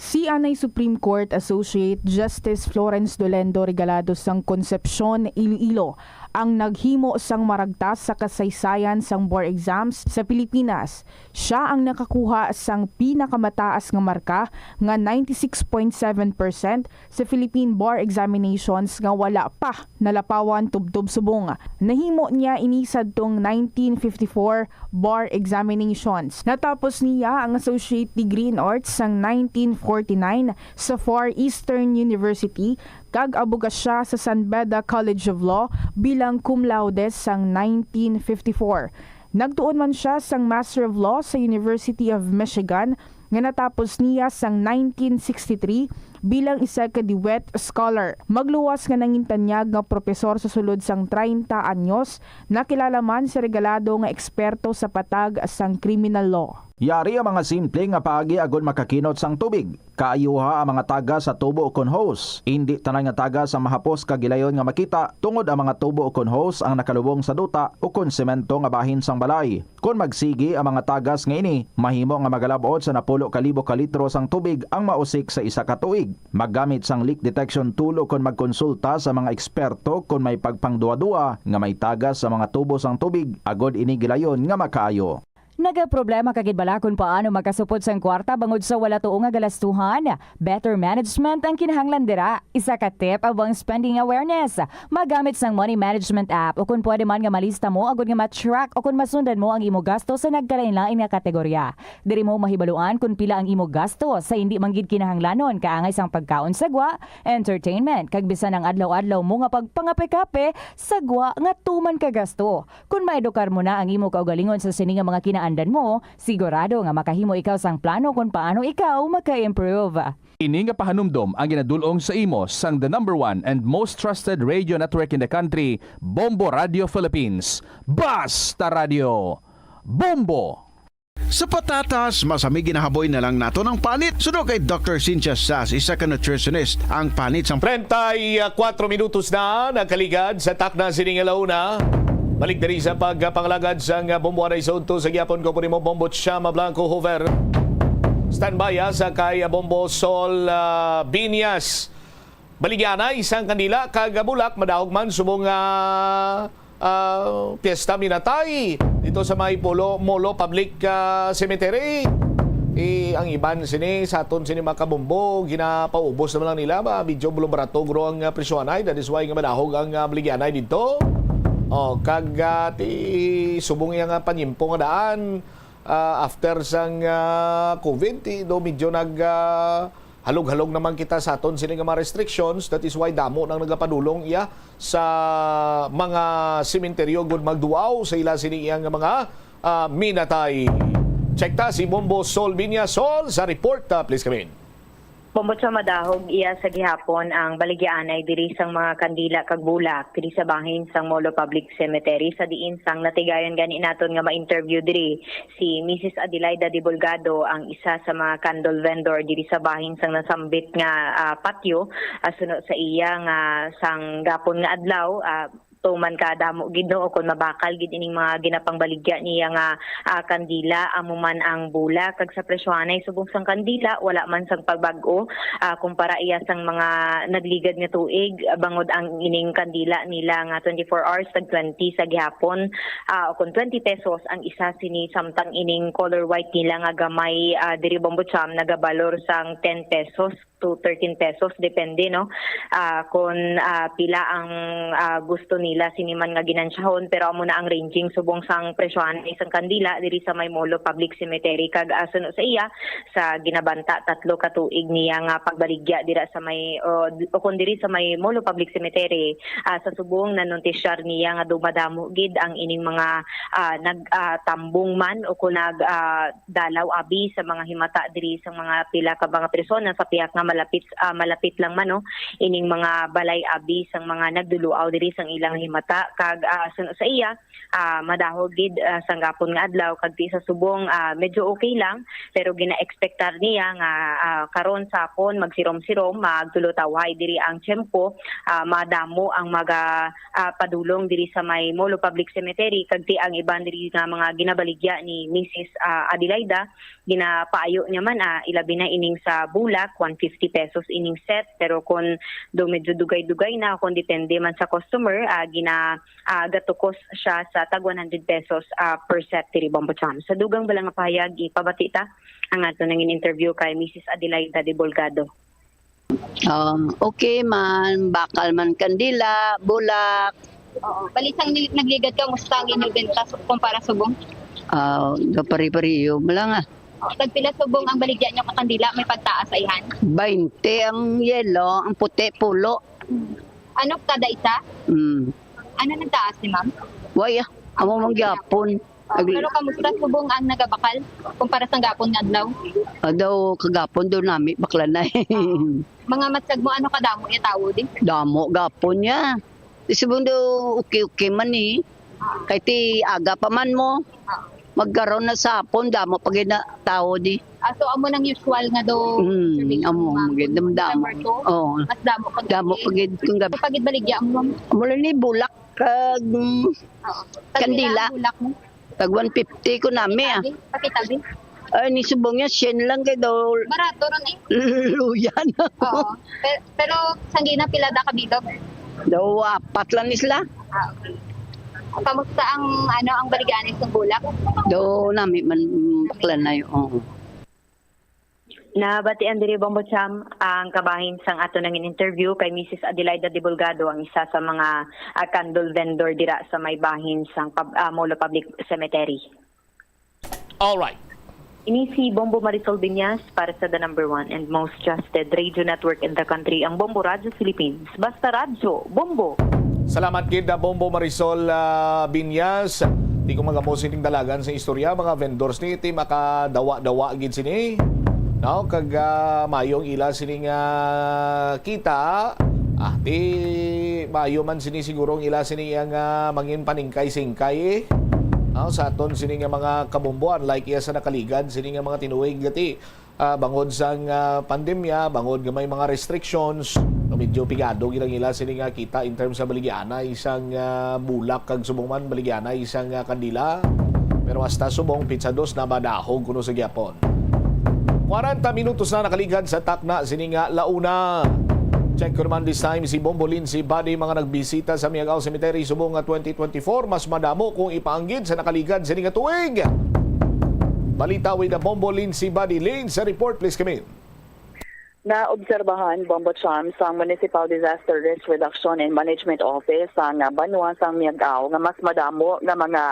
Si anay Supreme Court Associate Justice Florence Dolendo Regalado sang Concepcion, Iloilo, ang naghimo sang maragtas sa kasaysayan sang bar exams sa Pilipinas. Siya ang nakakuha sang pinakamataas nga marka nga ninety-six point seven percent sa Philippine Bar Examinations nga wala pa nalapawan tubtob subong. Nahimo niya ini sadtong nineteen fifty-four bar examinations. Natapos niya ang associate degree in arts sang nineteen forty-nine sa Far Eastern University kag abogasya sa San Beda College of Law bilang cum laude sang nineteen fifty-four. Nagtuon man siya sang Master of Law sa University of Michigan nga natapos niya sang nineteen sixty-three bilang isa ka DeWitt Scholar. Magluwas nga nangintanyag nga propesor sa sulod sang treinta anyos, nakilala man si Regalado nga eksperto sa patag sang criminal law. Yari ang mga simple nga paagi agod makakinot sang tubig. Kaayuha ang mga tagas sa tubo ukon hose. Indi tanan nga tagas ang mahapos kag gilayon nga makita, tungod ang mga tubo ukon hose ang nakalubong sa duta ukon semento nga bahin sang balay. Kon magsigi ang mga tagas nga ini, mahimo nga magalab-ot sa napulo ka libo ka litro sang tubig ang mausik sa isa ka tuig. Maggamit sang leak detection tool ukon magkonsulta sa mga eksperto kon may pagpangduha-duha nga may tagas sa mga tubo sang tubig agod ini gilayon nga makaayo. Nagaproblema ka gid bala kon paano makasupot sang kwarta bangod sa wala tuo nga galastuhan? Better management ang kinahanglan dira. Isa ka tip amo ang spending awareness. Magamit sang money management app o kon pwede man nga malista mo agod nga ma-track o kon masundan mo ang imo gasto sa nagkalainlain nga kategorya. Diri mo mahibaluan kon pila ang imo gasto sa indi man gid kinahanglanon, kaangay sang pagkaon sa gwa, entertainment, kag bisan ang adlaw-adlaw mo nga pagpangape-kape sa gwa nga tuman ka gasto. Kon maedukar mo na ang imo kaugalingon sa sini nga mga kinaandan mo, sigurado nga makahimo ikaw sang plano kon paano ikaw maka-improve. Ini nga pahanumdom ang ginadul-ong sa imo sang the number one and most trusted radio network in the country, Bombo Radio Philippines. Basta Radio, Bombo! Sa patatas, masami ginahaboy na lang naton ang panit. Suno kay Doctor Cynthia Sas, isa ka nutritionist, ang panit sang Treinta y cuatro minutos na nakaligad sa takna sining alauna. Balik diri sa pagpangalagad sang Bombo Anay sa udto sa gihapon ko po nimo, Bombo Chama Blanco Hoover. Standby, ah, sa kay Bombo Sol, ah, Binyas. Baligya anay sang kandila kag bulak, madahog man subong nga, ah, Piyesta Minatay dito sa may Polo, Molo Public, ah, Cemetery. Eh, ang iban sini, sa aton sini, mga kabombo, ginapaubos naman lang nila ba, medyo bulumbarato guro ang, ah, presyo anay, that is why nga madahog ang, ah, baligya anay dito. Oh, kag, ah, ti, subong iya nga panyimpo nga daan, ah, after sang, ah, COVID, ti, do medyo nag, ah, halog-halog naman kita sa aton sini nga mga restrictions. That is why damo nang nagapadulong iya sa mga sementeryo gud magduaw sa ila sini iya nga mga, ah, minatay. Check ta si Bombo Sol Binya. Sol, sa report, ah, please come in. Bombo, sa madahog iya sa gihapon ang baligyaanay diri sang mga kandila kag bulak diri sa bahin sang Molo Public Cemetery, sa diin sang natigayon gani naton nga ma-interview diri si Missus Adelaida de Bolgado, ang isa sa mga candle vendor diri sa bahin sang nasambit nga, ah, patio. Ah, suno sa iya nga sang gapon nga adlaw, ah, tuman ka damo gid, no, o kon mabakal gid ining mga ginapangbaligya niya nga, ah, kandila, amo man ang bulak. Kag sa presyohanay subong sang kandila, wala man sang pagbag-o, ah, kumpara iya sang mga nagligad nga tuig, ah, bangod ang ining kandila nila nga twenty-four hours, tag twenty sa gihapon, ah, o kon twenty pesos ang isa sini, samtang ining color white nila nga gamay, ah, diri, Bombo Cham, nagabalor sang ten pesos to thirteen pesos, depende, no? Ah, kon, ah, pila ang, ah, gusto nila sini man nga ginansyahon, pero amo na ang ranging subong sang presyohan isang kandila diri sa may Molo Public Cemetery. Kag, ah, suno sa iya, sa ginabanta tatlo ka tuig niya nga pagbaligya dira sa may, o, o kon diri sa may Molo Public Cemetery, ah, sa subong nanuntisyar niya nga dumadamo gid ang ining mga, ah, nag, ah, tambong man o kon nag, ah, dalaw abi sa mga himata diri sang mga pila ka mga persona sa pihak nga malapit, ah, malapit lang man, no, ining mga balay abi sang mga nagduluaw diri sang ilang himata. Kag, ah, suno sa iya, ah, madahog gid, ah, sang gapon nga adlaw kag ti sa subong, ah, medyo okay lang, pero gina-expectar niya nga, ah, karon sa hapon magsirom-sirom, magtulotawhay diri ang tiyempo, ah, madamo ang maga, ah, padulong diri sa may Molo Public Cemetery kag ti ang iban diri nga mga ginabaligya ni Missus, ah, Adelaida, ginapaayo niya man, ah, ilabi na ining sa bulak, one fifty pesos ining set, pero kon do medyo dugay-dugay na, kon depende man sa customer, ah, gina, ah, gatukos siya sa tag one hundred pesos, ah, per set diri, Bombo Cham. Sa dugang bala nga pahayag, ipabati ta ang ato nangin interview kay Missus Adelaida de Bolgado. Um, okay man, bakal man kandila, bulak. Oo. Bali, sang nil-, nagligad ka, musta ang inyong benta su-, kumpara subong? Ah, pare-pareho mo lang, ah. Oo. Tagpila subong ang baligya nyo ka kandila, may pagtaas sa ihan? Bainte ang yellow, ang puti, pulo. Hmm. Ano kada isa? Hmm. Ano nagtaas ni ma'am? Way, ah. Amo man gyapon. Ah, Ag- pero kamusta subong ang nagabakal kumpara sa gapon nga adlaw? Adaw kagapon daw nami bakla na eh. Mga matsag mo, ano kadamo iya tawo di? Damo gapon niya. Di subong daw okay-okay man eh. Kay ti aga pa man mo. Magkaron na sa hapon, damo pa gid na tawo di. Ah, so amo nang usual nga do Mm, service amo, mo, ma'am? Magid, damo. Number two, Oo. Mas damo pag Damo pagid kung gabi. Pagid baligya mo, ma'am? Mula ni bulak kag, mm, Oo. Tagpila kandila. Ang bulak mo? Tag one fifty ko nami, ah. Pakitabi, pakitabi. Ay, ni subong niya, syen lang kay daw Barato ron eh. Luyan. Oo. Pe-, pero sanggina pila da ka bilog? Daw apat lang ni sila. Ah, okay. Kamusta ang, ano, ang Baligianay sang bulak? Do nami man baklanay, oo. Nabatian diri, Bombo Cham, ang kabahin sang ato nangin interview kay Missus Adelaida Dibulgado, ang isa sa mga ah, candle vendor dira sa may bahin sang pub- ah, Molo Public Cemetery. Alright. Ini si Bombo Marisol Binyas para sa the number one and most trusted radio network in the country, ang Bombo Radyo Philippines. Basta radyo, Bombo! Salamat gid na Bombo Marisol ah, Binyas. Di ko magamo sining dalagan sa istorya, mga vendors ni ti makadawa-dawa gid sini. No, kag ah, mayong ila sini nga kita. Ah, di mayo man sini siguro ang ila sini nga mangin paningkay-singkay eh. No, sa aton sini nga mga kabombo, unlike iya sa nakaligad sini nga mga tinuig gati ah, bangod sang ah, pandemya, bangod nga may mga restrictions, no, medyo pigado gid ang ila sini nga kita in terms sa baligianay sang ah, bulak kag subong man baligianay sang ah, kandila. Pero hasta subong pitsa dos na madahog kuno sa gyapon. Kwarenta minutos na nakaligad sa takna sini nga launa. Check ko naman this time si Bombo Lindsay Body, mga nagbisita sa Miagao Cemetery subong nga twenty twenty-four, mas madamo kung ipaanggid sa nakaligad sini nga tuig. Balita with the Bombo Lindsay Body. Lin, sa report, please come in. Naobserbahan, Bombo Cham, sang Municipal Disaster Risk Reduction and Management Office sang banwa sang Miagao nga mas madamo nga mga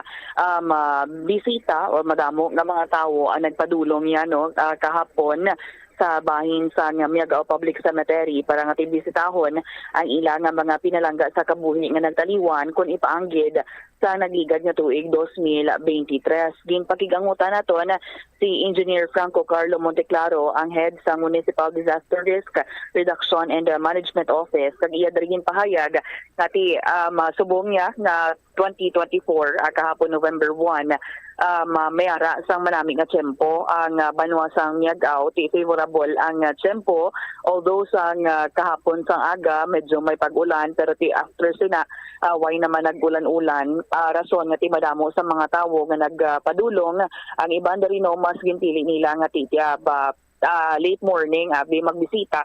um, ah, bisita o madamo nga mga tawo ang nagpadulong niya, no, ah, kahapon sa bahin sang Miagao Public Cemetery para nga tibisitahon ang ila nga mga pinalangga sa kabuhi nga nagtaliwan kon ipaanggid sa nagligad nga tuig dos mil bente tres. Ginpakig-angutan naton si Engineer Franco Carlo Monteclaro, ang head sang Municipal Disaster Risk Reduction and Management Office, kag iya diri ginpahayag nga ti um, subong niya nga twenty twenty-four, ah, kahapon November one, um, ah, may ara sang manami nga tiyempo ang ah, banwa sang Miagao, ti favorable ang ah, tiyempo, although sang ah, kahapon sang aga medyo may pag-ulan, pero ti after sina ah, way naman nag-ulan-ulan, ah, rason nga ti madamo sa mga tawo nga nagpadulong. Ang iban diri, no, mas ginpili nila nga ti ah, ba, ah, late morning abi magbisita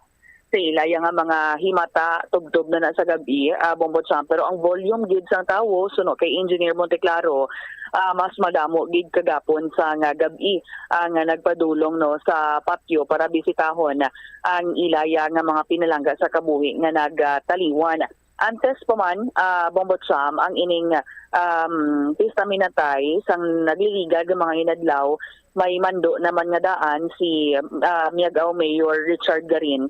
sa ila ya nga mga himata tubtob na na sa gab-i, ah, Bombo Cham. Pero ang volume gid sang tawo, suno kay Engineer Monteclaro, ah, mas madamo gid kagapon sa nga gab-i ang nagpadulong, no, sa patio para bisitahon ang ila ya nga mga pinalangga sa kabuhi nga nagtaliwan. Antes pa man, ah, Bombo Cham, ang ining um, pista minatay sang nagliligad nga mga inadlaw, may mando naman nga daan si ah, Miagao Mayor Richard Garin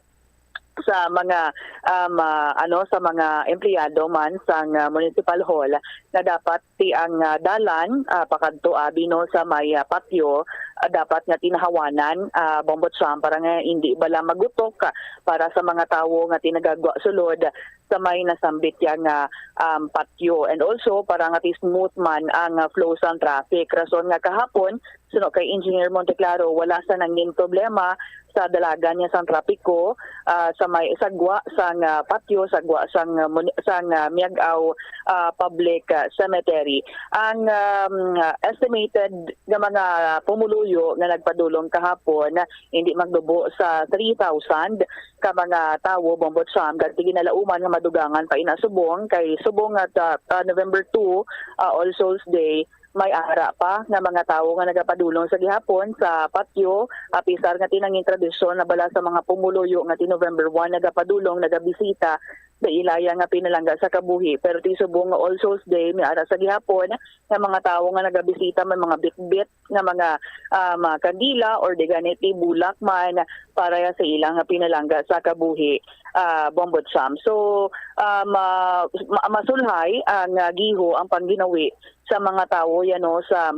sa mga um, ah, ano sa mga empleyado man sang ah, municipal hall nga dapat ti ang ah, dalan ah, pakadto abi, no, sa may ah, patio, ah, dapat nga tinahawanan, ah, Bombo Cham, para nga hindi bala magutok ah, para sa mga tawo nga ti nagagwa sulod sa may nasambit ya nga um, patio, and also para nga ti smooth man ang ah, flow sang traffic, rason nga kahapon, suno kay Engineer Monteclaro, wala sa nangin problema sa dalagan niya sang trapiko ah, sa may sagwa sang ah, patio, sagwa sang ah, muni- sang ah, Miagao ah, Public ah, Cemetery. Ang um, ah, estimated nga mga pumuluyo nga nagpadulong kahapon, hindi magdubo sa three thousand ka mga tawo, Bombo Cham, kag ti ginalauman nga madugangan pa ina subong kay subong nga ta- ah, November two, ah, All Souls Day, may ara pa nga mga tawo nga nagapadulong sa gihapon sa patio, apisar nga ti nangin tradisyon na bala sa mga pumuluyo nga ti November one nagapadulong, nagabisita sa ila ya nga pinalangga sa kabuhi. Pero ti subong nga All Souls Day, may ara sa gihapon nga mga tawo nga nagabisita, may mga bitbit nga mga um, kandila or di gani ti bulak man para sa ila nga pinalangga sa kabuhi, ah, Bombo Cham. So, um, ah, ma- masulhay ang ah, giho, ang pangginawi sa mga tawo ya, no, sa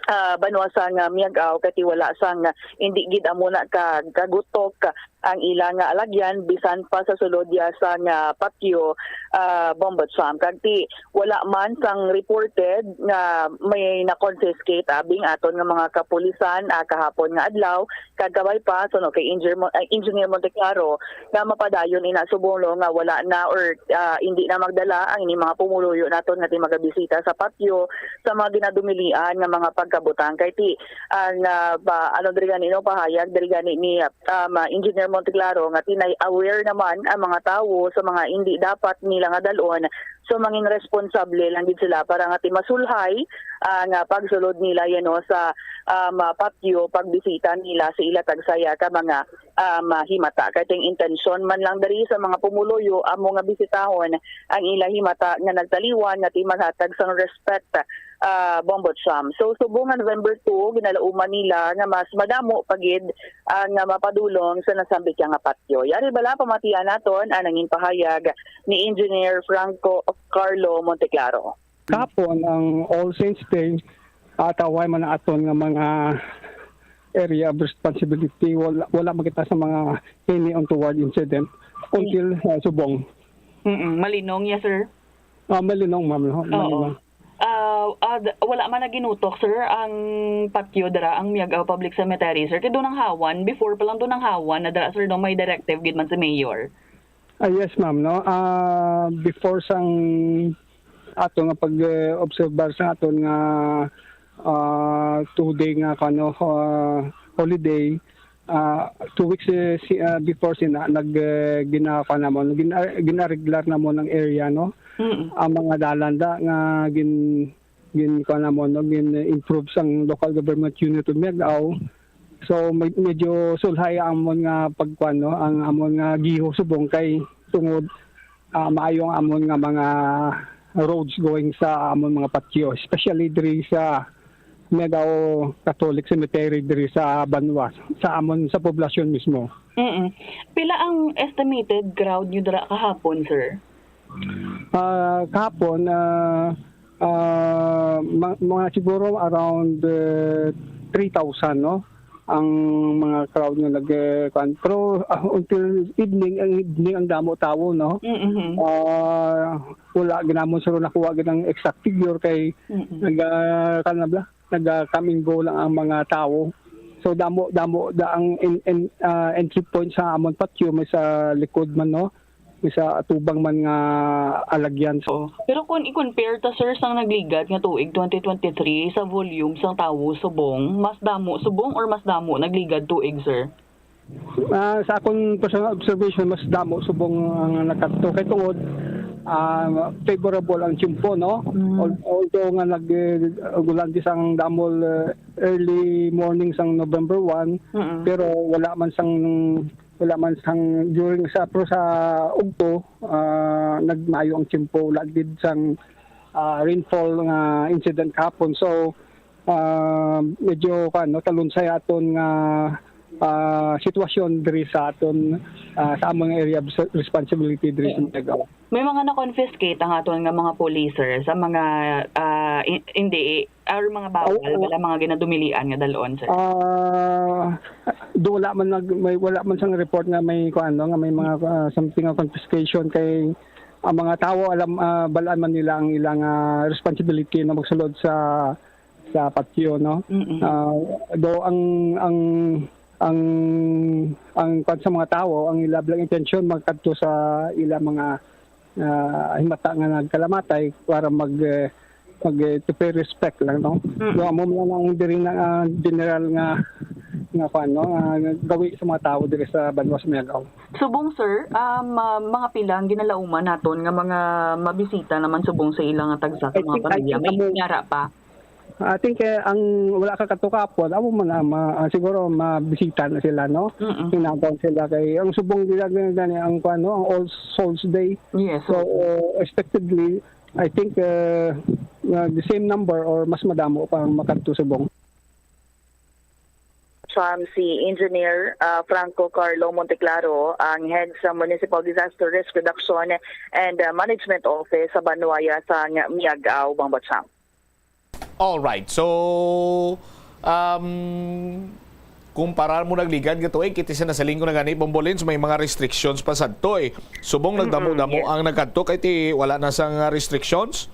ah, banwa sang ah, Miagao, kay ti wala sang ah, hindi gid amo na ka kagutok ang ila nga alagyan bisan pa sa sulod ya sang ah, patio, ah, Bombo Cham. Kag ti wala man sang reported nga may na-confiscate abing aton nga mga kapulisan ah, kahapon nga adlaw, kag kabay pa suno kay Engineer, Mo- ah, Engineer Monteclaro, nga mapadayon ina subong, no, nga wala na or ah, hindi na magdala ang ini mga pumuluyo naton nga ti magabisita sa patio sa mga ginadumilian nga mga pagkabutang. Kay ti ang ah, ba, ano diri gani, no, pahayag diri gani ni um, ah, Engineer Monte Claro nga tinay aware naman ang mga tawo sa mga indi dapat nila nga dalon, so mangin responsable lang gid sila para nga ti masulhay ang, ah, pagsulod nila, you know, sa, um, ah, patio, pagbisita nila sa ila tagsaya ka mga, um, ah, himata. Kay ting intensyon man lang diri sa mga pumuluyo amo nga bisitahon ang ila himata nga nagtaliwan nga ti maghatag sang respect, ah, Bombo Cham. So subong nga November two, ginalauman nila nga mas madamo pa gid ang, ah, mapadulong sa nasambit nga patyo. Yari bala pamatian naton ang nangin pahayag ni Engineer Franco Carlo Monteclaro. Kahapon, ang All Saints Day, ataway man aton nga mga area of responsibility, wala, wala makita sa mga any untoward incident until, uh, subong. Mm-mm. Malinong, yes, sir. Ah, malinong, ma'am, no? Oo. Malinong. Ah, ah, d- wala man naginutok, sir, ang patyo dira, ang Miagao Public Cemetery, sir. Kay doon ang hawan, before pa lang doon ang hawan na dira, sir, no, may directive gid man si Mayor. Ah, yes, ma'am, no. Ah, before sang ato nga pag-obserbar sa aton nga, ah, two-day nga, kano, ah, holiday, ah, two weeks, eh, si, ah, before sina, nag, eh, gina-, kuwan namon, gina-, ginareglar namon ang area, no? Mm. Ang mga dalan da nga gin-, gin-, kuwan namon, no? Gin-improve sang local government unit of Miagao. So, med-, medyo sulhay ang amon nga pagkuwan, no? Ang amon nga giho subong kay tungod, ah, maayo ang amon nga mga roads going sa amon mga patyo, especially diri sa Miagao Catholic Cemetery diri sa Banwa, sa amon, sa poblasyon mismo. Mm. Pila ang estimated crowd nyo dira kahapon, sir? Ah, kahapon, ah, ah, ma-, mga siguro around, eh, three thousand, no? Ang mga crowd nga nag, eh, kuwan. Pero, ah, until evening, ang evening ang damo tawo, no? Mm-hmm. Ah, wala ginamon sila nakuha gid ang exact figure kay Mm-mm. nag, ah, kuwan na bala, nag, ah, come and go lang ang mga tawo. So, damo, damo da ang en-, en-, ah, entry point sa amon patyo, may sa likod man, no? May sa atubang man nga alagyan. So, pero kung i-compare ta, sir, sang nagligad nga tuig twenty twenty-three sa volume sang tawo subong, mas damo subong or mas damo nagligad tuig, sir? Ah, sa akon personal observation, mas damo subong ang nakadto kay tungod, ah, favorable ang tiyempo, no? Mm. Al-, although nga nag, eh, gulandi sang damol, eh, early morning sang November one, Mm-mm. pero wala man sang, wala man sang during sa, pero sa ugto, ah, nagmaayo ang tiyempo, wala gid sang, ah, rainfall nga incident kahapon. So, ah, medyo, kuwan, no, talunsay aton nga, ah, sitwasyon diri sa aton, ah, sa among area of responsibility diri sa Miagao. May mga na-confiscate ang aton nga mga police, sir, sa mga, ah, in-, hindi, or mga bawal, Oh, wala mga ginadumilian nga dalon, sir? Ah, do wala man nag-, may, wala man sang report nga may, kuwan, no, nga may mga, ah, something nga confiscation kay ang mga tawo, alam, ah, balaan man nila ang ilang, ah, responsibility na magsulod sa, sa patio, no? Mm-mm. Ah, do ang, ang, ang, ang kwan sa mga tawo, ang ila lang intensyon magkadto sa ila mga, ah, himata nga nagkalamatay para mag, eh, mag, eh, to pay respect lang, no? Mm. Do amo man ang diri na, ah, general nga, nga kwan, no? Ah, gawi sa mga tawo diri sa Banwa sa Miagao. Subong, sir, um, ah, mga pila ang ginalauman naton nga mga mabisita naman subong sa ilang tagsa ka I mga think, I pamilya? think May amo, yara pa? I think, eh, ang wala ka katukapon, amo man na ma-, ah, siguro mabisita na sila, no? Mm-mm. Hinagon sila kay ang subong nila gani ang kuwan, no, ang All Souls Day. Yes, So, oo. uh, expectedly, I think, uh, uh, the same number or mas madamo pa ang makadto subong. From si Engineer, ah, Franco Carlo Monteclaro, ang head sa Municipal Disaster Risk Reduction and, ah, Management Office sa Banwaya sa Miagao, Bambatsyang. All right. So, um, kumpara mo nagligad nga tuig, kiti sa nasaling ko na gani, Bombolins, may mga restrictions pa sadto, eh. Subong Mm-mm, nagdamo-damo yes. ang nagkadto, kay ti wala na sang, ah, restrictions?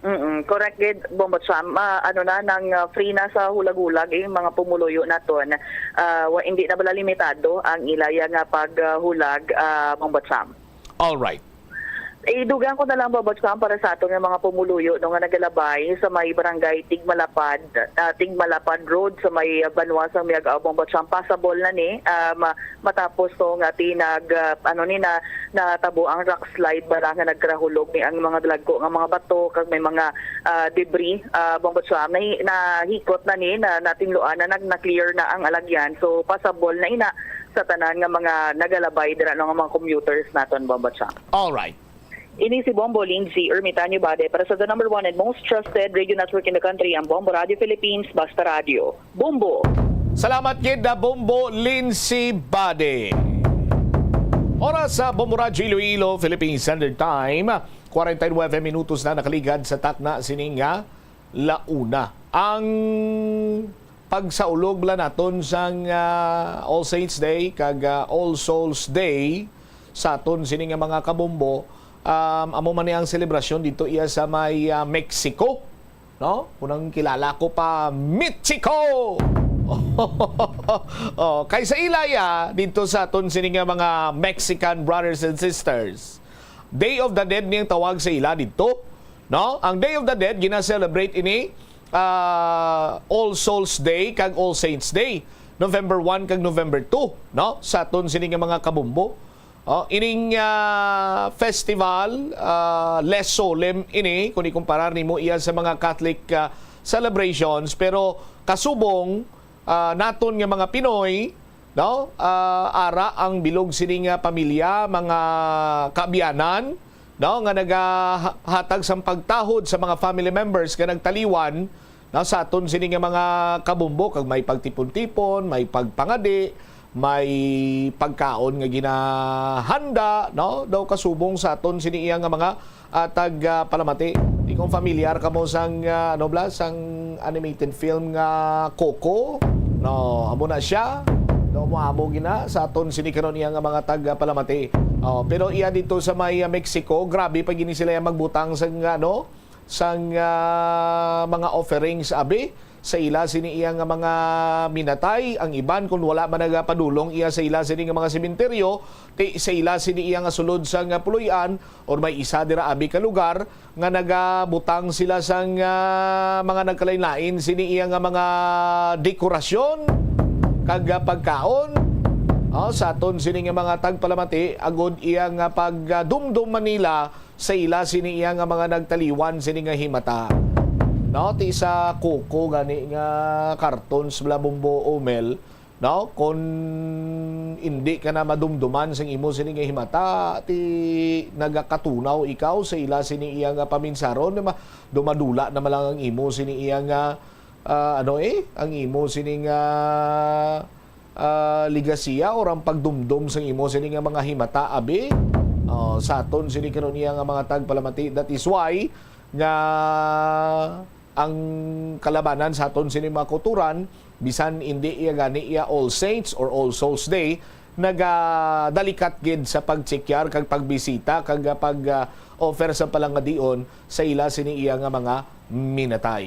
Mm-mm, correct gid, Bombo Cham. Ah, ano na, nang, ah, free na sa hulag-hulag, eh, mga pumuluyo naton. Ah, wa, hindi na bala limitado ang ilaya nga paghulag, ah, Bombo Cham. All right. Idugang ko na lang, Bombo Cham, para sa aton nga mga pumuluyo, no, nga nagalabay sa may barangay Tigmalapad, ah, Tigmalapad Road sa may, ah, banwa sang Miag-ao, Bombo Cham. Passable na ni, ah, ma-, matapos to nga ti nag, ah, ano ni na, natabo ang rock slide bala nga nagrahulog ni ang mga dalagko nga mga bato kag may mga, ah, debris, ah, Bombo Cham. Nahi-, nahikot na ni, na, natinluan na, nag-, na-clear na ang alagyan. So, passable na ina sa tanan nga mga nagalabay dira, no, nga mga commuters naton, Bombo Cham. Alright. Ini si Bombo Lindsay Ermitanio Bade para sa the number one and most trusted radio network in the country, ang Bombo Radio Philippines, Basta Radio. Bombo! Salamat gid na Bombo Lindsay Bade. Oras sa Bombo Radyo Iloilo, Philippine Standard Time, forty-nine minutos na nakaligad sa takna sining nga launa. Ang pagsaulog bala naton sang, ah, All Saints Day kag, ah, All Souls Day sa aton sini nga mga kabombo, um, amo man ni ang selebrasyon dito iya sa may, ah, Mexico, no? Kunang kilala ko pa, Mexico! Oh, kay sa ila ya dito sa aton sini nga mga Mexican brothers and sisters, Day of the Dead ni ang tawag sa ila dito, no? Ang Day of the Dead gina-celebrate ini, ah, All Souls Day kag All Saints Day, November one kag November two, no? Sa aton sini nga mga kabombo. Oh, ining, ah, festival, ah, less solemn ini kung ikumparar nimo iya sa mga Catholic, ah, celebrations, pero kasubong, ah, naton nga mga Pinoy, no? Ah, ara ang bilog sini nga pamilya, mga kaabyanan, no, nga nagahatag sang pagtahod sa mga family members nga nagtaliwan, no, sa aton sini nga mga kabombo, kag may pagtipon-tipon, may pagpangadi, may pagkaon nga ginahanda, no, daw kasubong sa aton sini iya nga mga, ah, tag, ah, palamati. Di kung familiar kamo sang, ah, ano bala, sang animated film nga Coco, no, amo na siya. No, mo amo gina sa aton sini karon iya nga mga tag, ah, palamati. Oh, pero iya dito sa may, ah, Mexico, grabe pa gini sila yang magbutang sang, ano, sang, ah, mga offerings, abi, sa ila sini iya nga mga minatay. Ang iban, kung wala man nagapadulong iya sa ila sini nga mga sementeryo, ti sa ila sini iya nga sulod sang, ah, puloy-an or may isa dira abi ka lugar nga nagabutang sila sang, ah, mga nagkalain-lain sini iya nga mga dekorasyon kag, ah, pagkaon, oh, sa aton sini nga mga tagpalamati, agod iya nga pagdumdom man nila sa ila sini iya nga mga nagtaliwan sini nga himata. No, ti sa Coco gani nga cartoons bala, Bombo, Omel, no? Kon indi ka na madumduman sing imo sini nga himata, ti nagakatunaw ikaw sa ila sini iya nga paminsaron, ma-, dumadula na man lang ang imo sini iya nga, ah, ano eh, ang imo sini nga, ah, ligasiya or ang pagdumdom sang imo sini nga mga himata, abi. Oh, sa aton sini karon iya nga mga tagpalamati. That is why nga ang kalabanan sa aton sini mga kulturan, bisan indi iya gani iya All Saints or All Souls Day, nagadalikat gid sa pagtsekyar kag pagbisita kag, ah, pag, ah, offer sa palangadion sa ila sini iya nga mga minatay.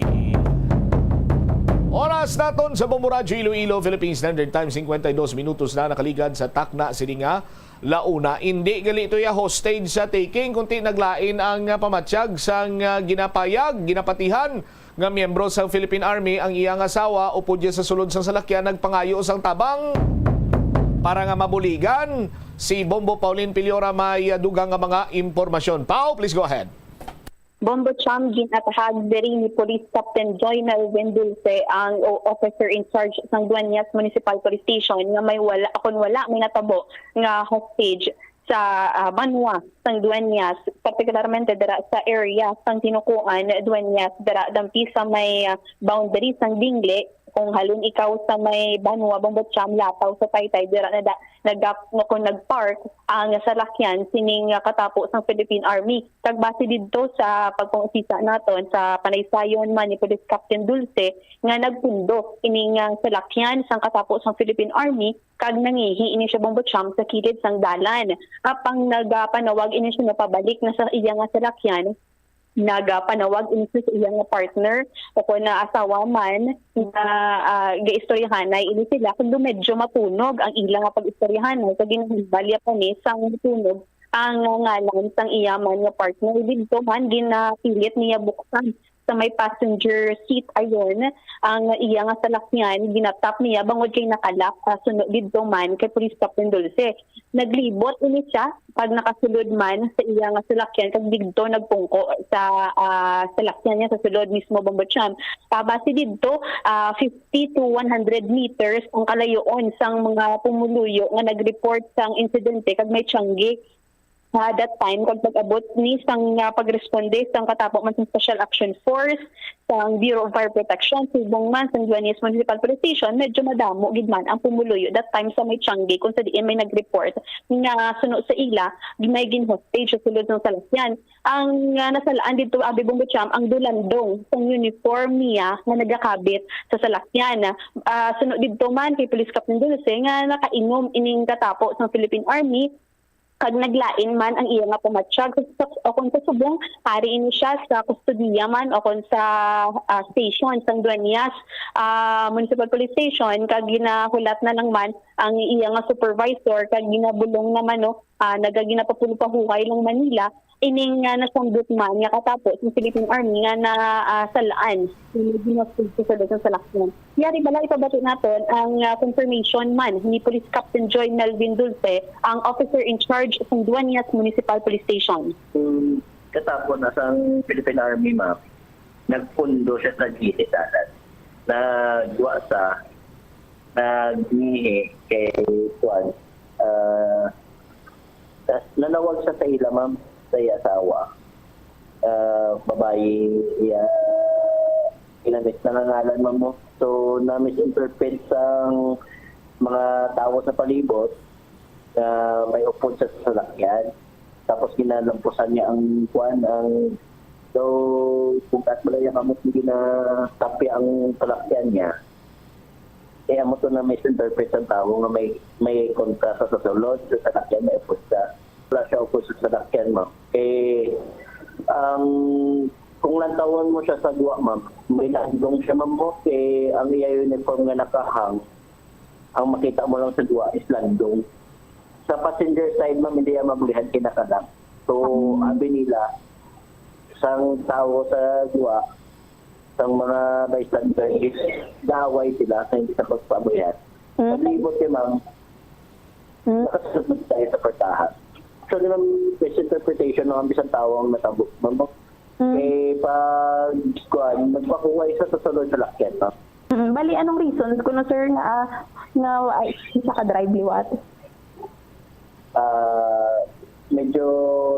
Oras naton sa Bombo Radyo Iloilo, Philippine Standard Time, cincuenta y dos minutos na nakaligad sa takna sini nga launa. Indi gali to ya hostage sa taking, kundi naglain ang, ah, pamatyag sang, ah, ginapayag, ginapatihan nga miyembro sang Philippine Army ang iyang asawa upod iya sa sulod sang salakyan nagpangayo sang tabang para nga mabuligan. Si Bombo Pauline Piliora may, ah, dugang nga mga impormasyon. Pao, please go ahead. Bombo Cham, ginatahag diri ni Police Captain Joy Melvin Dulce, ang o-, officer in charge sang Dueñas Municipal Police Station, nga may wala, akon wala may natabo nga hostage sa, ah, banwa sang Dueñas, partikularmente dira sa area sang Tinukuan, Dueñas, dira dampi sa may, ah, boundary sang Dingle. Kung halin ikaw sa may banwa, Bombo Cham, Lataw sa Taytay, dira na da, nagap-, no, kung nag-park ang salakyan sining, ah, katapo sang Philippine Army. Kag base didto sa pagpangusisa naton sa panaysayon man ni Police Captain Dulce nga nagpundo ining, ah, salakyan sang katapo sang Philippine Army kag nangihi ini siya, Bombo Cham, sa kilid sang dalan. Apang nagapanawag ini siya nga pabalik na sa iya nga salakyan, nagapanawag ini siya sa iya nga partner o kon na asawa man nga, ah, gaistoryahanay ini sila, kag medyo matunog ang ila nga pag-istoryahanay, kag ginahambal ya pa ni sang matunog Ang ngalan sang iya man nga partner didto man ginapilit niya buksan sa may passenger seat ayon ang iya nga salakyan, ginatap niya bangod kay nakalak, ah, suno didto man kay Police Captain Dulce. Naglibot ini siya pag nakasulod man sa iya nga salakyan kag didto nagpungko sa, ah, salakyan niya sa sulod mismo, Bombo Cham. Ah, base didto, ah, fifty to one hundred meters ang kalayoon sang mga pumuluyo nga nag-report sang insidente kag may tiyanggi. Ah, that time, kag pag-abot ni sang, ah, pagresponde sang katapo man sang Special Action Force, sang Bureau of Fire Protection, subong man sang Dueñas Municipal Police Station, medyo madamo gid man ang pumuluyo that time sa may tiyanggi, kung sa diin may nag-report nga suno sa ila, may gin-hostage sa sulod sang salakyan. Ang, ah, nasalaan didto, abi, Bombo Cham, ang dulandong sang uniform niya nga nagakabit sa salakyan. Ah, suno didto man kay Police Captain Dulce nga nakainom ining katapo sang Philippine Army, kag naglain man ang iya nga pamatyag sa, sa, o kon sa subong, ari ini siya sa kustodiya man o kon sa, ah, station sang Dueñas, ah, Municipal Police Station, kag ginahulat na lang man ang iya nga supervisor, kag ginabulong naman, no, ah, naga-, ginapapulo-pahuway lang man nila ining, ah, nasambot man nga katapo sang Philippine Army nga na, ah, salaan, nga gin-hostage sa sulod sang salakyan. Yari bala ipabati naton ang, ah, confirmation man ni Police Captain Joy Melvin Dulce, ang officer in charge sang Dueñas Municipal Police Station. Kung katapo na sang Philippine Army, ma'am, nagpundo siya sa gilid dalan. Nagwa sa, nagngihi kay kuan, ah, na-, nanawag siya sa ila, ma'am, sa iya asawa. Ah, babayi iya ginamit na nga ngalan, ma'am, mo. So, na-misinterpret sang mga tawo sa palibot nga may upod sa salakyan. Tapos ginalampusan niya ang kuan, ang, so, bugat mo lang yung kamot, ginatapya ang salakyan niya. Kaya mo to na-misinterpret ang tao nga may, may kontra sa, sa sulod, sa salakyan, may upod sa, wala siya upod sa salakyan, ma'am. Eh, ang, kung lantawon mo siya sa guwa, ma'am, may landong siya, ma'am, mo. Eh, ang iya uniform nga nakahang, ang makita mo lang sa guwa is landong. Sa passenger side, ma'am, hindi yan mabulihan kinakalak. So, abi nila, sang tao sa guwa, sang mga bystander is gaaway sila sa hindi sa pagpabuyan. Mm. Palibot kay ma'am, Mm. nakasunod tayo sa portahan. Actually, ma'am, misinterpretation ng bisan tao ang natabo. Ma'am, Mm. eh, pag, kuwan, nagpakuway sa, sa sulod sa lakyan, ma'am. Mm, bali, anong reasons kuno, sir, nga, ah, nga ay, isa ka drive liwat? Ah, medyo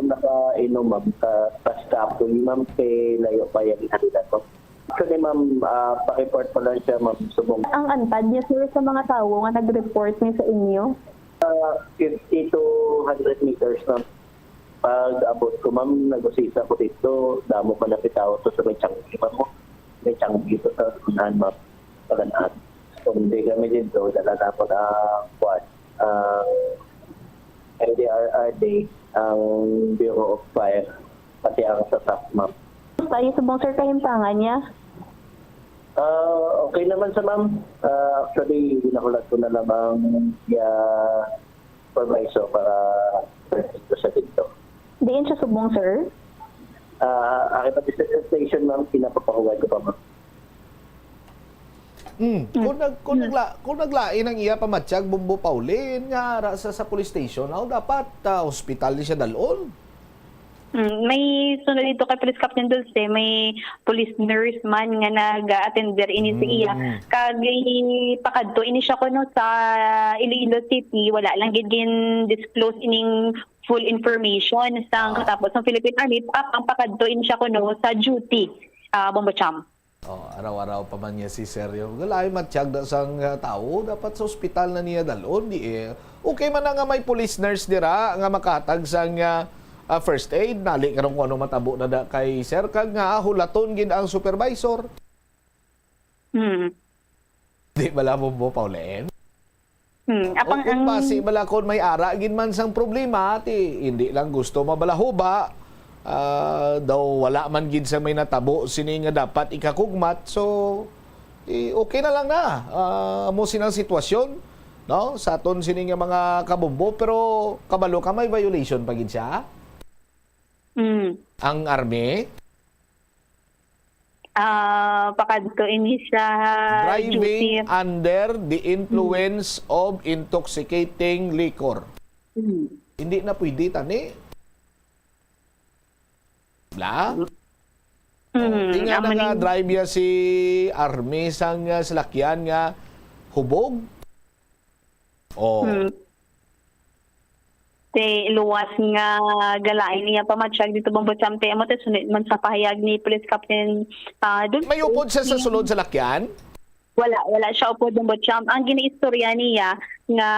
nakainom, ma'am, ka-, tas kapoy, ma'am, kay layo pa yung ginhalinan, ma'am. Actually, ma'am, ah, pa-report pa lang siya, ma'am, subong. Ang antad niya, sir, sa mga tawo nga nag-report ni sa inyo? Ah, fifty to hundred meters, ma'am. Pag abot ko, ma'am, nag-usisa ko dito, damo pa na pitaw to sa may tiyanggi, ma'am, mo. May tiyanggi to sa unahan, ma'am. Pag-anaan. Kung hindi kami dito, dala na ko na, kuwan, ah, M D R R D, ang Bureau of Fire, pati ang sa SAF, ma'am. Kumusta yung subong, sir, kahimtangan niya? Ah, okay naman sa ma'am. Ah, actually, ginahulat ko na lamang ya supervisor para sa dito. Diin siya subong, sir? Ah, aking pati sa station, ma'am, pinapapahuway ko pa, ma'am. Mm. Kung nag-, kung Mm. nagla-, kung naglain ang iya pamatyag, Bombo Pauline, nga ara sa, sa police station, aw, dapat, ah, hospital ni siya dalon. Mm, may sunod dito kay Police Captain Dulce, may police nurse man nga nag-attender ini sa iya. Mm. Kag ipakadto ini siya kuno sa Iloilo City, wala lang gid gin-disclose ining full information sa Ah. katapos ng Philippine Army, pa-, ang pakadto ini siya kuno sa duty, ah, Bombo Cham. Oh, araw-araw pa man niya si Sergio. Galay matyag na sang, ah, tawo, dapat sa ospital na niya dalon, di eh. Okay man na nga may police nurse dira nga makatag sang, ah, ah, first aid, nali karon kung ano matabo na da kay Sir, kag nga hulaton gid ang supervisor. Hmm. Di bala, Bombo Pauline? Hmm, O apang kung ang basi bala, kung may ara gid man sang problema, ti hindi lang gusto mabalahuba, ah, daw wala man gid sa may natabo sini nga dapat ikakugmat. So, eh, okay na lang na. Ah, amo sinang sitwasyon. no? Sa aton sini nga mga kabombo, pero kabalo ka, may violation pa gid siya? Mm. Ang army? Ah, pakadto ini sa Driving duty. Under the influence of intoxicating liquor. Mm. Hindi na pwede, tani. Bla? Mm, Di nga ang maning- nag-drive ya si Army sang, ah, salakyan nga hubog. Oh. Mm. Te, luwas nga galain niya pamatyag dito, Bombo Cham, te, amo te, sunod man sa pahayag ni Police Captain, ah, Dulce. May upod siya sa sulod sa lakyan? Wala, wala siya upod, Bombo Cham. Ang ginaistorya niya nga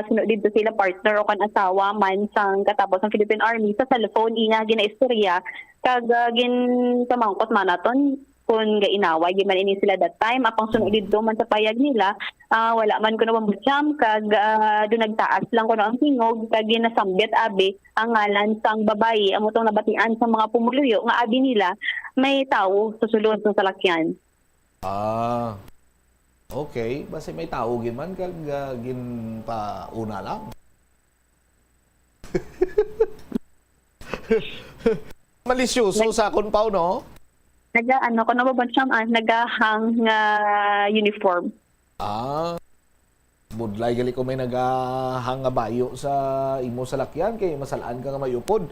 sunod dito sila partner o kan asawa man sang katapo sang Philippine Army sa cellphone, iya ginaistorya, kag, ah, ginpamangkot man naton kung gainaway gid man ini sila that time. Apang sunod dito man sa payag nila, ah, wala man kuno, Bombo Cham, kag, ah, do nagtaas lang kuno ang tingog, kag ginasambit abi ang ngalan sang babayi, amo tong nabatian sa mga pumuluyo nga abi nila may tawo sa sulod ng salakyan. Ah. Okay, basi may tawo gid man kag, ah, ginpauna lang. Malisyoso sa akon pa, no? Naga, ano, kuno, Bombo Cham, ah, nagahang nga uniform. Ah, budlay gali ko may nagahang nga bayo sa imo salakyan kay masalaan ka nga may upod.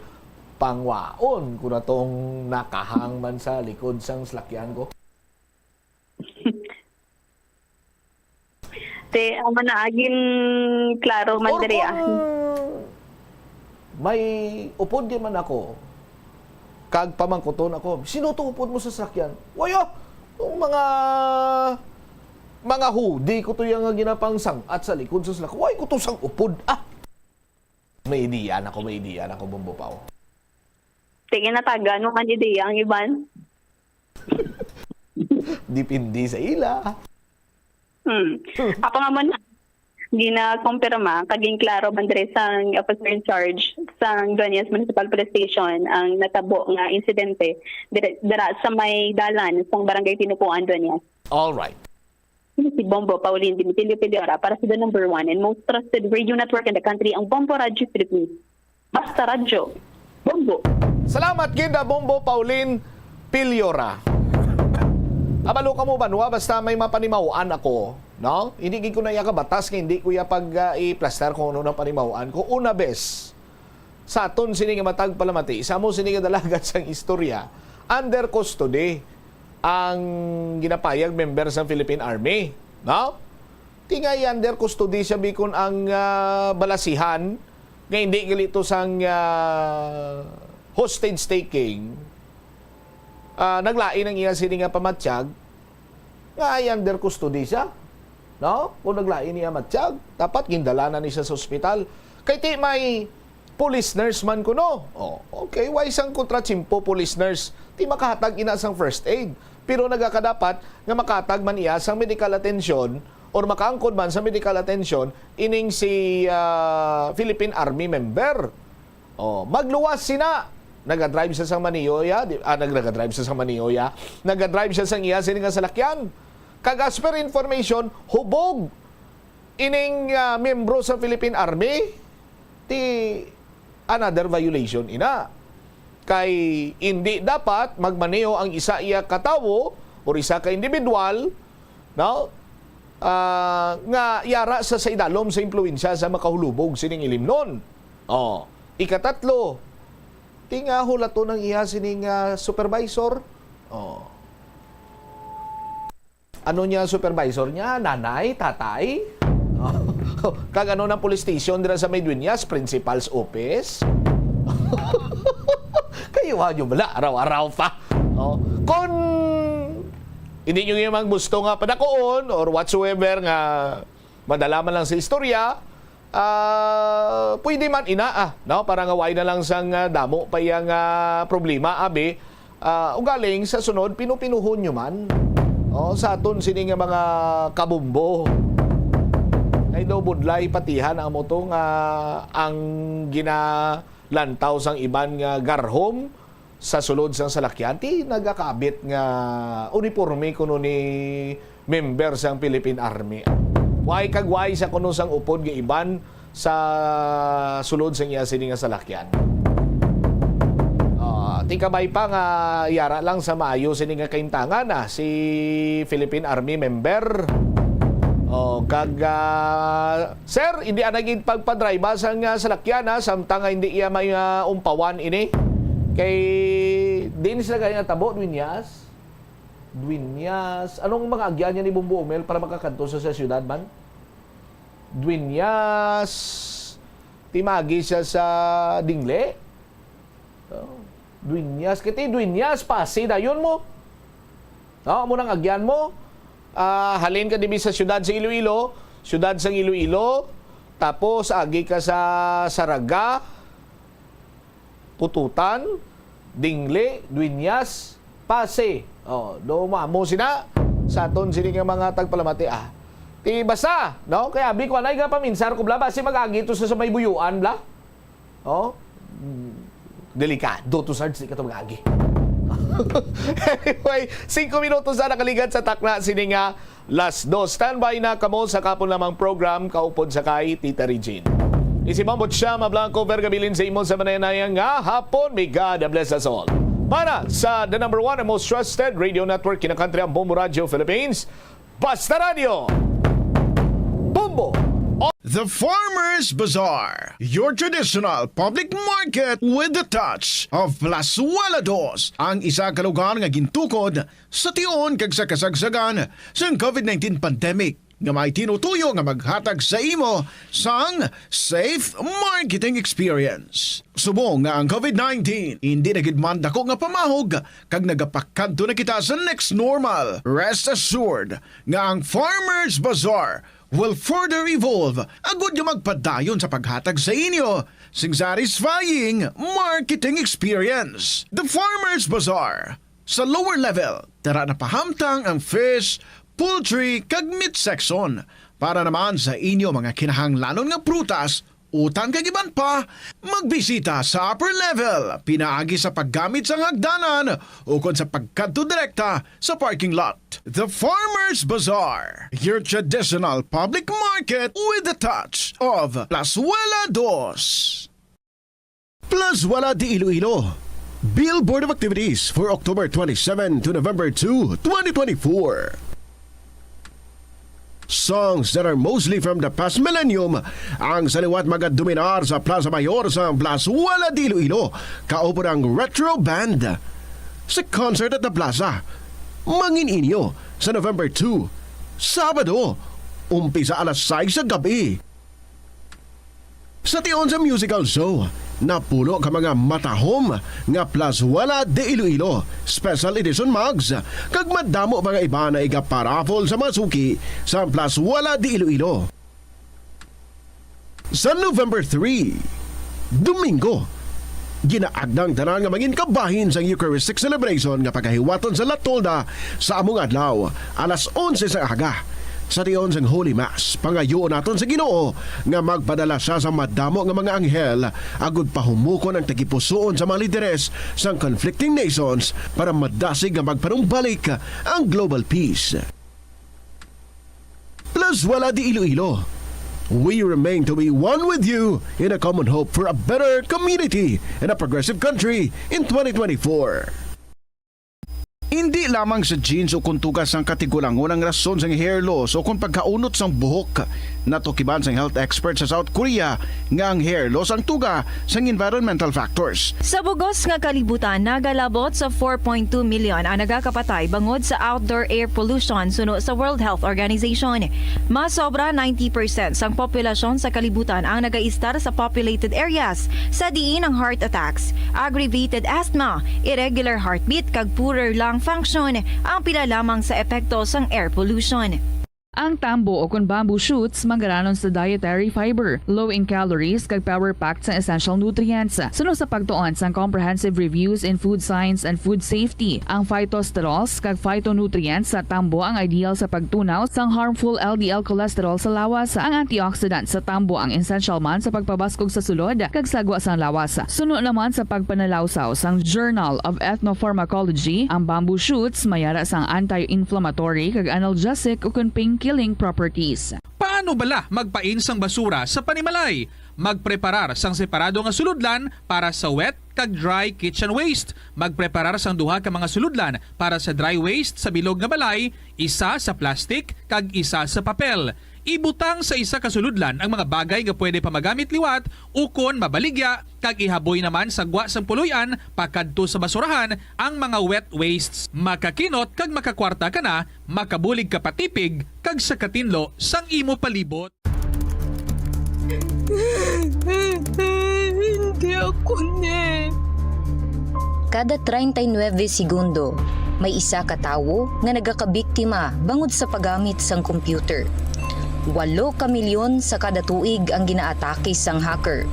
Pangwaon ko na tong nakahang man sa likod sang salakyan ko. Te, amo na, agin klaro man Or diri, ah. kung may upod di man ako, kag pamangkuton ako, "Sino to upod mo sa sakyan?" "Waya, yung mga, mga hoodie ko to yung nga ginapangsangat sa likod sa salakyan. Way ko to sang upod." Ah! May ideya na ko, may ideya na ko, Bombo Pao. Sige, natagan mo man ideya ang iban. Depende sa ila. Hmm. Ako nga man, ginakumpirma, kag ginklaro man diri sang officer in charge sang Dueñas Municipal Police Station ang natabo nga insidente dira, dira sa may dalan sang Barangay Tinupuan, Dueñas. All right. Ini si Bombo Pauline Dimitilio Piliora para sa the number one and most trusted radio network in the country, ang Bombo Radyo Philippines. Basta Radyo. Bombo. Salamat gid, ah, Bombo Pauline Piliora. Abalo ka mo, banwa, basta may mapanimaw-an ako, no? Hindi gid ko na iya kabatas nga hindi ko iya pag, ah, i-plastar kung ano nang panimaw-an ko. Una, bes, sa aton sini nga matag palamati, sa mo sini nga dalagan sang istorya, under custody ang ginapayag member sa Philippine Army, no? Ti nga under custody siya, bikon ang, ah, balasihan nga hindi gali to sang, ah, hostage taking, ah, naglain ang iya sini nga pamatyag nga ay under custody siya, no? Kung naglain niya matyag, dapat gindala na ni siya sa ospital. Kay ti may police nurse man kuno. Oh, okay, why sang kontra tiyempo police nurse? Ti makahatag ina sang first aid. Pero nagakadapat nga makahatag man iya sang medical attention or makaangkon man sa medical attention ining si, ah, Philippine Army member. Oh, magluwas sina. Nagadrive siya sang Manioya, di, ah, nag-, nagadrive siya sang Manioya. Nagadrive siya sang iya sini nga salakyan. Kag as per information, hubog ining, ah, miyembro sa Philippine Army, ti another violation ina. Kay hindi dapat magmaneho ang isa iya ka tawo or isa ka individual, no? Ah, nga yara sa, sa idalom sa impluwensya sa makahulubog sining ilimnon. Oh, ikatatlo, ti nga hulaton ang iya sining, ah, supervisor. Oh. Ano niya ang supervisor niya? Nanay? Tatay? Kag ano nang police station dira sa may Dueñas? Principal's office? Kayo, ha, nyo bala, araw-araw pa. Oh. Kung hindi nyo yung mang gusto nga padakuon or whatsoever nga madala man lang sa istorya, ah, pwede man ina, ah, no? Para nga way na lang sang, ah, damo pa yang, ah, problema, abi. Ah, ugaling sa sunod, pinupinuhon nyo man. Oh, sa aton sini nga mga kabumbo. Kay daw budlay patihan ang amo to nga ang ginalantaw sang iban nga garhom sa sulod sang salakyan, ti nagakabit nga uniporme kuno ni member sang Philippine Army. Way kag way sa kuno sang upod nga iban sa sulod sang iya sini nga salakyan. Ah, ti kabay pa nga yara lang sa maayo sini nga kahimtangan, ah, si Philippine Army member. Oh, kag, ah, sir, hindi anay gid pagpadriba sang, ah, salakyan, ah, samtang nga hindi iya may, ah, umpawan ini. Kay diin sila gani natabo, Dueñas? Dueñas. Anong mga agyan niya ni Bombo Umel para makakadto sa, sa syudad man? Dueñas. Ti maagi siya sa Dingle. Oh, Dueñas. Kay ti Dueñas, Passi, dayon mo. Oh, amo nang agyan mo. Ah, halin ka dibi sa syudad sa Iloilo, syudad sang Iloilo, tapos agi ka sa Saraga, Pututan, Dingle, Dueñas, Passi. Oh, do mo amo sina sa aton sini nga mga tagpalamati, ah. Ti basta, no? Kay abi ko anay nga paminsar ko, bla, basi mag-agi to sa, sa may buyuan, bla. Oh. Delikado to, Sarge, di ka to mag-agi. Anyway, singko minutos na nakaligat sa takna sini nga las dos. Standby na kamo sa kapon lamang program, kaupod sa kay Tita Regine. Isi Mambo Chama Blanco, vergabilin sa imo sa manayang nga hapon. May God bless us all. Para sa the number one and most trusted radio network in the country, ang Bombo Radio Philippines, Basta Radio. Bombo. The Farmers Bazaar, your traditional public market with the touch of Plazuela Dos, ang isa ka lugar nga gintukod sa tion kag sa kasagsagan sang covid nineteen pandemic, nga may tinutuyo nga maghatag sa imo sang safe marketing experience. Subong nga ang covid nineteen hindi na gid man dako nga pamahog kag nagapakadto na kita sa next normal, rest assured nga ang Farmers Bazaar will further evolve agud nga magpadayon sa paghatag sa inyo sing satisfying marketing experience. The Farmers Bazaar, sa lower level, tara na pahamtang ang fish, poultry, kag meat section. Para naman sa inyo mga kinahanglanon nga prutas, utan kag iban pa, magbisita sa upper level, pinaagi sa paggamit sang hagdanan ukon sa pagkadto direkta sa parking lot. The Farmers Bazaar, your traditional public market with the touch of Plazuela Dos. Plazuela de Iloilo. Billboard of activities for October twenty-seven to November two, twenty twenty-four. Songs that are mostly from the past millennium ang sa liwat magadominar sa Plaza Mayor sa Plazuela de Iloilo, kaupod ang Retro Band. Sa concert at the Plaza, mangin-inyo sa November two, Sabado, umpisa alas sais sa gab-i. Sa tion sa musical show, napuno ka mga matahom nga Plazuela de Iloilo Special Edition mugs, kag madamo pa nga iba nga iga-paraffle sa mga suki sa Plazuela de Iloilo. Sa November three, Domingo, ginaagda ang tanan nga mangin kabahin sang Eucharistic celebration nga pagahiwaton sa La Tolda sa among adlaw, alas onse sa aga. Sa tion sang Holy Mass, pangayoon naton sa Ginoo nga magpadala sia sa madamo nga mga anghel agud pahumukon ang tagipusoon sa mga lideres sang conflicting nations para madasig nga magpanumbalik ang global peace. Plazuela de Iloilo, we remain to be one with you in a common hope for a better community and a progressive country in twenty twenty-four. Indi lamang sa genes o kon tuga sang katigulangon ang rason sang hair loss o kon pagkaunot sang buhok. Natukiban sang health expert sa South Korea nga ang hair loss ang tuga sang environmental factors. Sa bug-os nga kalibutan, nagalabot sa four point two million ang nagakapatay bangod sa outdoor air pollution, suno sa World Health Organization. Mas sobra ninety percent sang populasyon sa kalibutan ang nagaistar sa populated areas, sa diin ang heart attacks, aggravated asthma, irregular heartbeat, kag poorer lung function ang pila lamang sa epekto sang air pollution. Ang tambo o kon bamboo shoots manggaranon sa dietary fiber, low in calories, kag power-packed sa essential nutrients. Suno sa pagtuon sang Comprehensive Reviews in Food Science and Food Safety, ang phytosterols kag phytonutrients sa tambo ang ideal sa pagtunaw sang harmful L D L cholesterol sa lawas. Ang antioxidant sa tambo ang essential man sa pagpabaskog sa sulod kag sagwa sang lawas. Suno naman sa pagpanalawsaw sang Journal of Ethnopharmacology, ang bamboo shoots may ara sang anti-inflammatory kag analgesic ukon pain-killing properties. Ano bala magpain sang basura sa panimalay? Magpreparar sang separado nga sulodlan para sa wet kag dry kitchen waste. Magpreparar sang duha ka mga sulodlan para sa dry waste sa bilog nga balay, isa sa plastic kag isa sa papel. Ibutang sa isa ka sulodlan ang mga bagay nga pwede pa magamit liwat ukon mabaligya, kag ihaboy naman sa gwa sang puloy-an pakadto sa basurahan ang mga wet wastes. Makakinot kag makakwarta ka na, makabulig ka pa tipig kag sa katinlo sang imo palibot. Hindi ako ni. Kada treinta y nueve segundo, may isa ka tawo nga nagakabiktima bangod sa paggamit sang computer. Walo ka milyon sa kada tuig ang ginaatake sang hacker.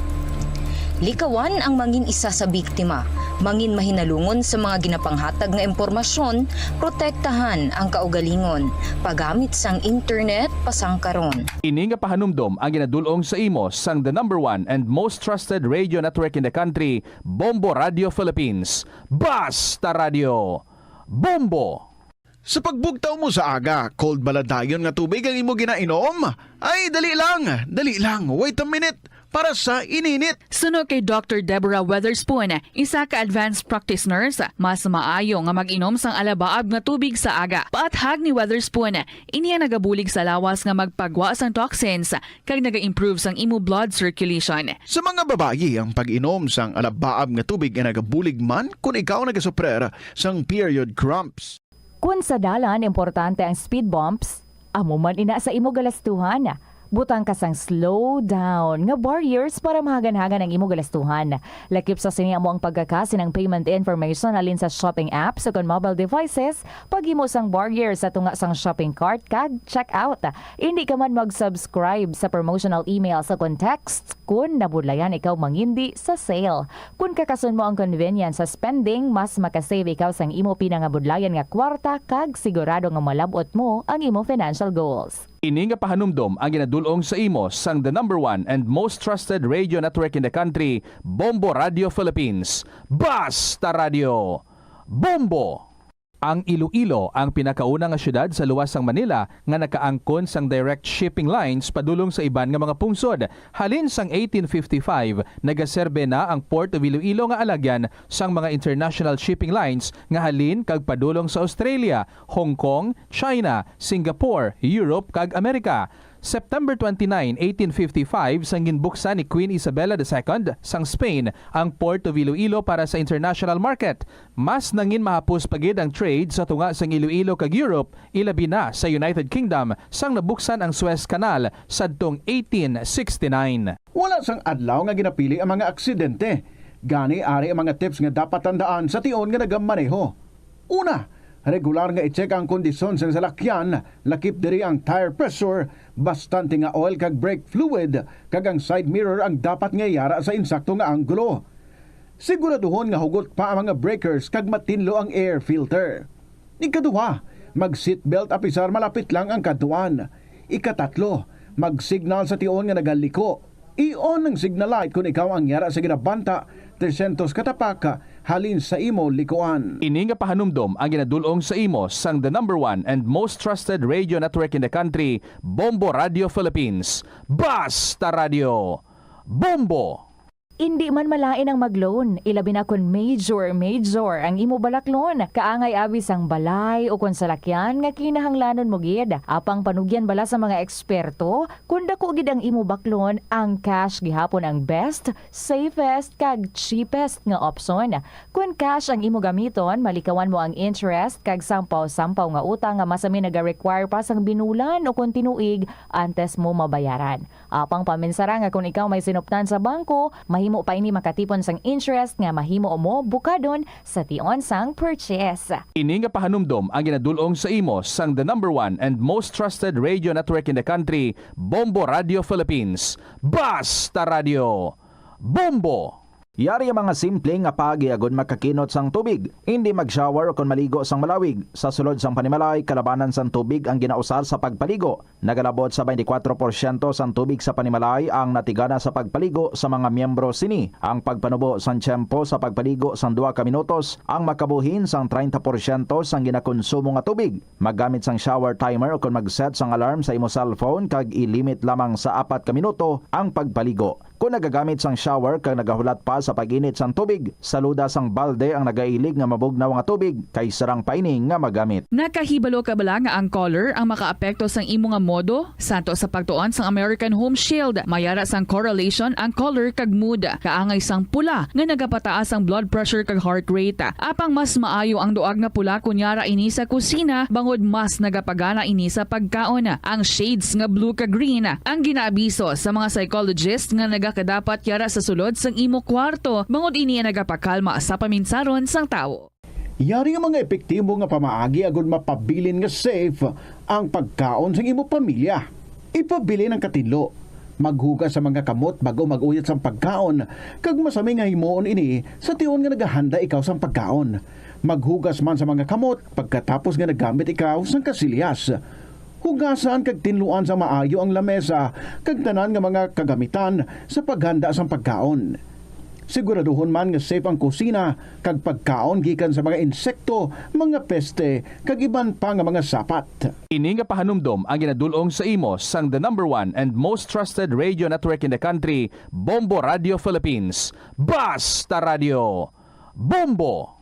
Likawan ang mangin isa sa biktima, mangin mahinalungon sa mga ginapanghatag nga impormasyon, protektahan ang kaugalingon, paggamit sang internet pasangkaron. Ini nga pahanumdom ang ginadul-ong sa imo sang the number one and most trusted radio network in the country, Bombo Radio Philippines. Basta Radio! Bombo! Sa pagbugtaw mo sa aga, cold bala dayon nga tubig ang imo ginainom? Ay, dali lang, dali lang, wait a minute, para sa ininit. Suno kay Doctor Deborah Weatherspoon, isa ka advanced practice nurse, mas maayo nga mag-inom sang alabaab nga tubig sa aga. Paathag ni Weatherspoon, ini ang nagabulig sa lawas nga magpagwa sang toxins kag naga-improve sang imo blood circulation. Sa mga babayi, ang pag-inom sang alabaab nga tubig ay nagabulig man kon ikaw nagasuprer sang period cramps. Kon sa dalan importante ang speed bumps, amo man ina sa imo galastuhan. Butang ka sang slow down nga barriers para mahaganhagan ang imo galastuhan. Lakip sa sini amo ang pagkakasi ng payment information halin sa shopping apps ukon mobile devices, paghimo sang barrier sa tunga sang shopping cart kag checkout. Indi ka man mag-subscribe sa promotional emails ukon texts kon nabudlayan ikaw mangindi sa sale. Kon kakason mo ang convenience sa spending, mas makasave ikaw sang imo pinangabudlayan nga kwarta kag sigurado nga malab-ot mo ang imo financial goals. Ini nga pahanumdom ang ginadul-ong sa imo sang the number one and most trusted radio network in the country, Bombo Radio Philippines. Basta Radio! Bombo! Ang Iloilo ang pinakauna nga siyudad sa luwas sang Manila nga nakaangkon sang direct shipping lines padulong sa iban nga mga pungsod. Halin sang eighteen fifty-five, nagaserbe na ang Port of Iloilo nga alagyan sang mga international shipping lines nga halin kag padulong sa Australia, Hong Kong, China, Singapore, Europe, kag Amerika. September twenty-nine, eighteen fifty-five, sang ginbuksan ni Queen Isabella the Second sang Spain ang Port of Iloilo para sa international market. Mas nangin mahapos pa gid ang trade sa tunga sang Iloilo kag Europe, ilabi na sa United Kingdom, sang nabuksan ang Suez Canal sadtong eighteen sixty-nine. Wala sang adlaw nga ginapili ang mga aksidente. Gani, ari ang mga tips nga dapat tandaan sa tion nga nagamaneho. Una, regular nga i-check ang kondisyon sang salakyan, lakip diri ang tire pressure, bastante nga oil kag brake fluid, kag ang side mirror ang dapat nga yara sa insakto nga anggulo. Siguraduhon nga hugot pa ang mga breakers kag matinlo ang air filter. Ikaduha, mag-seatbelt apisar malapit lang ang kadtuan. Ikatatlo, mag-signal sa tion nga nagaliko. I-on ang signal light kon ikaw ang yara sa ginabanta tresyentos ka tapak halin sa imo likuan. Ini nga pahanumdom ang ginadul-ong sa imo sang the number one and most trusted radio network in the country, Bombo Radio Philippines. Basta Radio! Bombo! Indi man malain ang mag-loan, ilabi na kon major, major ang imo balaklon. Kaangay abi sang balay o kon salakyan nga kinahanglanon mo gid. Apang panugyan bala sa mga eksperto, kon dako gid ang imo baklon, ang cash gihapon ang best, safest, kag cheapest nga opsyon. Kon cash ang imo gamiton, malikawan mo ang interest kag sampaw-sampaw nga utang nga masami naga-require pa sang binulan o kon tinuig antes mo mabayaran. Apang paminsara nga kon ikaw may sinuptan sa bangko, mahimo pa ini makatipon sang interest nga mahimo mo bukadon sa tion sang purchase. Ini nga pahanumdom ang ginadul-ong sa imo sang the number one and most trusted radio network in the country, Bombo Radio Philippines. Basta Radio! Bombo! Yari ang mga simple nga paagi agud makakinot sang tubig. Indi mag-shower kon maligo sang malawig. Sa sulod sang panimalay, kalabanan sang tubig ang ginausar sa pagpaligo. Nagalabot sa twenty-four porsyento sang tubig sa panimalay ang natigana sa pagpaligo sa mga miyembro sini. Ang pagpanubo sang tiyempo sa pagpaligo sang duha ka minutos ang makabuhin sang treinta porsyento sang ginakonsumo nga tubig. Maggamit sang shower timer ukon mag-set sang alarm sa imo cellphone kag i-limit lamang sa apat ka minuto ang pagpaligo. Kon nagagamit sang shower kag nagahulat pa sa pag-init sang tubig, saluda sang balde ang nagailig nga mabugnaw nga tubig kay sarang pa ini nga magamit. Nakahibalo ka bala nga ang color ang makaapekto sang imo nga modo? Santo sa pagtuon sang American Home Shield, may ara sang correlation ang color kag mood. Kaangay sang pula nga nagapataas ang blood pressure kag heart rate. Apang mas maayo ang duag nga pula kon yara ini sa kusina, bangod mas nagapagana ini sa pagkaon. Ang shades nga blue kag green ang ginaabiso sa mga psychologist nga nagakadapat yara sa sulod sang imo kwarto, bangod ini ang nagapakalma sa paminsaron sang tawo. Yari nga mga epektibo nga pamaagi agud mapabilin nga safe ang pagkaon sang imo pamilya. Ipabilin ang katinlo. Maghugas sa mga kamot bag-o mag-uyat sang pagkaon, kag masami nga himuon ini sa tion nga nagahanda ikaw sang pagkaon. Maghugas man sa mga kamot pagkatapos nga naggamit ikaw sang kasilyas. Hugasan kag tinluan sa maayo ang lamesa kag tanan nga mga kagamitan sa paghanda sang pagkaon. Siguraduhon man nga safe ang kusina kag pagkaon gikan sa mga insekto, mga peste, kag iban pa nga mga sapat. Ini nga pahanumdom ang ginadul-ong sa imo sang the number one and most trusted radio network in the country, Bombo Radio Philippines. Basta Radio! Bombo!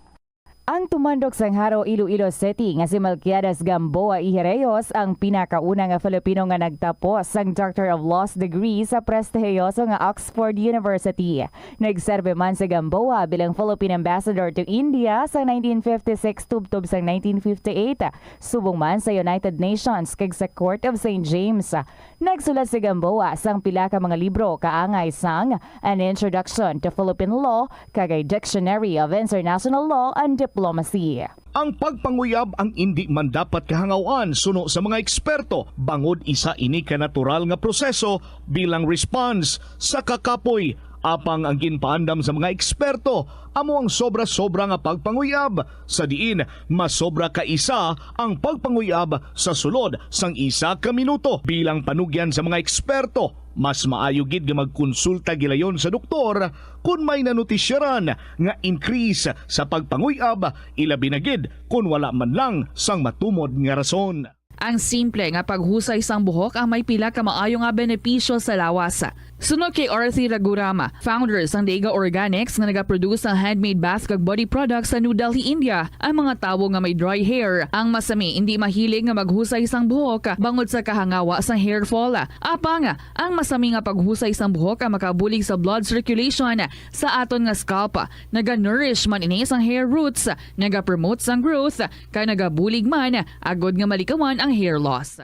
Ang tumandok sang Jaro, Iloilo City nga si Melquiades Gamboa y Reyes ang pinakauna nga Filipino nga nagtapos sang Doctor of Laws degree sa prestihiyoso nga Oxford University. Nagserbi man si Gamboa bilang Philippine Ambassador to India sang nineteen fifty-six tubtob sang nineteen fifty-eight, subong man sa United Nations kag sa Court of Saint James. Nagsulat si Gamboa sang pila ka mga libro kaangay sang An Introduction to Philippine Law kag A Dictionary of International Law and Diplomacy. Ang pagpanguyab ang indi man dapat kahangaw-an suno sa mga eksperto, bangod isa ini ka natural nga proseso bilang response sa kakapoy. Apang ang ginpaandam sa mga eksperto amo ang sobra-sobra nga pagpanguyab, sa diin masobra ka isa ang pagpanguyab sa sulod sang isa ka minuto. Bilang panugyan sa mga eksperto, mas maayo gid nga magkonsulta gilayon sa doktor kon may nanutisyaran nga increase sa pagpanguyab, ilabi na gid kon wala man lang sang matumod nga rason. Ang simple nga paghusay sang buhok ang may pila ka maayo nga benepisyo sa lawas. Suno kay Arthi Raghuram, founder sang Dega Organics nga nagaproduce sang handmade bath kag body products sa New Delhi, India, ang mga tawo nga may dry hair ang masami indi mahilig nga maghusay sang buhok bangod sa kahangawa sang hair fall. Apang, ang masami nga paghusay sang buhok ang makabulig sa blood circulation sa aton nga scalp. Naga-nourish man ini sang hair roots, nagapromote sang growth, kag nagabulig man agud nga malikawan ang hair loss.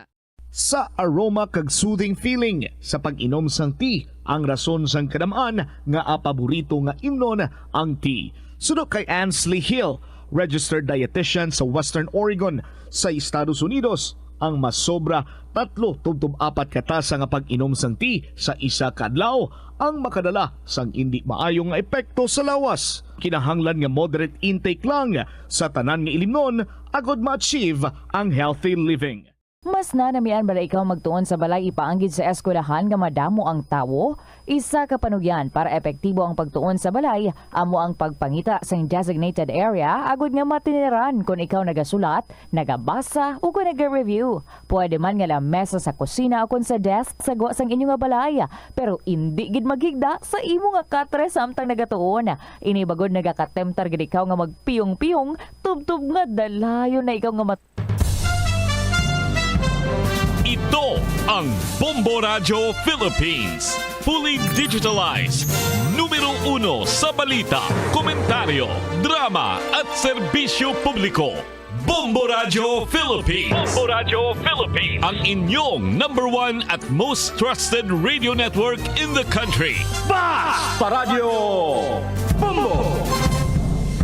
Sa aroma kag soothing feeling sa pag-inom sang tea ang rason sang kadam-an nga apaborito nga imnon ang tea. Suno kay Ansley Hill, registered dietitian sa Western Oregon sa Estados Unidos, ang masobra tatlo tubtob apat ka tasa nga pag-inom sang tea sa isa ka adlaw ang makadala sang indi maayo nga epekto sa lawas. Kinahanglan nga moderate intake lang sa tanan nga ilimnon agud ma-achieve ang healthy living. Mas nanamian bala ikaw magtuon sa balay ipaanggid sa eskwelahan nga madamo ang tawo? Isa ka panugyan para epektibo ang pagtuon sa balay amo ang pagpangita sang designated area agud nga matiniran kon ikaw nagasulat, nagabasa, ukon naga-review. Pwede man nga lamesa sa kusina ukon sa desk sa gwa sang inyo nga balay, pero indi gid maghigda sa imo nga katre samtang nagatuon. Ini bangod nagakatemtar gid ikaw nga magpiyong-piyong tubtob nga dalayon na ikaw nga mat- Ito ang Bombo Radyo Philippines. Fully digitalized. Numero uno sa balita, komentaryo, drama at serbisyo publiko. Bombo Radyo Philippines. Bombo Radyo Philippines. Ang inyong number one at most trusted radio network in the country. Basta Radyo Bombo!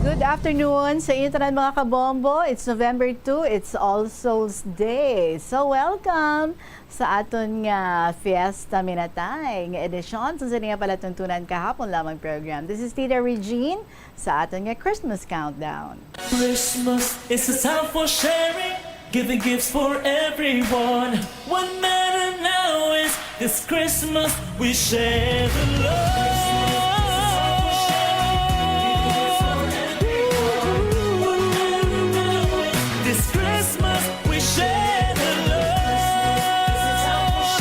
Good afternoon sa inyo tanan, mga kabombo. It's November two, it's All Souls Day. So, welcome sa aton nga Fiesta Minatay nga edisyon sa sini nga palatuntunan kahapon lamang program. This is Tita Regine sa aton nga Christmas Countdown. Christmas is a time for sharing, giving gifts for everyone. What matter now is this Christmas we share the love. This Christmas we share the love.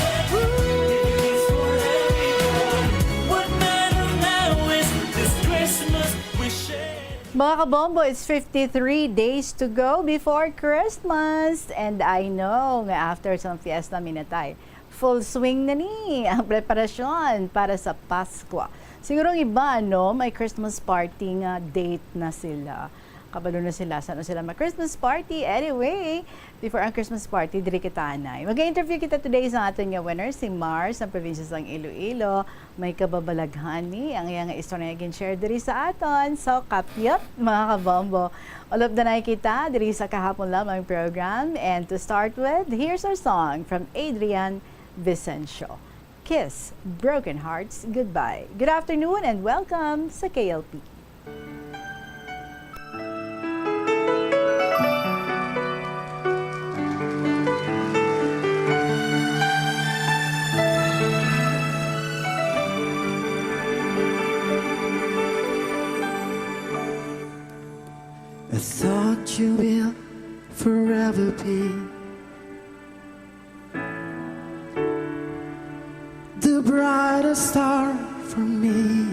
What matter now is this Christmas we share. Mga kabombo, it's fifty-three days to go before Christmas. And I know nga after sa Fiesta Minatay, full swing na ni ang preparasyon para sa Paskwa. Siguro ang iba, no, may Christmas party nga date na sila. Kabalo na sila, saan sila mag-Christmas party? Anyway, before ang Christmas party, diri kita anay. Mag-interview kita today sa aton nga winner, si Mars, ang probinsya sang Iloilo. May kababalaghan ni ang iya nga istorya nga gin-share diri sa aton. So, kapyot, mga kabombo. Ulop na kita diri sa kahapon lamang program. And to start with, here's our song from Adrian Vicencio. Kiss Broken Hearts Goodbye. Good afternoon and welcome sa K L P. I thought you will forever be the brightest star for me.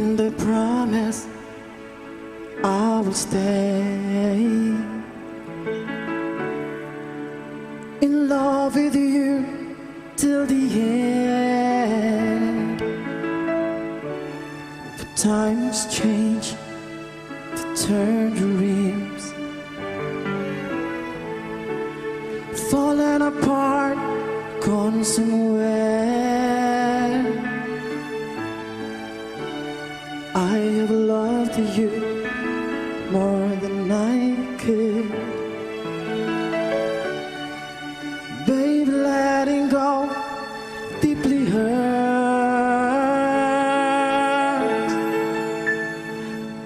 And I promise I will stay in love with you till the end. But times change to turn dreams, falling apart, gone somewhere. I have loved you more than I could. Babe, letting go deeply hurts.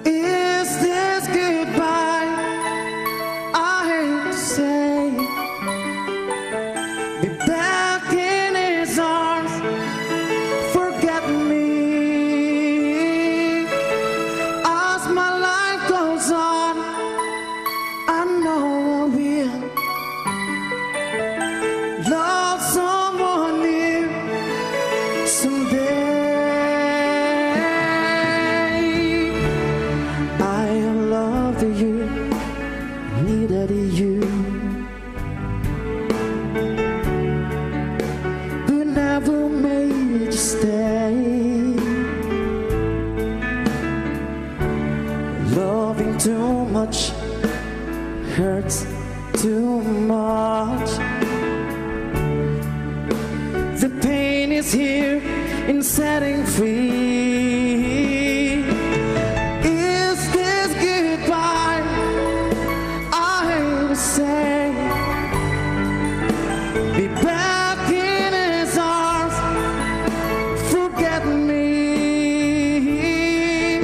Is this goodbye? I hate to say, be back in his arms. Forget me as my life goes on. I know I will love someone new someday. I have loved you, needed you, but never made you stay. Loving too much hurts too much. The pain is here in setting free. Is this goodbye? I hate to say, be back in his arms. Forget me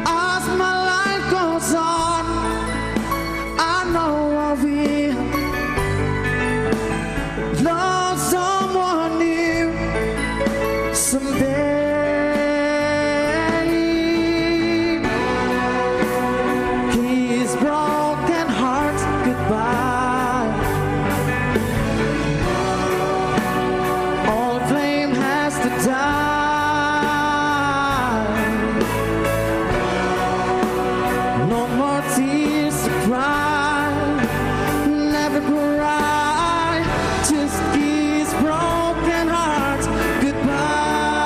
as my life goes on. I know I will love someone new someday. Kiss broken hearts goodbye. All blame has to die. No more tears to cry. Never cry. Just kiss broken hearts goodbye.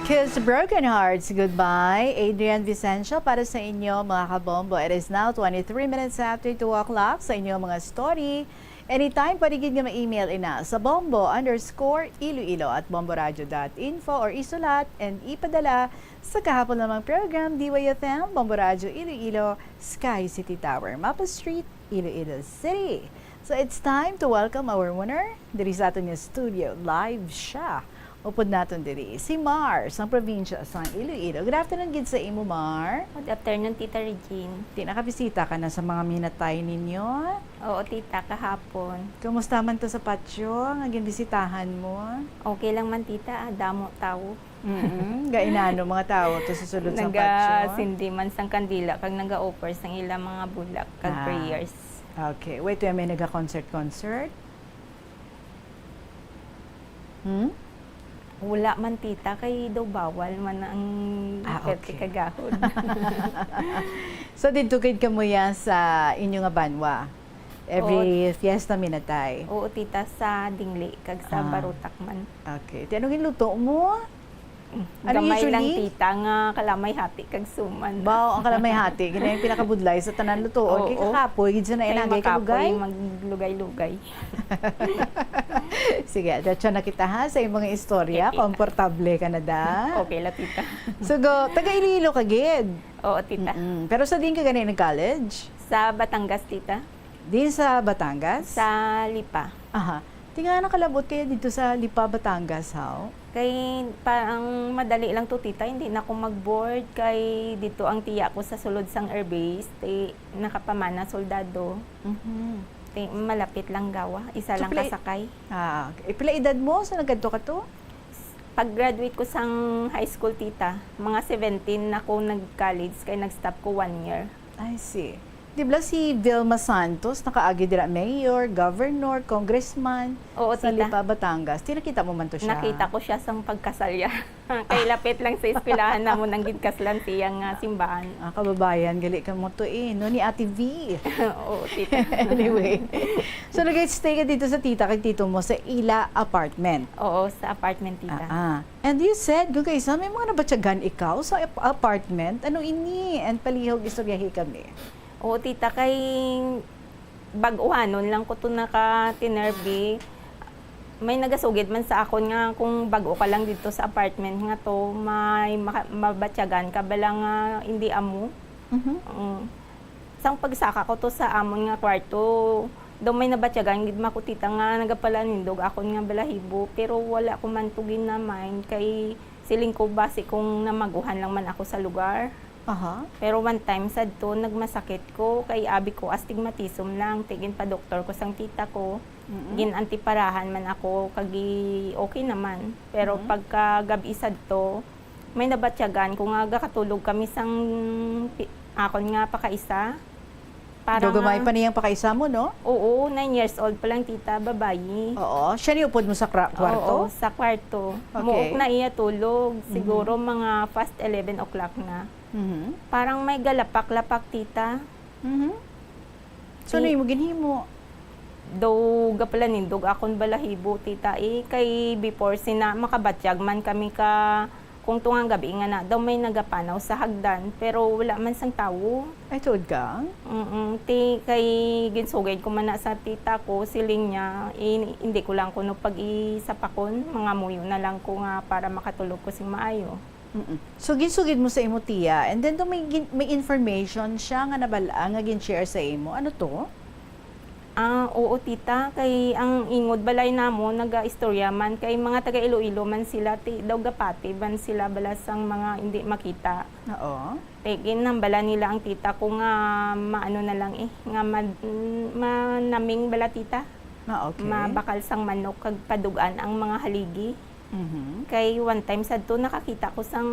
Kiss Broken Hearts Goodbye. Adrian Vicencio para sa inyo, mga kabombo. It is now twenty-three minutes after two o'clock sa inyo mga story. Anytime, pwede gid nga ma-email ina sa bombo underscore iloilo at bomboradio dot info or isulat and ipadala sa kahapon lamang program, D Y F M, Bombo Radio Iloilo, Sky City Tower, Mapa Street, Iloilo City. So it's time to welcome our winner. Diri sa aton nga studio, live siya. Upod naton diri, si Mar, sang probinsya sang Iloilo. Good afternoon gid sa imo, Mar. Good afternoon, Tita Regine. Ti nakabisita ka na sa mga minatay ninyo? Oo, tita, kahapon. Kumusta man to sa patio nga ginbisitahan mo? Okay lang man, tita, ah, damo tawo. Mm-mm. Gainano mga tawo to sa sulod sa patio? Nagasindi man sang kandila kag naga-offer sang ila mga bulak kag Ah. prayers. Okay. Wait, wait, may naga-concert-concert? Hmm? Wala man, tita, kay daw bawal man ang Ah, perte okay. kagahod. So, didto gid kamo ya sa inyo nga banwa? Every Oo. fiesta minatay? Oo, tita, sa Dingli kag sa Ah. Barutak man. Okay. Ti, ano ginluto mo? Mm, Ano gamay lang, usually? tita, nga kalamay hati kag suman. Baw, ang kalamay hati, gani ang pinakabudlay sa tanan lutoon. Kay Oo. kakapoy gid sa Kay nainagay ka makapoy, lugay. maglugay-lugay. Sige, diretso na kita, ha, sa imong istorya. Okay, tita. Komportable ka na, da? Okay la, tita. So, go, taga Iloilo ka gid? Oo, tita. Mm-mm. Pero sa diin ka gani nag-college? Sa Batangas, tita. Diin sa Batangas? Sa Lipa. Aha. Ti ngaa nakalab-ot kaya didto sa Lipa, Batangas, haw? Kay pa, ang madali lang to, tita, hindi na ako mag-board kay didto ang tiya ko sa sulod sang airbase, ti nakapamana soldado. Mhm. Ti malapit lang gawa, isa So, lang pila, kasakay. Ah, okay. Pila edad mo sa nagkadto ka to? Pag-graduate ko sang high school, tita, mga seventeen na ko nag-college kay nag-stop ko one year. I see. Di ba si Vilma Santos nakaagi dira, mayor, governor, congressman Oo, sa tita. Lipa, Batangas? Ti nakita mo man to siya? Nakita ko siya sang pagkasal ya. Kay lapit lang sa eskwelahan namon ang ginkaslan sa iyang, ah, simbahan. Ah, kababayan, gali ka mo to eh, no? Ni Ate V. Oo, tita. Anyway. So, nag-stay ka dito sa tita kag tito mo sa ila apartment? Oo, sa apartment, tita. Ah, ah. And you said, kung kaisa, may mga nabatyagan ikaw sa ap-, apartment? Ano ini? And palihog, istoryahi kami. Oo, tita, kay bag-uhanon lang ko to nakatinerbi. May nagasugid man sa akon nga kung bag-o ka lang dito sa apartment nga to, may maka-, mabatyagan ka bala nga hindi amo. Mhm. Mm. Sang pagsaka ko to sa amon nga kwarto, daw may nabatyagan gid man ko, tita, nga nagapalanindog akon nga balahibo, pero wala ko man to gina-mind kay siling ko basi kung namaguhan lang man ako sa lugar. Aha. Pero one time sadto, nagmasakit ko, kay abi ko astigmatism lang, ti ginpadoktor ko sang tita ko. Mm-mm. Gin-antiparahan man ako, kag gi-, okay naman. Pero Mm-mm. pagka gab-i sadto, may nabatyagan ko nga gakatulog kami sang pi-, akon nga pakaisa. Para Dugamay nga pa niyang pakaisa mo, no? Oo, nine years old pa lang, tita, babayi. Oo. Siya ni upod mo sa kra-, kwarto? Oo, sa kwarto. Okay. Muok na iya tulog. Mhm. Siguro mga past eleven o'clock na. Mhm. Parang may galapak-lapak, tita. Mhm. So, Ti-, ano imo ginhimo? Daw gapalanindog akon balahibo, tita, eh. Kay before sina, makabatyag man kami ka, kung tungang gabi nga na, daw may nagapanaw sa hagdan, pero wala man sang tawo. Ay, tuod ka? Mm-mm. Ti, kay ginsugid ko man na sa tita ko, siling niya, eh, hindi ko lang kuno pag-isapakon, mangamuyo na lang ko nga para makatulog ko sing maayo. Mm-mm. So, ginsugid mo sa imo tiya, and then daw may gin-, may information siya nga nabal-a nga gin-share sa imo. Ano to? Ah, oo, tita. Kay ang ingod balay namo, nagaistorya man. Kay mga taga Iloilo man sila, ti, daw gapati man sila bala sang mga hindi makita. Oo. Ti, ginhambala nila ang tita ko nga maano na lang eh, nga mad-, manaming bala, tita. Ah, okay. Mabakal sang manok kag padug-an ang mga haligi. Mhm. Kay one time sadto nakakita ko sang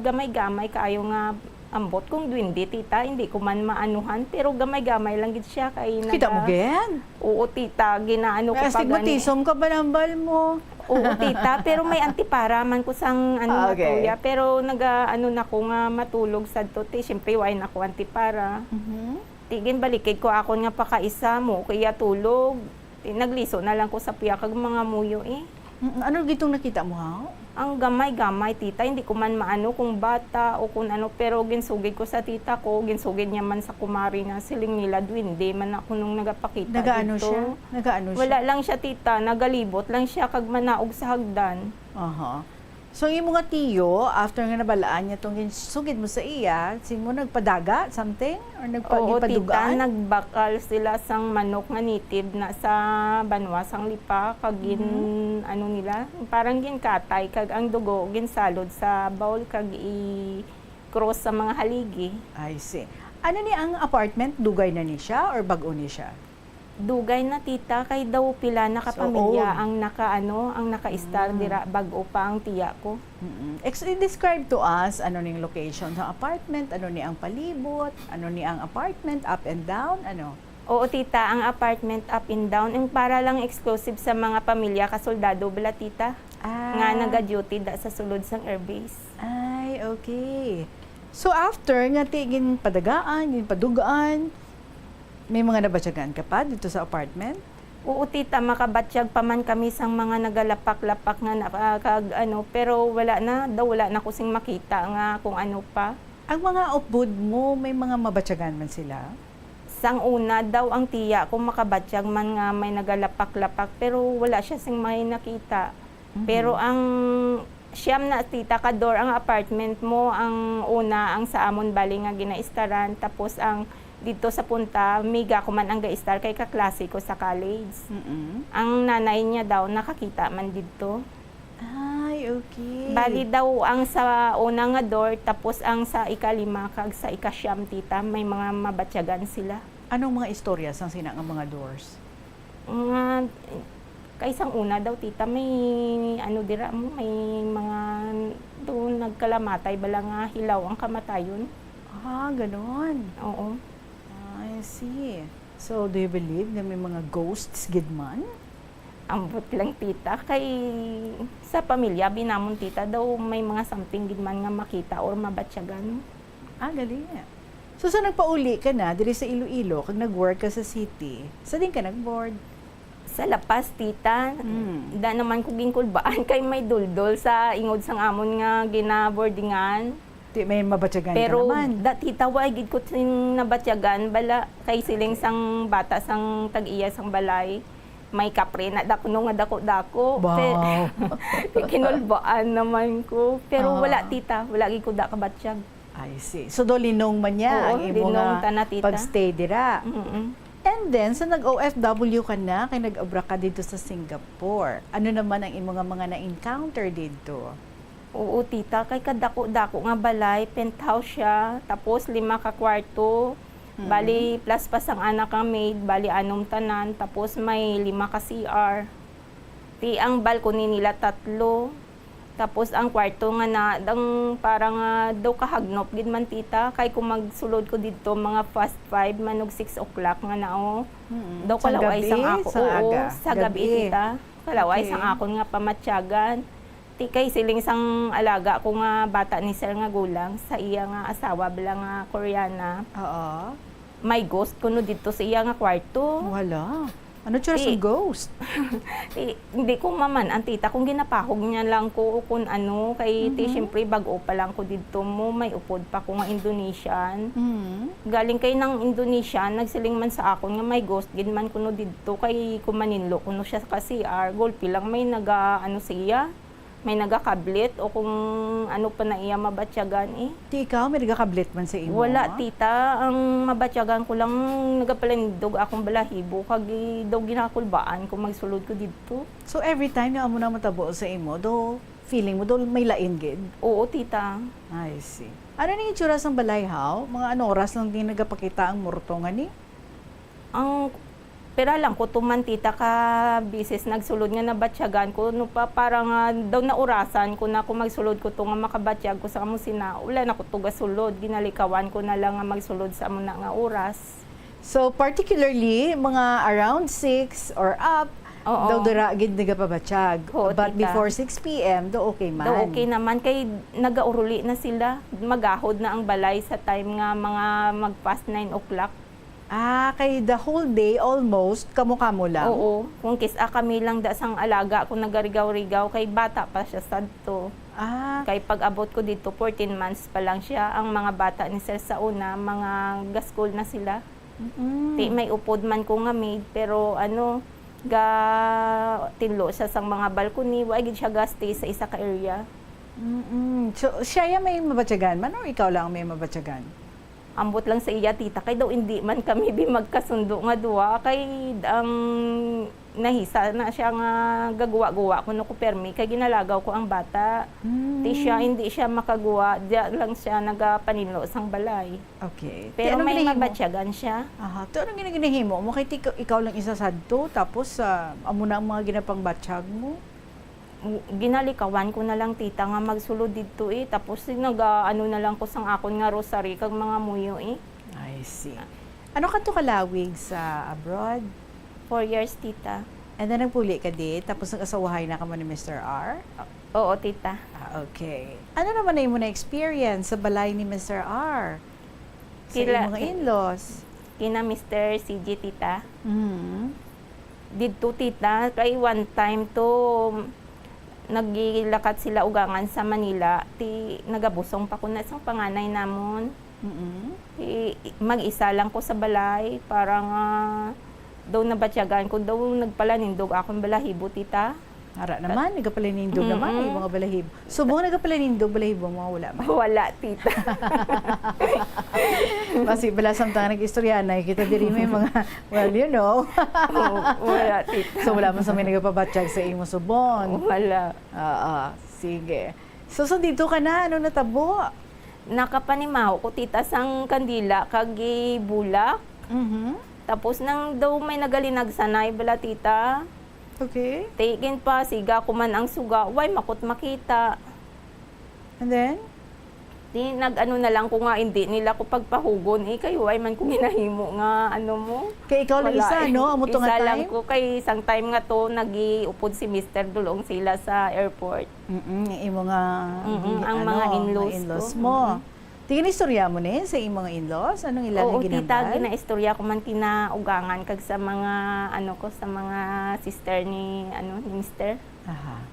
gamay-gamay kaayo nga ambot kong duwende, tita, hindi ko man maanuhan, pero gamay-gamay lang gid siya kay Kita mo naga-, gid? Oo, tita, ginaano ko May pa gani. Astigmatism ka ba nambal mo? Oo, tita, pero may antipara man ko sang ano Ah, nga okay. tuya, pero naga-, ano na ko nga matulog sadto, ti, siyempre, wala na ko antipara. Mhm. Ti, ginbalikid ko akon nga pakaisa mo, kaya tulog. Ti, nagliso na lang ko sa puya kag mga muyo, eh. Mm, ano gitong nakita mo, ha? Ang gamay-gamay, tita, hindi ko man maano kung bata o kung ano, pero ginsugid ko sa tita ko, ginsugid niya man sa kumari na siling nila, duwende man na kuno ang nagapakita Nagaano dito. siya? Nagaano siya? Wala lang siya, tita, nagalibot lang siya kag manaog sa hagdan. Aha. So, ang imo nga tiyo, after nga nabalaan niya tong ginsugid mo sa iya, si mo nagpadaga, something? Or nagpa-, Oo, tita, gipadugaan? Nagbakal sila sang manok nga native na sa banwa sang Lipa, kag gin-, Mhm. ano nila, parang ginkatay, kag ang dugo ginsalod sa bowl, kag i-cross sa mga haligi. I see. Ano ni ang apartment? Dugay na ni siya or bag-o ni siya? Dugay na, tita, kay daw pila na ka So pamilya old. ang naka-, ano, ang naka-estar Mm. dira, bag-o pa ang tiya ko. Mm-mm. Ex-, i-describe to us, ano ning location sa apartment, ano ni ang palibot, ano ni ang apartment, up and down, ano? Oo, tita, ang apartment up and down, yung para lang exclusive sa mga pamilya ka soldado bala, tita, nga Ah. naga-duty da sa sulod sang airbase. Ay, okay. So, after nga ti-, ginpadagaan, ginpadugaan, may mga nabatyagan ka pa dito sa apartment? Oo, tita, makabatyag pa man kami sang mga nagalapak-lapak nga na-, ah, kag ano, pero wala na, daw wala na ko sing makita nga kung ano pa. Ang mga upod mo, may mga mabatyagan man sila? Sang una daw, ang tiya ko makabatyag man nga may nagalapak-lapak, pero wala siya sing may nakita. Mhm. Pero ang siyam na, tita, ka door ang apartment mo, ang una, ang sa amon bali nga ginaistaran, tapos ang didto sa punta, miga ko man ang gaistar kay kaklase ko sa college. Mm-mm. Ang nanay niya daw nakakita man didto. Ay, okay. Bali daw ang sa una nga door, tapos ang sa ikalima kag sa ikasyam, tita, may mga mabatyagan sila. Anong mga istorya sang sina nga mga doors? Nga, kay sang una daw, tita, may ano dira mo, may mga doon nagkalamatay bala nga hilaw ang kamatayon. Ah, ganon. Oo. I see. So, do you believe na may mga ghosts gid man? Ambot lang, tita, kay sa pamilya, binamon, tita, daw may mga something gid man nga makita or mabatyagan. Ah, gali. So, sa nagpauli ka na diri sa Iloilo, kag nag-work ka sa city, sa din ka nag-board? Sa La Paz, tita. Hmm. Da naman ko ginkulbaan kay may duldol sa ingod sang amon nga ginaboardingan. Di may mabatyagan ka Pero naman. da, tita, wa gid ko sin nabatyagan, bala, kay siling Okay. sang bata sang tag-iya sang balay, may kapre na da kuno nga dako-dako. Wow. Pe-, kinulbaan naman ko. Pero Ah. wala, tita, wala gid ko da kabatyag. I see. So, do linong man niya Oo, ang imo linong nga tana, tita. pagstay dira. Mm-mm. And then, sa nag-O F W ka na, kay nag-abra ka dito sa Singapore, ano naman ang imo nga mga na-encounter dito? Oo, tita, kay kadako-dako nga balay, penthouse siya, tapos lima ka kwarto, Mm. bali, plus pa sang anak nga maid, bali, anom tanan, tapos may lima ka C R. Ti ang balcony nila tatlo. Tapos ang kwarto nga na, dang parang, ah, daw kahagnop gid man, tita, kay kung magsulod ko didto, mga past five man og six o'clock nga na, oh. Mm-mm. Daw Sang kalaway sang gabi? ako, Sang oo, aga? sa gabi, Gabi? tita. Kalaway Okay. sang akon nga pamatyagan. Ti kay siling sang alaga ko nga bata ni sir nga gulang, sa iya nga asawa bala nga Koreana. Oo. May ghost kuno didto sa iya nga kwarto. Wala. Ano tsura Ti sang ghost? Ti, hindi ko maman-an, tita, kung ginapahog niya lang ko o kung ano, kay ti, Mhm. siyempre, bag-o pa lang ko didto mo, may upod pa ko nga Indonesian. Mhm. Galing kay nang Indonesian, nagsiling man sa akon nga may ghost gid man kuno didto, kay kumaninlo kuno siya sa C R, gulpi lang may naga, ano siya, may nagakablit o kung ano pa na iya mabatyagan, eh. Ti ikaw, may nagakablit man sa imo? Wala, tita. Ang mabatyagan ko lang, nagapalindog akong balahibo, kag i-, daw ginakulbaan ko magsulod ko didto. So, every time nga amo na matabo sa imo, do feeling mo, do may lain gid? Oo, tita. I see. Ano ni itsura sang balay, haw? Mga ano oras lang din nagapakita ang morto nga ni? Ang pira lang ko tuman, tita, ka bisis nagsulod nga nabatyagan ko, no, pa, para nga daw naurasan ko na kung magsulod ko to nga makabatyag ko sa amo sina, wala na ko to gasulod, ginalikawan ko na lang nga magsulod sa amo na nga oras. So, particularly, mga around six or up, Oo. daw dira gid nagapabatyag. Oo, But tita. before six P M, daw okay man. Daw okay naman, kay nagauruli na sila. Magahod na ang balay sa time nga mga mag past nine o'clock. Ah, kay the whole day almost, kamo-kamo lang? Oo. Kung kis-a kami lang da sang alaga kung nagarigaw-rigaw, kay bata pa siya sadto. Ah, Kay pag-abot ko dito, fourteen months pa lang siya. Ang mga bata ni sir sa una, mga ga-school na sila. mm. Ti may upod man ko nga maid, pero ano, ga tinlo siya sang mga balcony, wa gid siya ga-stay sa isa ka area. Mm-mm. So, siya ya may mabatyagan man or ikaw lang may mabatyagan? Ambot lang sa iya, tita, kay daw hindi man kami bi magkasundo nga duha, kay ang nahisa na siya nga gaguwa-guwa kuno ko permi, kay ginalagaw ko ang bata. Hmm. Ti siya, hindi siya makaguwa, diya lang siya nagapaninlo sang balay. Okay. Ti Pero anong may ginahimo? mabatyagan siya. Aha. Ti anong gina- ginahimo mo? Kay ti-, ikaw lang isa sadto, tapos ah, amo na ang mga ginapangbatyag mo? Ginalikawan ko na lang, tita, nga magsulod didto eh. Tapos naga ano na lang ko sang akon nga rosary kag mga muyo eh. I see. Ano kadto ka lawig sa abroad? Four years, tita. And then nagpuli ka di, tapos nag-asawahay na ka mo ni Mister R? Oo, tita. Ah, okay. Ano naman na imo na experience sa balay ni Mister R? Sa Kila- imo nga in-laws? Kina Mister C G, tita. Mhm. Didto, tita, kay one time to nagilakat sila ugangan sa Manila, ti nagabusong pa ko na sang panganay namon. Mm-mm. Ti mag-isa lang ko sa balay, para nga daw nabatyagan ko, daw nagpalanindog akon balahibo, tita. Ara naman, nagapalanindog naman ang Mm-mm. mga balahibo. Subong nagapalanindog balahibo mo, wala man. Wala, tita. Basi bala samtang nag-istoryanay kita diri may mga, well, you know. Oo, wala, tita. So wala man sa may nagapabatyag sa imo subong. Wala. Oo, sige. So, so dito ka na, ano natabo? Nakapanimaho ko, tita, sang kandila kag gibulak. Mhm. Tapos nang daw may nagalinagsanay bala, tita. Okay. Ti ginpasiga ko man ang suga, way makot makita. And then? Di nag-ano na lang ko nga hindi nila ko pagpahugon eh, kay way man ko ginahimo nga ano mo. Kay ikaw lang Wala isa, eh. No? Amo to nga Isa lang time? Ko, kay isang time nga to, nag-iupod si Mister Dulong sila sa airport. Mm-mm, yung imo nga Mm-mm, gin- ang ano, mga in-laws in-laws ko. mo. Mm-mm. Tingin istorya mo ni sa imo nga in-laws? Anong ila Oo, nga tita, ginambal? Ginaistorya ko man kinaugangan kag sa mga ano ko, sa mga sister ni ano ni Mister. Aha.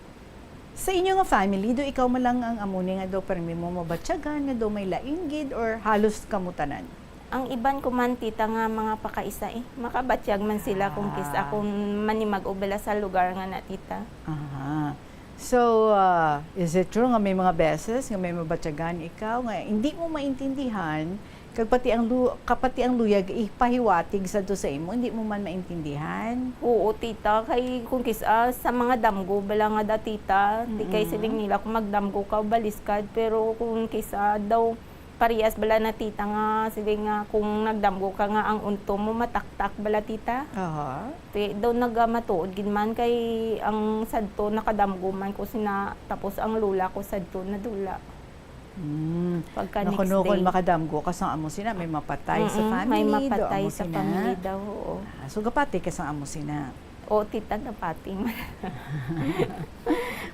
Sa inyo nga family, do ikaw man lang ang amo ni nga do permi mo mabatyagan nga do may lain gid or halos kamo tanan? Ang iban ko man, tita, nga mga pakaisa eh. Makabatyag man sila kung kis Ah. Akong manimag-o bala sa lugar nga na, tita. Aha. So, ah, is it true nga may mga beses nga may mabatyagan ikaw nga hindi mo maintindihan kag pati ang lu- kapati ang luyag ipahiwatig sadto sa imo, hindi mo man maintindihan? Oo, tita. Kay kung kis-a sa mga damgo bala nga da, tita, di kay Mm-mm. siling nila kung magdamgo ka o baliskad, pero kung kis-a daw parehas bala na, tita, nga siling nga kung nagdamgo ka nga ang unto mo mataktak bala, tita. Aha. Ti daw nagamatuod gid man kay ang sadto nakadamgo man ko sina, tapos ang lula ko sadto nadula. Hmm. Pagka next Nakunukon day. Makadamgo ka sang amo sina, may mapatay sa Mm-mm, family, may do mapatay amo sa sina. Family daw, oo. Ah, so gapati ka sang amo sina. O, tita, napati man.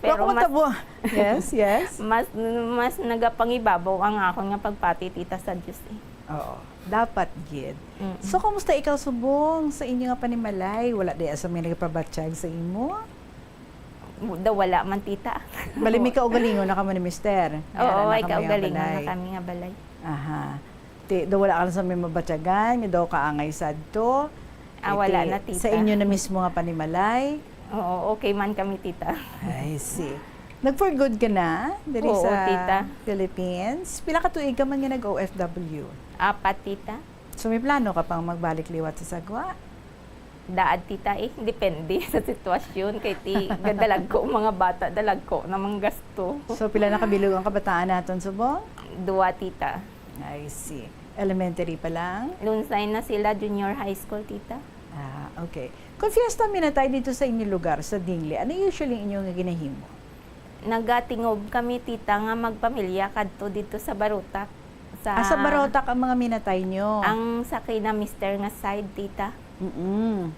Pero Pero mas, matabo. Yes, yes. mas, mas nagapangibabaw ang akon nga pagpati, tita, sa Diyos eh. Oo. Dapat gid. Mm-mm. So, kumusta ikaw subong sa inyo nga panimalay? Wala di sa may nagapabatyag sa imo? Daw wala man, tita. Bali, may kaugalingon na kamo ni mister. May Oo, ara na may kamo nga kaugalingon na balay. Kami nga balay. Aha. Ti, daw wala ka lang sa may mabatyagan, nga daw kaangay sadto. Ah, wala Ti, na, tita. Sa inyo na mismo nga panimalay. Oo, okay man kami, tita. I see. Nag for good ka na diri Oo, sa tita. Philippines? Pila ka tuig ka man nga nag-O F W? Apat, tita. So may plano ka pang magbalik liwat sa Sagwa? Daad, tita, eh. Depende sa sitwasyon. Kay ti, gadalag ko, mga bata, dalag ko namang gasto. So pila na kabilog ang kabataan naton subong? Dua, tita. I see. Elementary pa lang? Lunsay na sila, junior high school, tita. Ah, okay. Kung fiesta minatay dito sa inyong lugar, sa Dingle, ano usually inyo nga ginahimo? Nagatingob kami, tita, nga magpamilya kadto dito sa Barotac. Sa, Ah, sa Barotac ang mga minatay nyo? Ang sa kina mister nga side, tita. Mm-mm.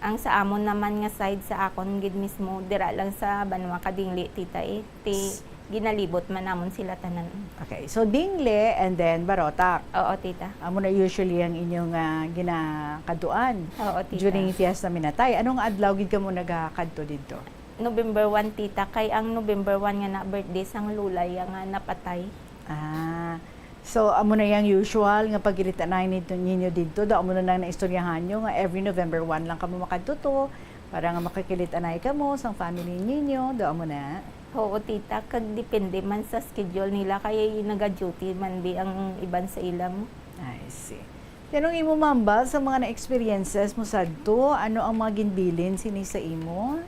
Ang sa amon naman nga side, sa akon gid mismo, dira lang sa Banwa Kadingli, tita, eh. Ti, Ginalibot man namon sila tanan. Okay, so Dingle and then Barotac. Oo, tita. Amo na usually ang inyong ah, ginakadtuan Oo, tita. During Fiesta Minatay. Anong adlaw gid kamo nagakadto didto? November one, tita, kay ang November one nga na birthday sang lulay nga napatay. Ah, so amo na yang usual nga pagkilit-anay nito ninyo didto, daw amo na nang naistoryahan nyo nga every November one lang kamo makadto to para nga makakilit-anay kamo sang family ninyo, daw amo na. Oo, tita, kag depende man sa schedule nila kay naga-duty man bi ang iban sa ila mo. I see. Anong imo mambal sa mga na-experiences mo sadto? Ano ang mga ginbilin sini sa imo?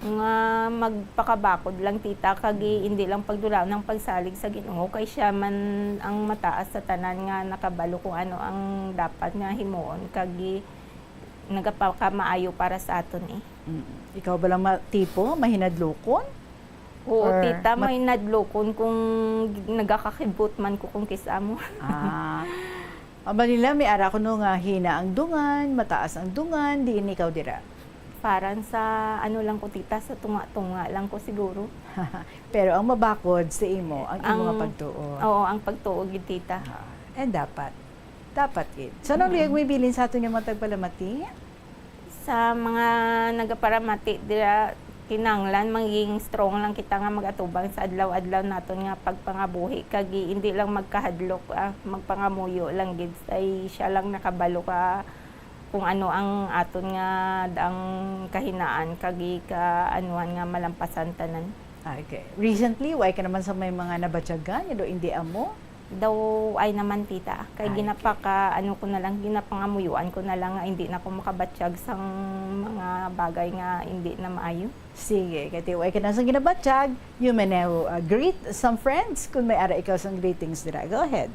Nga magpakabakod lang, tita, kag hindi lang pagdulaon ang pagsalig sa Ginoo, kay siya man ang mataas sa tanan nga nakabalo kung ano ang dapat nga himuon kag gi- nagapakamaayo para sa aton eh. Mm. Ikaw ba lang ma- tipo mahinadlokon? Oo, Or tita, mat- may nadlokon kung nagakakibot man ko kung kis-amo. Ah. Aba nila, may ara ko no nga hina ang dungan, mataas ang dungan, diin ikaw dira? Parang sa ano lang ko, tita, sa tunga-tunga lang ko siguro. Pero ang mabakod sa imo, ang imo nga Ang- pagtuo. Oo, ang pagtuo gid, tita. Ah, and dapat. Dapat gid. So, anong Mm. luyag mo ibilin sa aton nga mga tagpalamati? Sa mga nagaparamati dira, kinahanglan maging strong lang kita nga mag-atubang sa adlaw-adlaw naton nga pagpangabuhi, kag hindi lang magkahadlok, ah, magpangamuyo lang gid, kay siya lang nakabalo ka kung ano ang aton nga daang kahinaan kag kaanuhan nga malampasan tanan. Ah, okay. Recently, why ka naman sa may mga nabatyagan, do hindi amo? Daw ay naman, tita, kay Ay, ginapaka ano ko na lang, ginapangamuyuan ko na lang nga hindi na ko makabatyag sang mga bagay nga hindi na maayo. Sige, kay tiway ka na sa ginabatyag, you may now uh, greet some friends kung may ara ikaw sang greetings dira. Go ahead.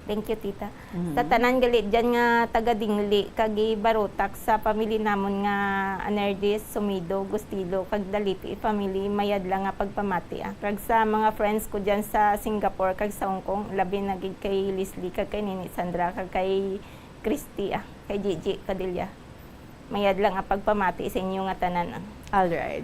Thank you, tita. Mhm. Sa tanan gali dyan nga taga Dingli kag Barotac, sa family namon nga Anerdis, Sumido, Gustilo kag Dalipi family, mayad lang nga pagpamati, ah. Kag sa mga friends ko dyan sa Singapore kag sa Hong Kong, labi na gid kay Leslie kag kay Nini Sandra kag kay Christy, ah, kay Gigi Padilla. Mayad lang nga pagpamati sa inyo nga tanan, ah. All right.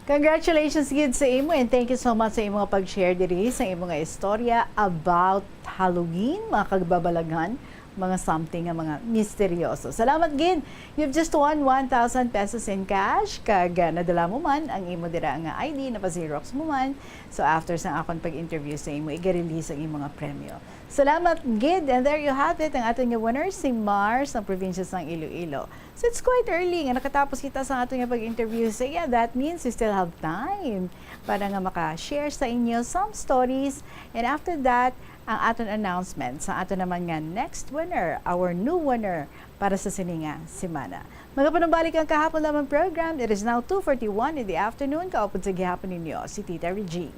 Congratulations gid sa imo and thank you so much sa imo nga pag-share diri sa imo nga istorya about Halloween, mga kagbabalaghan, mga something nga mga misteryoso. Salamat gid. You've just won one thousand pesos in cash kag ah, nadala mo man ang imo dira nga I D, napa-xerox mo man. So after sang akon pag-interview sa imo, iga-release ang imo nga premyo. Salamat gid. And there you have it, ang aton nga winner, si Mars, ang probinsya sang Iloilo. So it's quite early nga nakatapos kita sa aton nga pag-interview sa iya. That means we still have time para nga maka-share sa inyo some stories. And after that, ang aton announcement sa aton naman nga next winner, our new winner para sa sini nga semana. Magapanumbalik ang kahapon lamang program. It is now two forty-one in the afternoon. Kaupod sa gihapon ninyo, si Tita Regine.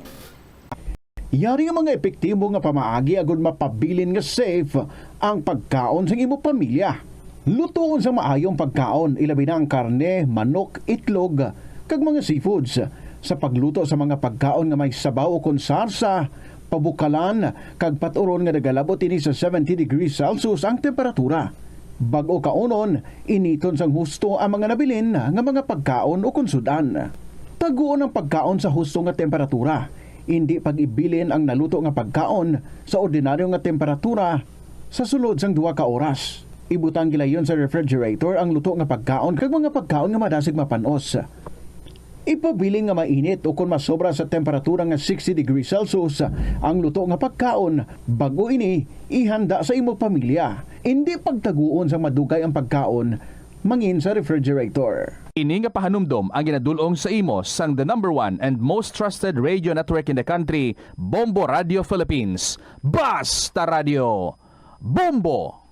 Yari ang mga epektibo nga pamaagi agud mapabilin nga safe ang pagkaon sang imo pamilya. Lutoon sa maayo ang pagkaon, ilabi na ang karne, manok, itlog, kag mga seafoods. Sa pagluto sa mga pagkaon nga may sabaw ukon sarsa, pabukalan, kag paturon nga nagalabot ini sa seventy degrees Celsius ang temperatura. Bag-o kaunon, initon sang husto ang mga nabilin nga mga pagkaon ukon sud-an. Taguon ang pagkaon sa husto nga temperatura. Indi pag-ibilin ang naluto nga pagkaon sa ordinaryo nga temperatura sa sulod sang duha ka oras. Ibutang gilayon sa refrigerator ang luto nga pagkaon kag mga pagkaon nga madasig mapan-os. Ipabilin nga mainit ukon masobra sa temperatura nga sixty degrees Celsius ang luto nga pagkaon bag-o ini ihanda sa imo pamilya. Indi pagtaguon sang madugay ang pagkaon mangin sa refrigerator. Ini nga pahanumdom ang ginadul-ong sa imo sang the number one and most trusted radio network in the country, Bombo Radio Philippines. Basta Radio Bombo!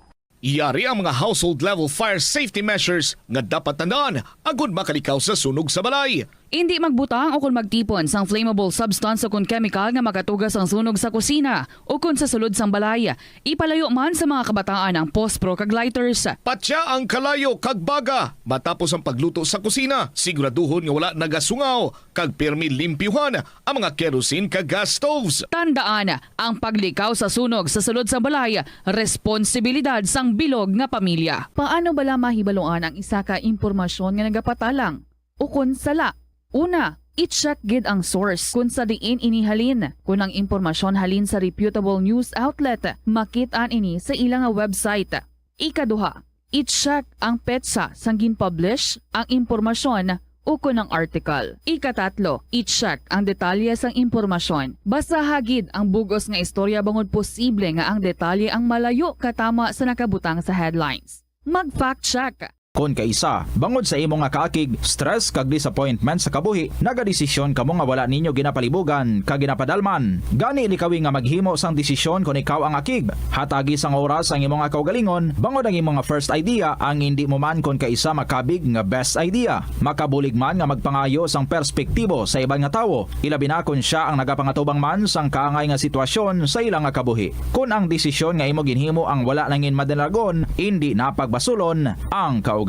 Yari ang mga household level fire safety measures nga dapat tandaan agud makalikaw sa sunog sa balay. Indi magbutang ukon magtipon sang flammable substance ukon kemikal nga makatuga sang sunog sa kusina ukon sa sulod sang balay. Ipalayo man sa mga kabataan ang pospro kag lighters. Patya ang kalayo kag baga matapos ang pagluto sa kusina. Siguraduhon nga wala nagasungaw kag pirmi limpyuhan ang mga kerosene kag gas stoves. Tandaan, ang paglikaw sa sunog sa sulod sang balay, responsibilidad sang bilog nga pamilya. Paano bala mahibaluan ang isa ka impormasyon nga nagapatalang ukon sala? Una, I-check gid ang source kon sa diin ini halin. Kon ang impormasyon halin sa reputable news outlet, makit-an ini sa ila nga website. Ikaduha, i-check ang petsa sang gin-publish ang impormasyon ukon ang article. Ikatatlo, i-check ang detalye sang impormasyon. Basaha gid ang bug-os nga istorya bangod posible nga ang detalye ang malayo katama sa nakabutang sa headlines. Mag-fact check. Kon kaisa, bangod sa imo nga kaakig, stress kag disappointment sa kabuhi, nagadesisyon kamo nga wala ninyo ginapalibugan kag ginapadalman. Gani, likawi nga maghimo sang desisyon kon ikaw ang akig. Hatagi sang oras ang imo nga kaugalingon, bangod ang imo nga first idea ang indi mo man kon kaisa makabig nga best idea. Makabulig man nga magpangayo sang perspektibo sa iban nga tawo, ilabi na kon sia ang nagapangatubang man sang kaangay nga sitwasyon sa ila nga kabuhi. Kon ang desisyon nga imo ginhimo ang wala nangin madalagon, indi na pagbasulon ang kaugalingon.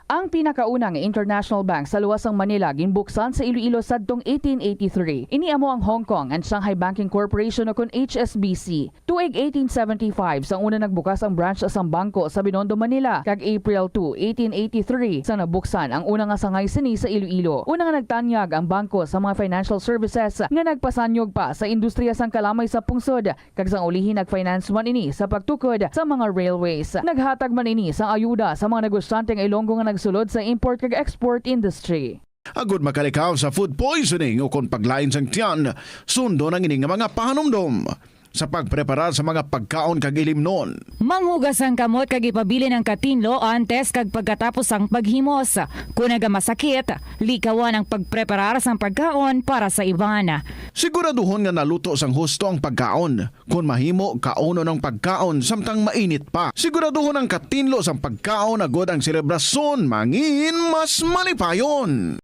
Ang pinakauna nga international bank sa luwas sang Manila ginbuksan sa Iloilo sadtong eighteen eighty-three. Ini amo ang Hong Kong and Shanghai Banking Corporation, o kon H S B C. Tuig eighteen seventy-five sang una nagbukas ang branch sang bangko sa Binondo, Manila, kag April two, eighteen eighty-three sang nabuksan ang una nga sangay sini sa Iloilo. Una nga nagtanyag ang bangko sa mga financial services nga nagpasanyog pa sa industriya sang kalamay sa pungsod, kag sang ulihi nag-finance man ini sa pagtukod sa mga railways. Naghatag man ini sang ayuda sa mga negosyante nga Ilonggo nga nagsulod sa import kag export industry. Agud makalikaw sa food poisoning ukon paglain sang tiyan, sundon ang ini nga mga pahanumdom sa pagpreparar sa mga pagkaon kag ilimnon. Manghugas ang kamot kag ipabilin ang katinlo antes kag pagkatapos sang paghimos. Kon nagamasakit, likawan ang pagpreparar sang pagkaon para sa iban. Siguraduhon nga naluto sang husto ang pagkaon. Kon mahimo, kaunon ang pagkaon samtang mainit pa. Siguraduhon ang katinlo sang pagkaon agud ang selebrasyon mangin mas malipayon.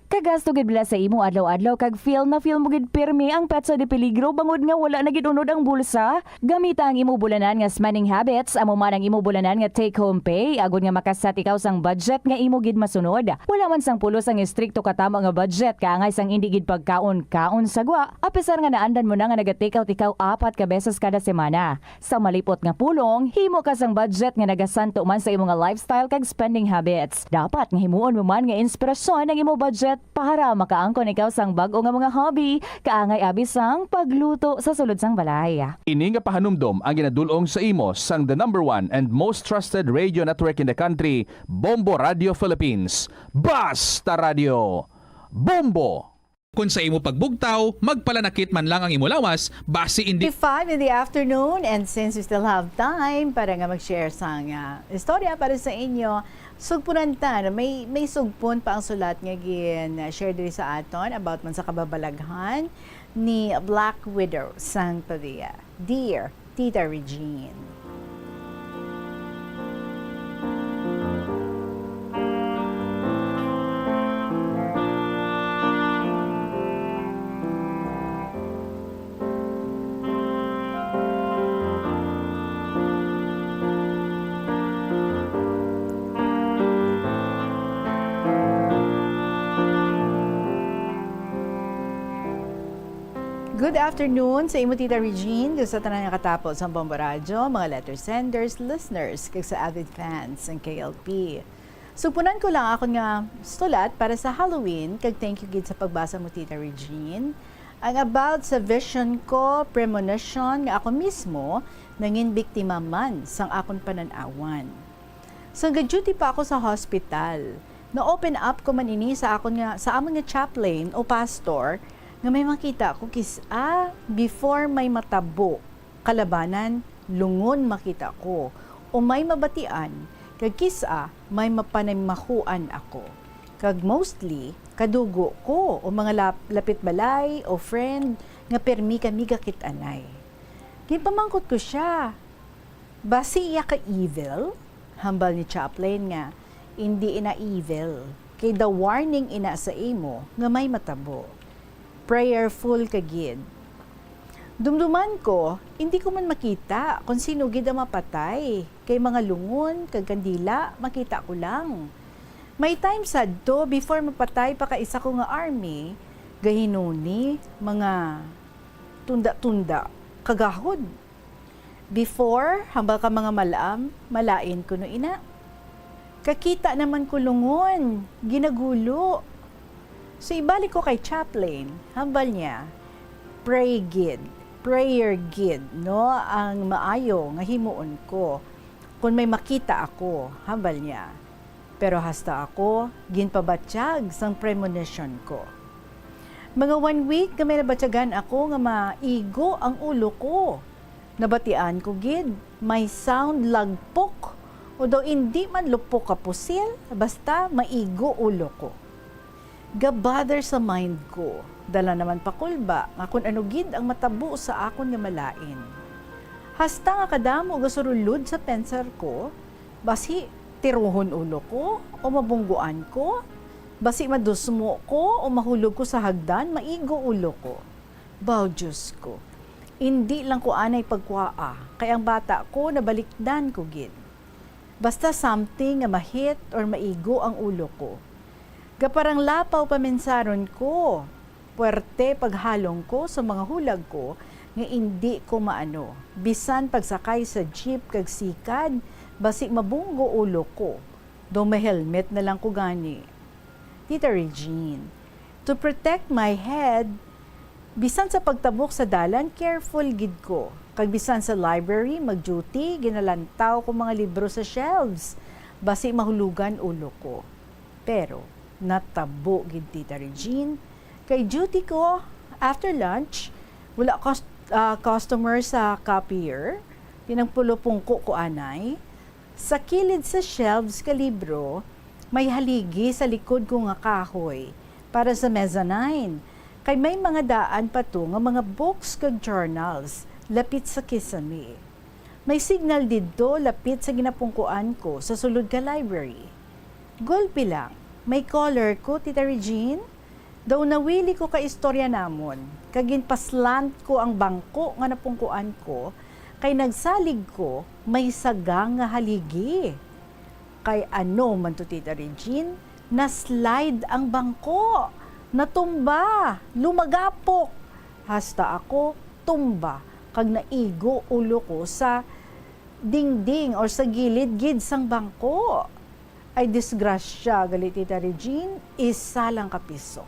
Kagasto gid bala sa imo adlaw-adlaw kag feel na feel mo gid pirmi ang petsa de peligro bangod nga wala na gid unod ang bulsa? Gamita ang imo bulanan nga spending habits, amo man ang imo bulanan nga take-home pay, agud nga makaset ikaw sang budget nga imo gid masunod. Wala man sang pulos ang estrikto katama nga budget, kaangay sang indi gid pagkaon-kaon sa gwa, apisar nga naandan mo na nga naga-take out ikaw apat ka beses kada semana. Sa malipot nga pulong, himo ka sang budget nga nagasanto man sa imo nga lifestyle kag spending habits. Dapat nga himuon mo man nga inspirasyon ang imo budget para makaangkon ikaw sang bag-o nga mga hobby, kaangay abi sang pagluto sa sulod sang balay. Ini nga pahanumdom ang ginadul-ong sa imo sang the number one and most trusted radio network in the country, Bombo Radio Philippines. Basta Radio! Bombo! Kon sa imo pagbugtaw, magpalanakit man lang ang imo lawas, basi indi Five in the afternoon, and since we still have time para nga mag-share sang, ah, istorya para sa inyo, sugpunan ta, no? May, may sugpon pa ang sulat nga gin-share diri sa aton about man sa kababalaghan ni Black Widow sang Pavia. Dear Tita Regine. Good afternoon sa imo, Tita Regine, kag sa tanan nga katapos sang Bombo Radyo, mga letter senders, listeners, kag sa avid fans sang K L P. Sugpunan ko lang akon nga sulat para sa Halloween, kag thank you gid sa pagbasa mo, Tita Regine. Ang about sa vision ko, premonition nga ako mismo nangin biktima man sang akon panan-awan. Sang ga-duty pa ako sa hospital, na-open up ko man ini sa akon nga, sa amon nga chaplain o pastor, nga may makita ko kis-a before may matabo, kalabanan, lungon makita ko, o may mabatian, kag kis-a may mapanimahoan ako. Kag mostly, kadugo ko o mga lap-, lapit balay o friend nga permi kami gakit-anay. Ginpamangkot ko sia, "Basi iya ka evil?" Hambal ni chaplain nga, "Indi ina evil, kay the warning ina sa imo nga may matabo. Prayerful ka gid." Dumduman ko, indi ko man makita kon sino gid ang mapatay, kay mga lungon kag kandila makita ko lang. May time sadto, before mapatay pa ka isa ko nga army, gahinuni, mga tunda-tunda, kagahod. Before, hambal ka mga malam, malain kuno ina. Kakita naman ko lungon, ginagulo. So, ibalik ko kay Chaplain, hambal niya, "Pray gid, prayer gid, no, ang maayo nga himuon ko kon may makita ako," hambal niya. "Pero hasta ako ginpabatyag sang premonition ko. Mga one week nga may nabatyagan ako nga maigo ang ulo ko. Nabatian ko gid, may sound lagpok, o daw indi man lupok ka pusil, basta maigo ulo ko. Gabother sa mind ko, dala naman pakulba nga kon ano gid ang matabo sa akon nga malain. Hasta nga kadamo gasurulod sa pensar ko, basi tiruhon ulo ko o mabungguan ko, basi madusmo ko o mahulog ko sa hagdan, maigo ulo ko. Baw, Diyos ko, indi lang ko anay pagkwaa, kay ang bata ko nabalikdan ko gid. Basta something nga ma-hit or maigo ang ulo ko. Gaparanglapaw paminsaron ko. Puwerte paghalong ko sa mga hulag ko nga indi ko maano. Bisan pagsakay sa jeep kag sikad, basi mabunggo ulo ko. Daw may helmet na lang ko gani." Tita Regine, to protect my head, bisan sa pagtabok sa dalan, careful gid ko. Kag bisan sa library, mag-duty, ginalantaw ko mga libro sa shelves, basi mahulugan ulo ko. Pero natabo gid, Tita Regine, kay duty ko after lunch, wala cus-, ah, customer sa copier, pinagpulupungko ko anay. Sa kilid sa shelves ka libro, may haligi sa likod ko nga kahoy para sa mezzanine, kay may mga daan pa to nga mga books kag journals lapit sa kisame. May signal didto lapit sa ginapungkuan ko sa sulod ka library. Gulpi lang, may caller ko, Tita Regine. Daw nawili ko ka istorya namon, kag ginpaslant ko ang bangko nga napungkuan ko, kay nagsalig ko may sagang nga haligi. Kay ano man to, Tita Regine, na-slide ang bangko, natumba, lumagapok. Hasta ako, tumba, kag naigo ulo ko sa dingding or sa gilid gid sang bangko. Ay, disgrasya gali, Tita Regine, isa lang ka piso.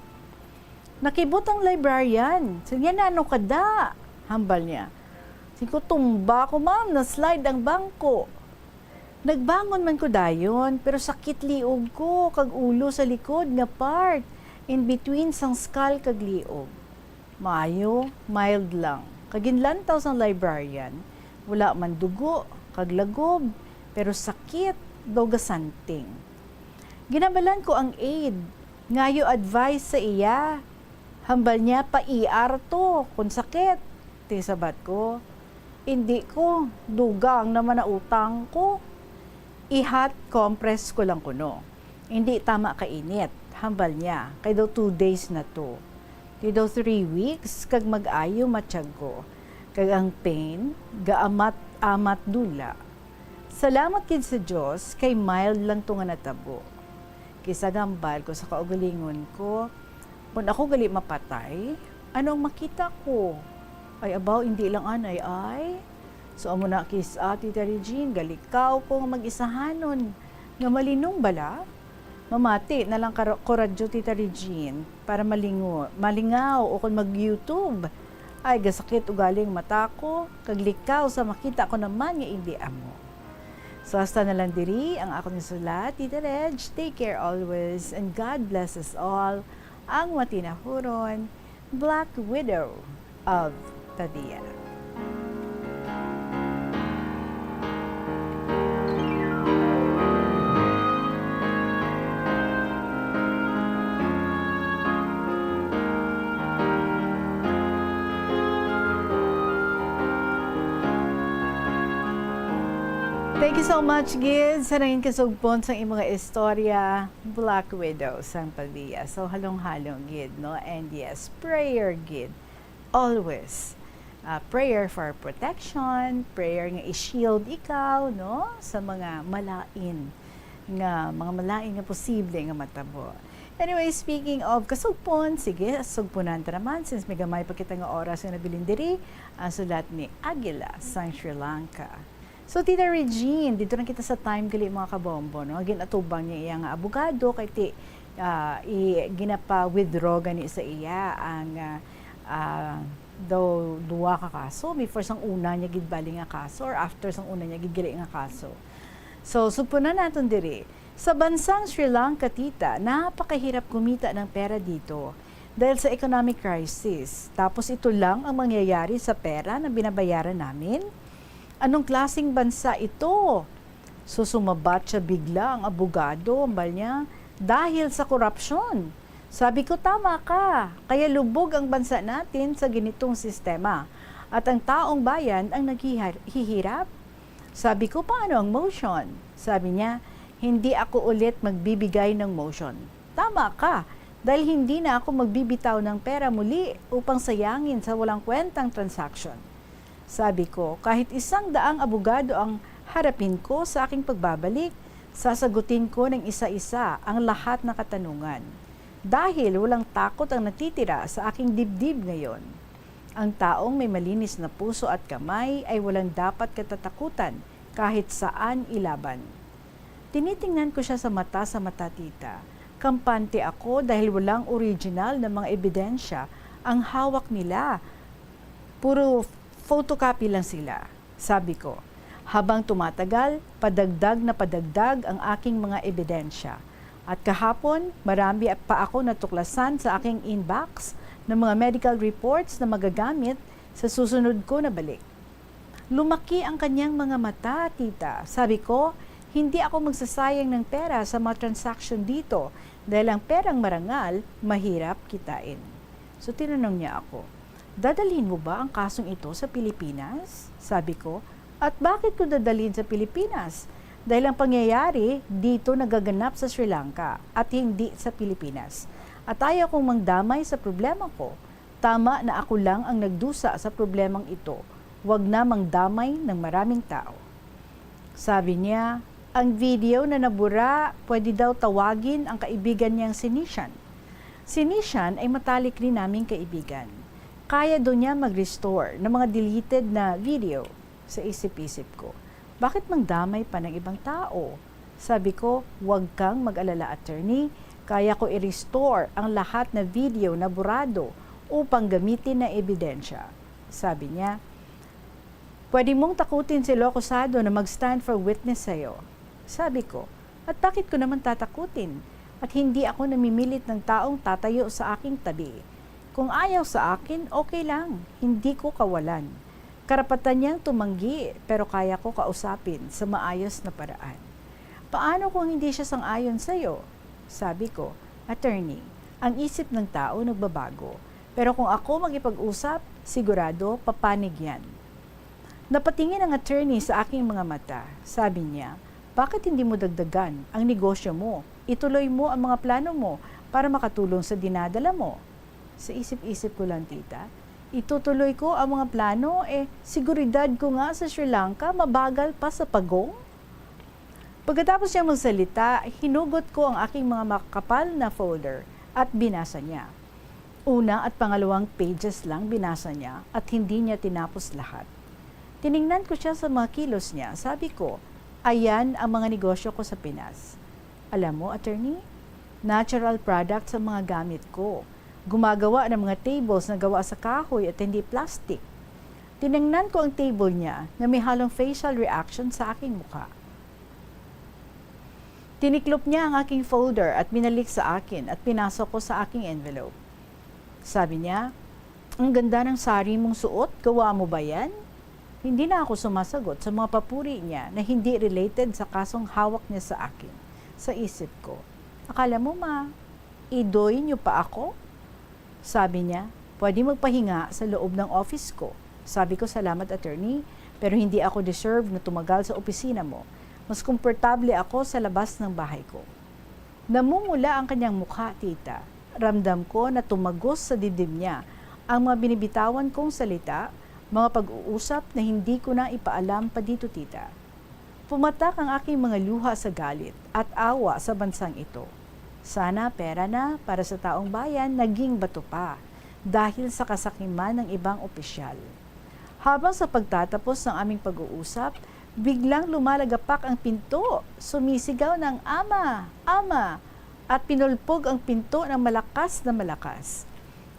Nakibot ang librarian. Siling niya, "Nano ka da?" hambal niya. Siling ko, "Tumba ko, ma'am, na-slide ang bangko." Nagbangon man ko dayon, pero sakit liog ko kag ulo sa likod nga part, in between sang skull kag liog. Maayo, mild lang. Kag ginlantaw sang librarian, wala man dugo kag lagob, pero sakit daw gasanting. Ginabalan ko ang aide, ngayo advice sa iya. Hambal niya, "Pa-E R to kon sakit." Ti sabat ko, "Indi ko, dugang naman na utang ko." "I-hot compress ko lang kuno. Indi tama ka init," hambal niya, "kay daw two days na to." Ti daw three weeks, kag mag-ayo matyag ko, kag ang pain gaamat-amat dula. Salamat gid sa Dios, kay mild lang to nga natabo. Kis-a gahambal ko sa kaugalingon ko, "Kon ako gali mapatay, ano ang makita ko? Ay, abaw, indi lang anay, ay." So, amo na, kis-a, Tita Regine, galikaw ko nga mag-isahanon nga malinong bala. Mamati na lang karo-, ko radyo, Tita Regine, para malingo-, malingaw o kon mag-YouTube. Ay, gasakit ugaling mata ko, kag likaw sa makita ko naman nga indi amo. So, hasta na lang diri ang akon nga sulat, Tita Reg. Take care always, and God bless us all. Ang matinahuron, Black Widow of Pavia. Thank you so much, Gids, sa nangin kasugpon sang imong mga istorya, Black Widow sang Pavia. So, halong-halong gid, no? And yes, prayer gid. Always. Ah, prayer for protection, prayer nga i-shield ikaw, no? Sa mga malain nga, mga malain nga posible nga matabo. Anyway, speaking of kasugpon, sige, sugpunan ta naman, since may gamay pa kita nga oras nga nabilin diri, ang sulat ni Aguila sang Sri Lanka. So, Tita Regine, dito na kita sa time gali, mga kabombo, no? Gin-atubang niya iya nga abogado, kay ti, ah, i-, ginapa-withdraw gani sa iya ang, ah, ah, daw duha ka kaso before sang una niya gid bali nga kaso or after sang una niya gid gali nga kaso. So, sugpunan naton diri. Sa bansang Sri Lanka, tita, napakahirap kumita ng pera dito dahil sa economic crisis. Tapos ito lang ang mangyayari sa pera na binabayaran namin? Anong klaseng bansa ito? So, sumabat siya bigla ang abogado, ambal niya, "Dahil sa korupsyon." Sabi ko, "Tama ka. Kaya lubog ang bansa natin sa ganitong sistema. At ang taong bayan ang naghihar-, hihirap." Sabi ko, "Paano ang motion?" Sabi niya, "Hindi ako ulit magbibigay ng motion." "Tama ka, dahil hindi na ako magbibitaw ng pera muli upang sayangin sa walang kwentang transaksyon." Sabi ko, "Kahit isang daang abogado ang harapin ko sa aking pagbabalik, sasagutin ko ng isa-isa ang lahat ng katanungan. Dahil walang takot ang natitira sa aking dibdib ngayon. Ang taong may malinis na puso at kamay ay walang dapat katatakutan kahit saan ilaban." Tinitingnan ko siya sa mata sa mata, tita. Kampante ako dahil walang original na mga ebidensya ang hawak nila. Puro photocopy lang sila, sabi ko. Habang tumatagal, padagdag na padagdag ang aking mga ebidensya. At kahapon, marami pa ako natuklasan sa aking inbox ng mga medical reports na magagamit sa susunod ko na balik. Lumaki ang kanyang mga mata, tita. Sabi ko, "Hindi ako magsasayang ng pera sa mga transaction dito dahil ang perang marangal, mahirap kitain." So, tinanong niya ako, "Dadalhin mo ba ang kasong ito sa Pilipinas?" Sabi ko, "At bakit ko dadalhin sa Pilipinas? Dahil ang pangyayari dito nagaganap sa Sri Lanka at hindi sa Pilipinas. At ayaw kong mangdamay sa problema ko. Tama na ako lang ang nagdusa sa problemang ito. Wag na mangdamay ng maraming tao." Sabi niya, "Ang video na nabura, pwede daw tawagin ang kaibigan niyang si Nishan. Si Nishan ay matalik rin naming kaibigan. Kaya daw niya mag-restore ng mga deleted na video." Sa isip-isip ko, "Bakit mangdamay pa ng ibang tao?" Sabi ko, "Huwag kang mag-alala, attorney. Kaya ko i-restore ang lahat na video na burado upang gamitin na ebidensya." Sabi niya, "Pwede mong takutin si Locosado na mag-stand for witness sa'yo." Sabi ko, "At bakit ko naman tatakutin? At hindi ako namimilit ng taong tatayo sa aking tabi. Kung ayaw sa akin, okay lang, hindi ko kawalan. Karapatan niyang tumanggi, pero kaya ko kausapin sa maayos na paraan." "Paano kung hindi siya sang-ayon sa'yo?" Sabi ko, "Attorney, ang isip ng tao nagbabago. Pero kung ako makipag-usap, sigurado papanig yan." Napatingin ang attorney sa aking mga mata. Sabi niya, "Bakit hindi mo dagdagan ang negosyo mo? Ituloy mo ang mga plano mo para makatulong sa dinadala mo." Sa isip-isip ko lang, tita, "Itutuloy ko ang mga plano, eh, seguridad ko nga sa Sri Lanka mabagal pa sa Pagong." Pagkatapos niya magsalita, hinugot ko ang aking mga makapal na folder at binasa niya. Una at pangalawang pages lang binasa niya at hindi niya tinapos lahat. Tiningnan ko siya sa mga kilos niya. Sabi ko, "Ayan ang mga negosyo ko sa Pinas. Alam mo, attorney, natural products ang mga gamit ko. Gumagawa ng mga tables na gawa sa kahoy at hindi plastic." Tiningnan ko ang table niya na may halong facial reaction sa aking mukha. Tiniklop niya ang aking folder at binalik sa akin at pinasok ko sa aking envelope. Sabi niya, "Ang ganda ng sari mong suot, gawa mo ba yan?" Hindi na ako sumasagot sa mga papuri niya na hindi related sa kasong hawak niya sa akin. Sa isip ko, "Akala mo ma-, idoy niyo pa ako?" Sabi niya, "Pwede magpahinga sa loob ng office ko." Sabi ko, "Salamat, attorney, pero hindi ako deserve na tumagal sa opisina mo. Mas komportable ako sa labas ng bahay ko." Namumula ang kanyang mukha, tita. Ramdam ko na tumagos sa dibdib niya ang mga binibitawan kong salita, mga pag-uusap na hindi ko na ipaalam pa dito, tita. Pumatak ang aking mga luha sa galit at awa sa bansang ito. Sana pera na para sa taong bayan naging bato pa dahil sa kasakiman ng ibang opisyal. Habang sa pagtatapos ng aming pag-uusap, biglang lumalagapak ang pinto. Sumisigaw ng, "Ama! Ama!" at pinulpog ang pinto ng malakas na malakas.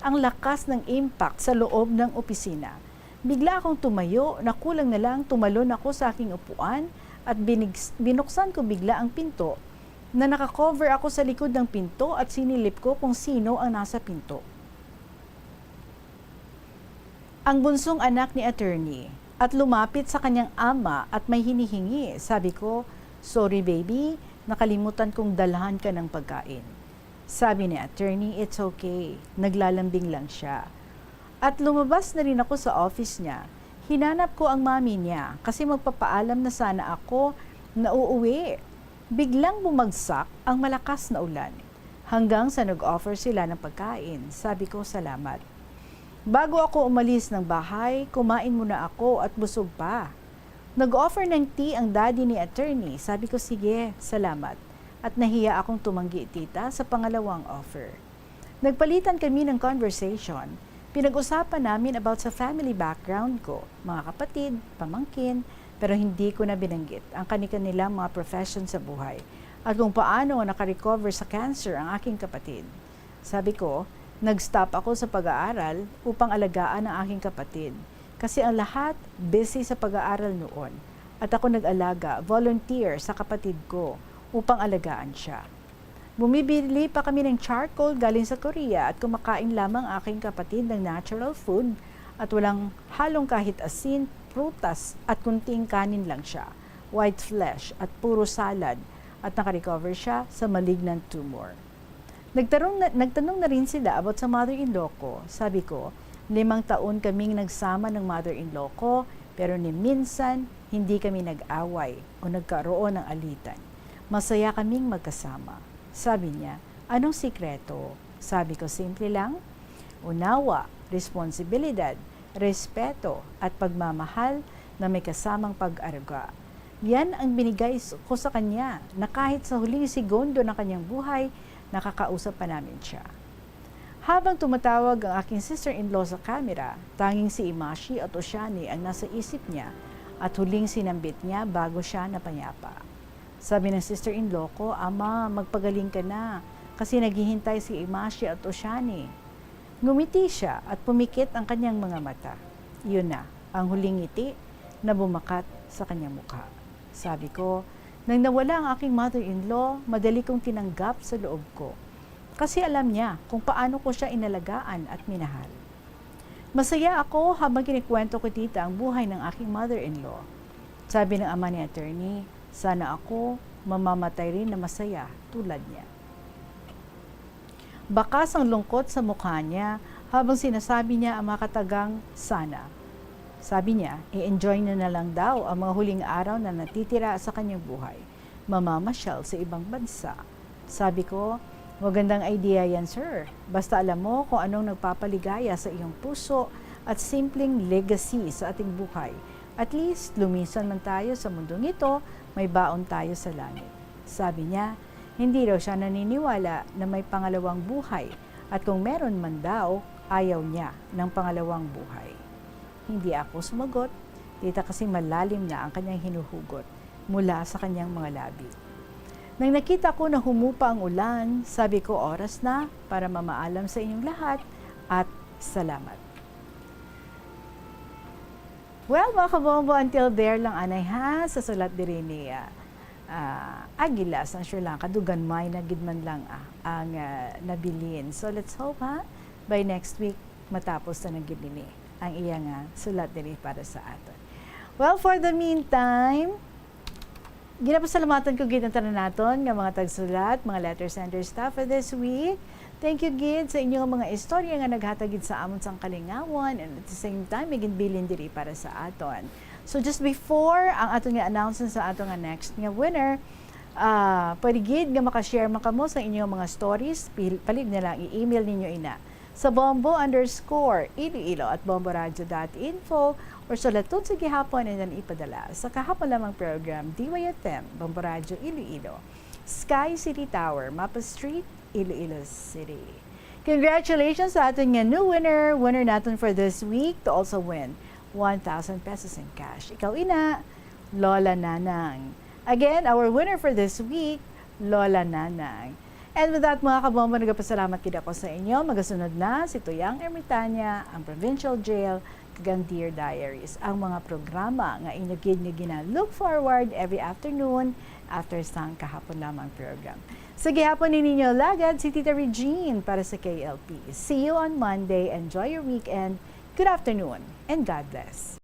Ang lakas ng impact sa loob ng opisina. Bigla akong tumayo na kulang na lang tumalon ako sa aking upuan at binig-, binuksan ko bigla ang pinto na nakakover ako sa likod ng pinto at sinilip ko kung sino ang nasa pinto. Ang bunsong anak ni attorney at lumapit sa kanyang ama at may hinihingi. Sabi ko, "Sorry baby, nakalimutan kong dalhan ka ng pagkain." Sabi ni attorney, "It's okay." Naglalambing lang siya. At lumabas na rin ako sa office niya. Hinanap ko ang mami niya kasi magpapaalam na sana ako na uuwi. Biglang bumagsak ang malakas na ulan. Hanggang sa nag-offer sila ng pagkain, sabi ko, "Salamat." Bago ako umalis ng bahay, kumain muna ako at busog pa. Nag-offer ng tea ang daddy ni attorney. Sabi ko, "Sige, salamat." At nahiya akong tumanggi, tita, sa pangalawang offer. Nagpalitan kami ng conversation. Pinag-usapan namin about sa family background ko, mga kapatid, pamangkin, pero hindi ko na binanggit ang kani-kanilang mga profession sa buhay at kung paano nakarecover sa cancer ang aking kapatid. Sabi ko, "Nag-stop ako sa pag-aaral upang alagaan ang aking kapatid kasi ang lahat busy sa pag-aaral noon at ako nag-alaga, volunteer sa kapatid ko upang alagaan siya." Bumibili pa kami ng charcoal galing sa Korea at kumakain lamang aking kapatid ng natural food at walang halong kahit asin, prutas at kunting kanin lang siya, white flesh at puro salad, at nakarecover siya sa malignant tumor. Nagtarong na, nagtanong na rin sila about sa mother-in-law ko. Sabi ko, "Limang taon kaming nagsama ng mother-in-law ko, pero ni minsan hindi kami nag-away o nagkaroon ng alitan. Masaya kaming magkasama." Sabi niya, "Anong sikreto?" Sabi ko, "Simple lang, unawa, responsibilidad, respeto, at pagmamahal na may kasamang pag-aruga. Yan ang binigay s-, ko sa kanya na kahit sa huling segundo ng kanyang buhay, nakakausap pa namin siya." Habang tumatawag ang aking sister-in-law sa camera, tanging si Imashi at Oshani ang nasa isip niya at huling sinambit niya bago siya napayapa. Sabi ng sister-in-law ko, "Ama, magpagaling ka na, kasi naghihintay si Imashi at Oshani." Ngumiti siya at pumikit ang kanyang mga mata. Yun na, ang huling ngiti na bumakat sa kanyang mukha. Sabi ko, "Nang nawala ang aking mother-in-law, madali kong tinanggap sa loob ko. Kasi alam niya kung paano ko siya inalagaan at minahal." Masaya ako habang kinikwento ko, tita, ang buhay ng aking mother-in-law. Sabi ng ama ni attorney, "Sana ako mamamatay rin na masaya tulad niya." Bakas ang lungkot sa mukha niya habang sinasabi niya ang mga katagang "sana". Sabi niya, i-enjoy niya na lang daw ang mga huling araw na natitira sa kanyang buhay, mamamasyal sa ibang bansa. Sabi ko, "Magandang idea yan, sir. Basta alam mo kung anong nagpapaligaya sa iyong puso at simpleng legacy sa ating buhay. At least, lumisan man tayo sa mundong ito, may baon tayo sa langit." Sabi niya, hindi daw siya naniniwala na may pangalawang buhay at kung meron man daw, ayaw niya ng pangalawang buhay. Hindi ako sumagot, tita, kasi malalim na ang kanyang hinuhugot mula sa kanyang mga labi. Nang nakita ko na humupa ang ulan, sabi ko, "Oras na para mamaalam sa inyong lahat at salamat." Well, mga kabombo, until there lang anay ha, sa sulat diri ni, ah, ah, Aguilas, ang Sri Lanka, duganmay na gid man lang, ah, ang, ah, nabilin. So let's hope ha, by next week, matapos na lang gid nini ang iya nga sulat diri para sa aton. Well, for the meantime, ginapasalamatan ko gid ang tanan naton nga mga tagsulat, mga letter sender staff for this week. Thank you gid sa inyong mga istorya nga naghatag gid sa amon sang kalingawan and at the same time, may ginbilin diri para sa aton. So just before ang aton nga announcement sa aton nga next nga winner, ah, pwede gid nga makashare man kamo sa inyong mga stories, pil-, palihog na lang i-email ninyo ina sa bombo underscore iloilo at bomboradio dot info or sulaton sa gihapon and then ipadala sa kahapon lamang program, D Y F M, Bombo Radyo Iloilo, Sky City Tower, Mapa Street, Iloilo City. Congratulations sa aton nga new winner, winner naton for this week to also win one thousand pesos in cash. Ikaw ina, Lola Nanang. Again, our winner for this week, Lola Nanang. And with that, mga kabombo, nagapasalamat gid ako sa inyo. Magasunod na si Tuyang Ermitania, ang Provincial Jail, kag ang Dear Diaries, ang mga programa nga inyo gid nga gina-look forward every afternoon after sang kahapon lamang program. Sa gihapon ni ninyo lagad si Tita Regine para sa K L P. See you on Monday. Enjoy your weekend. Good afternoon and God bless.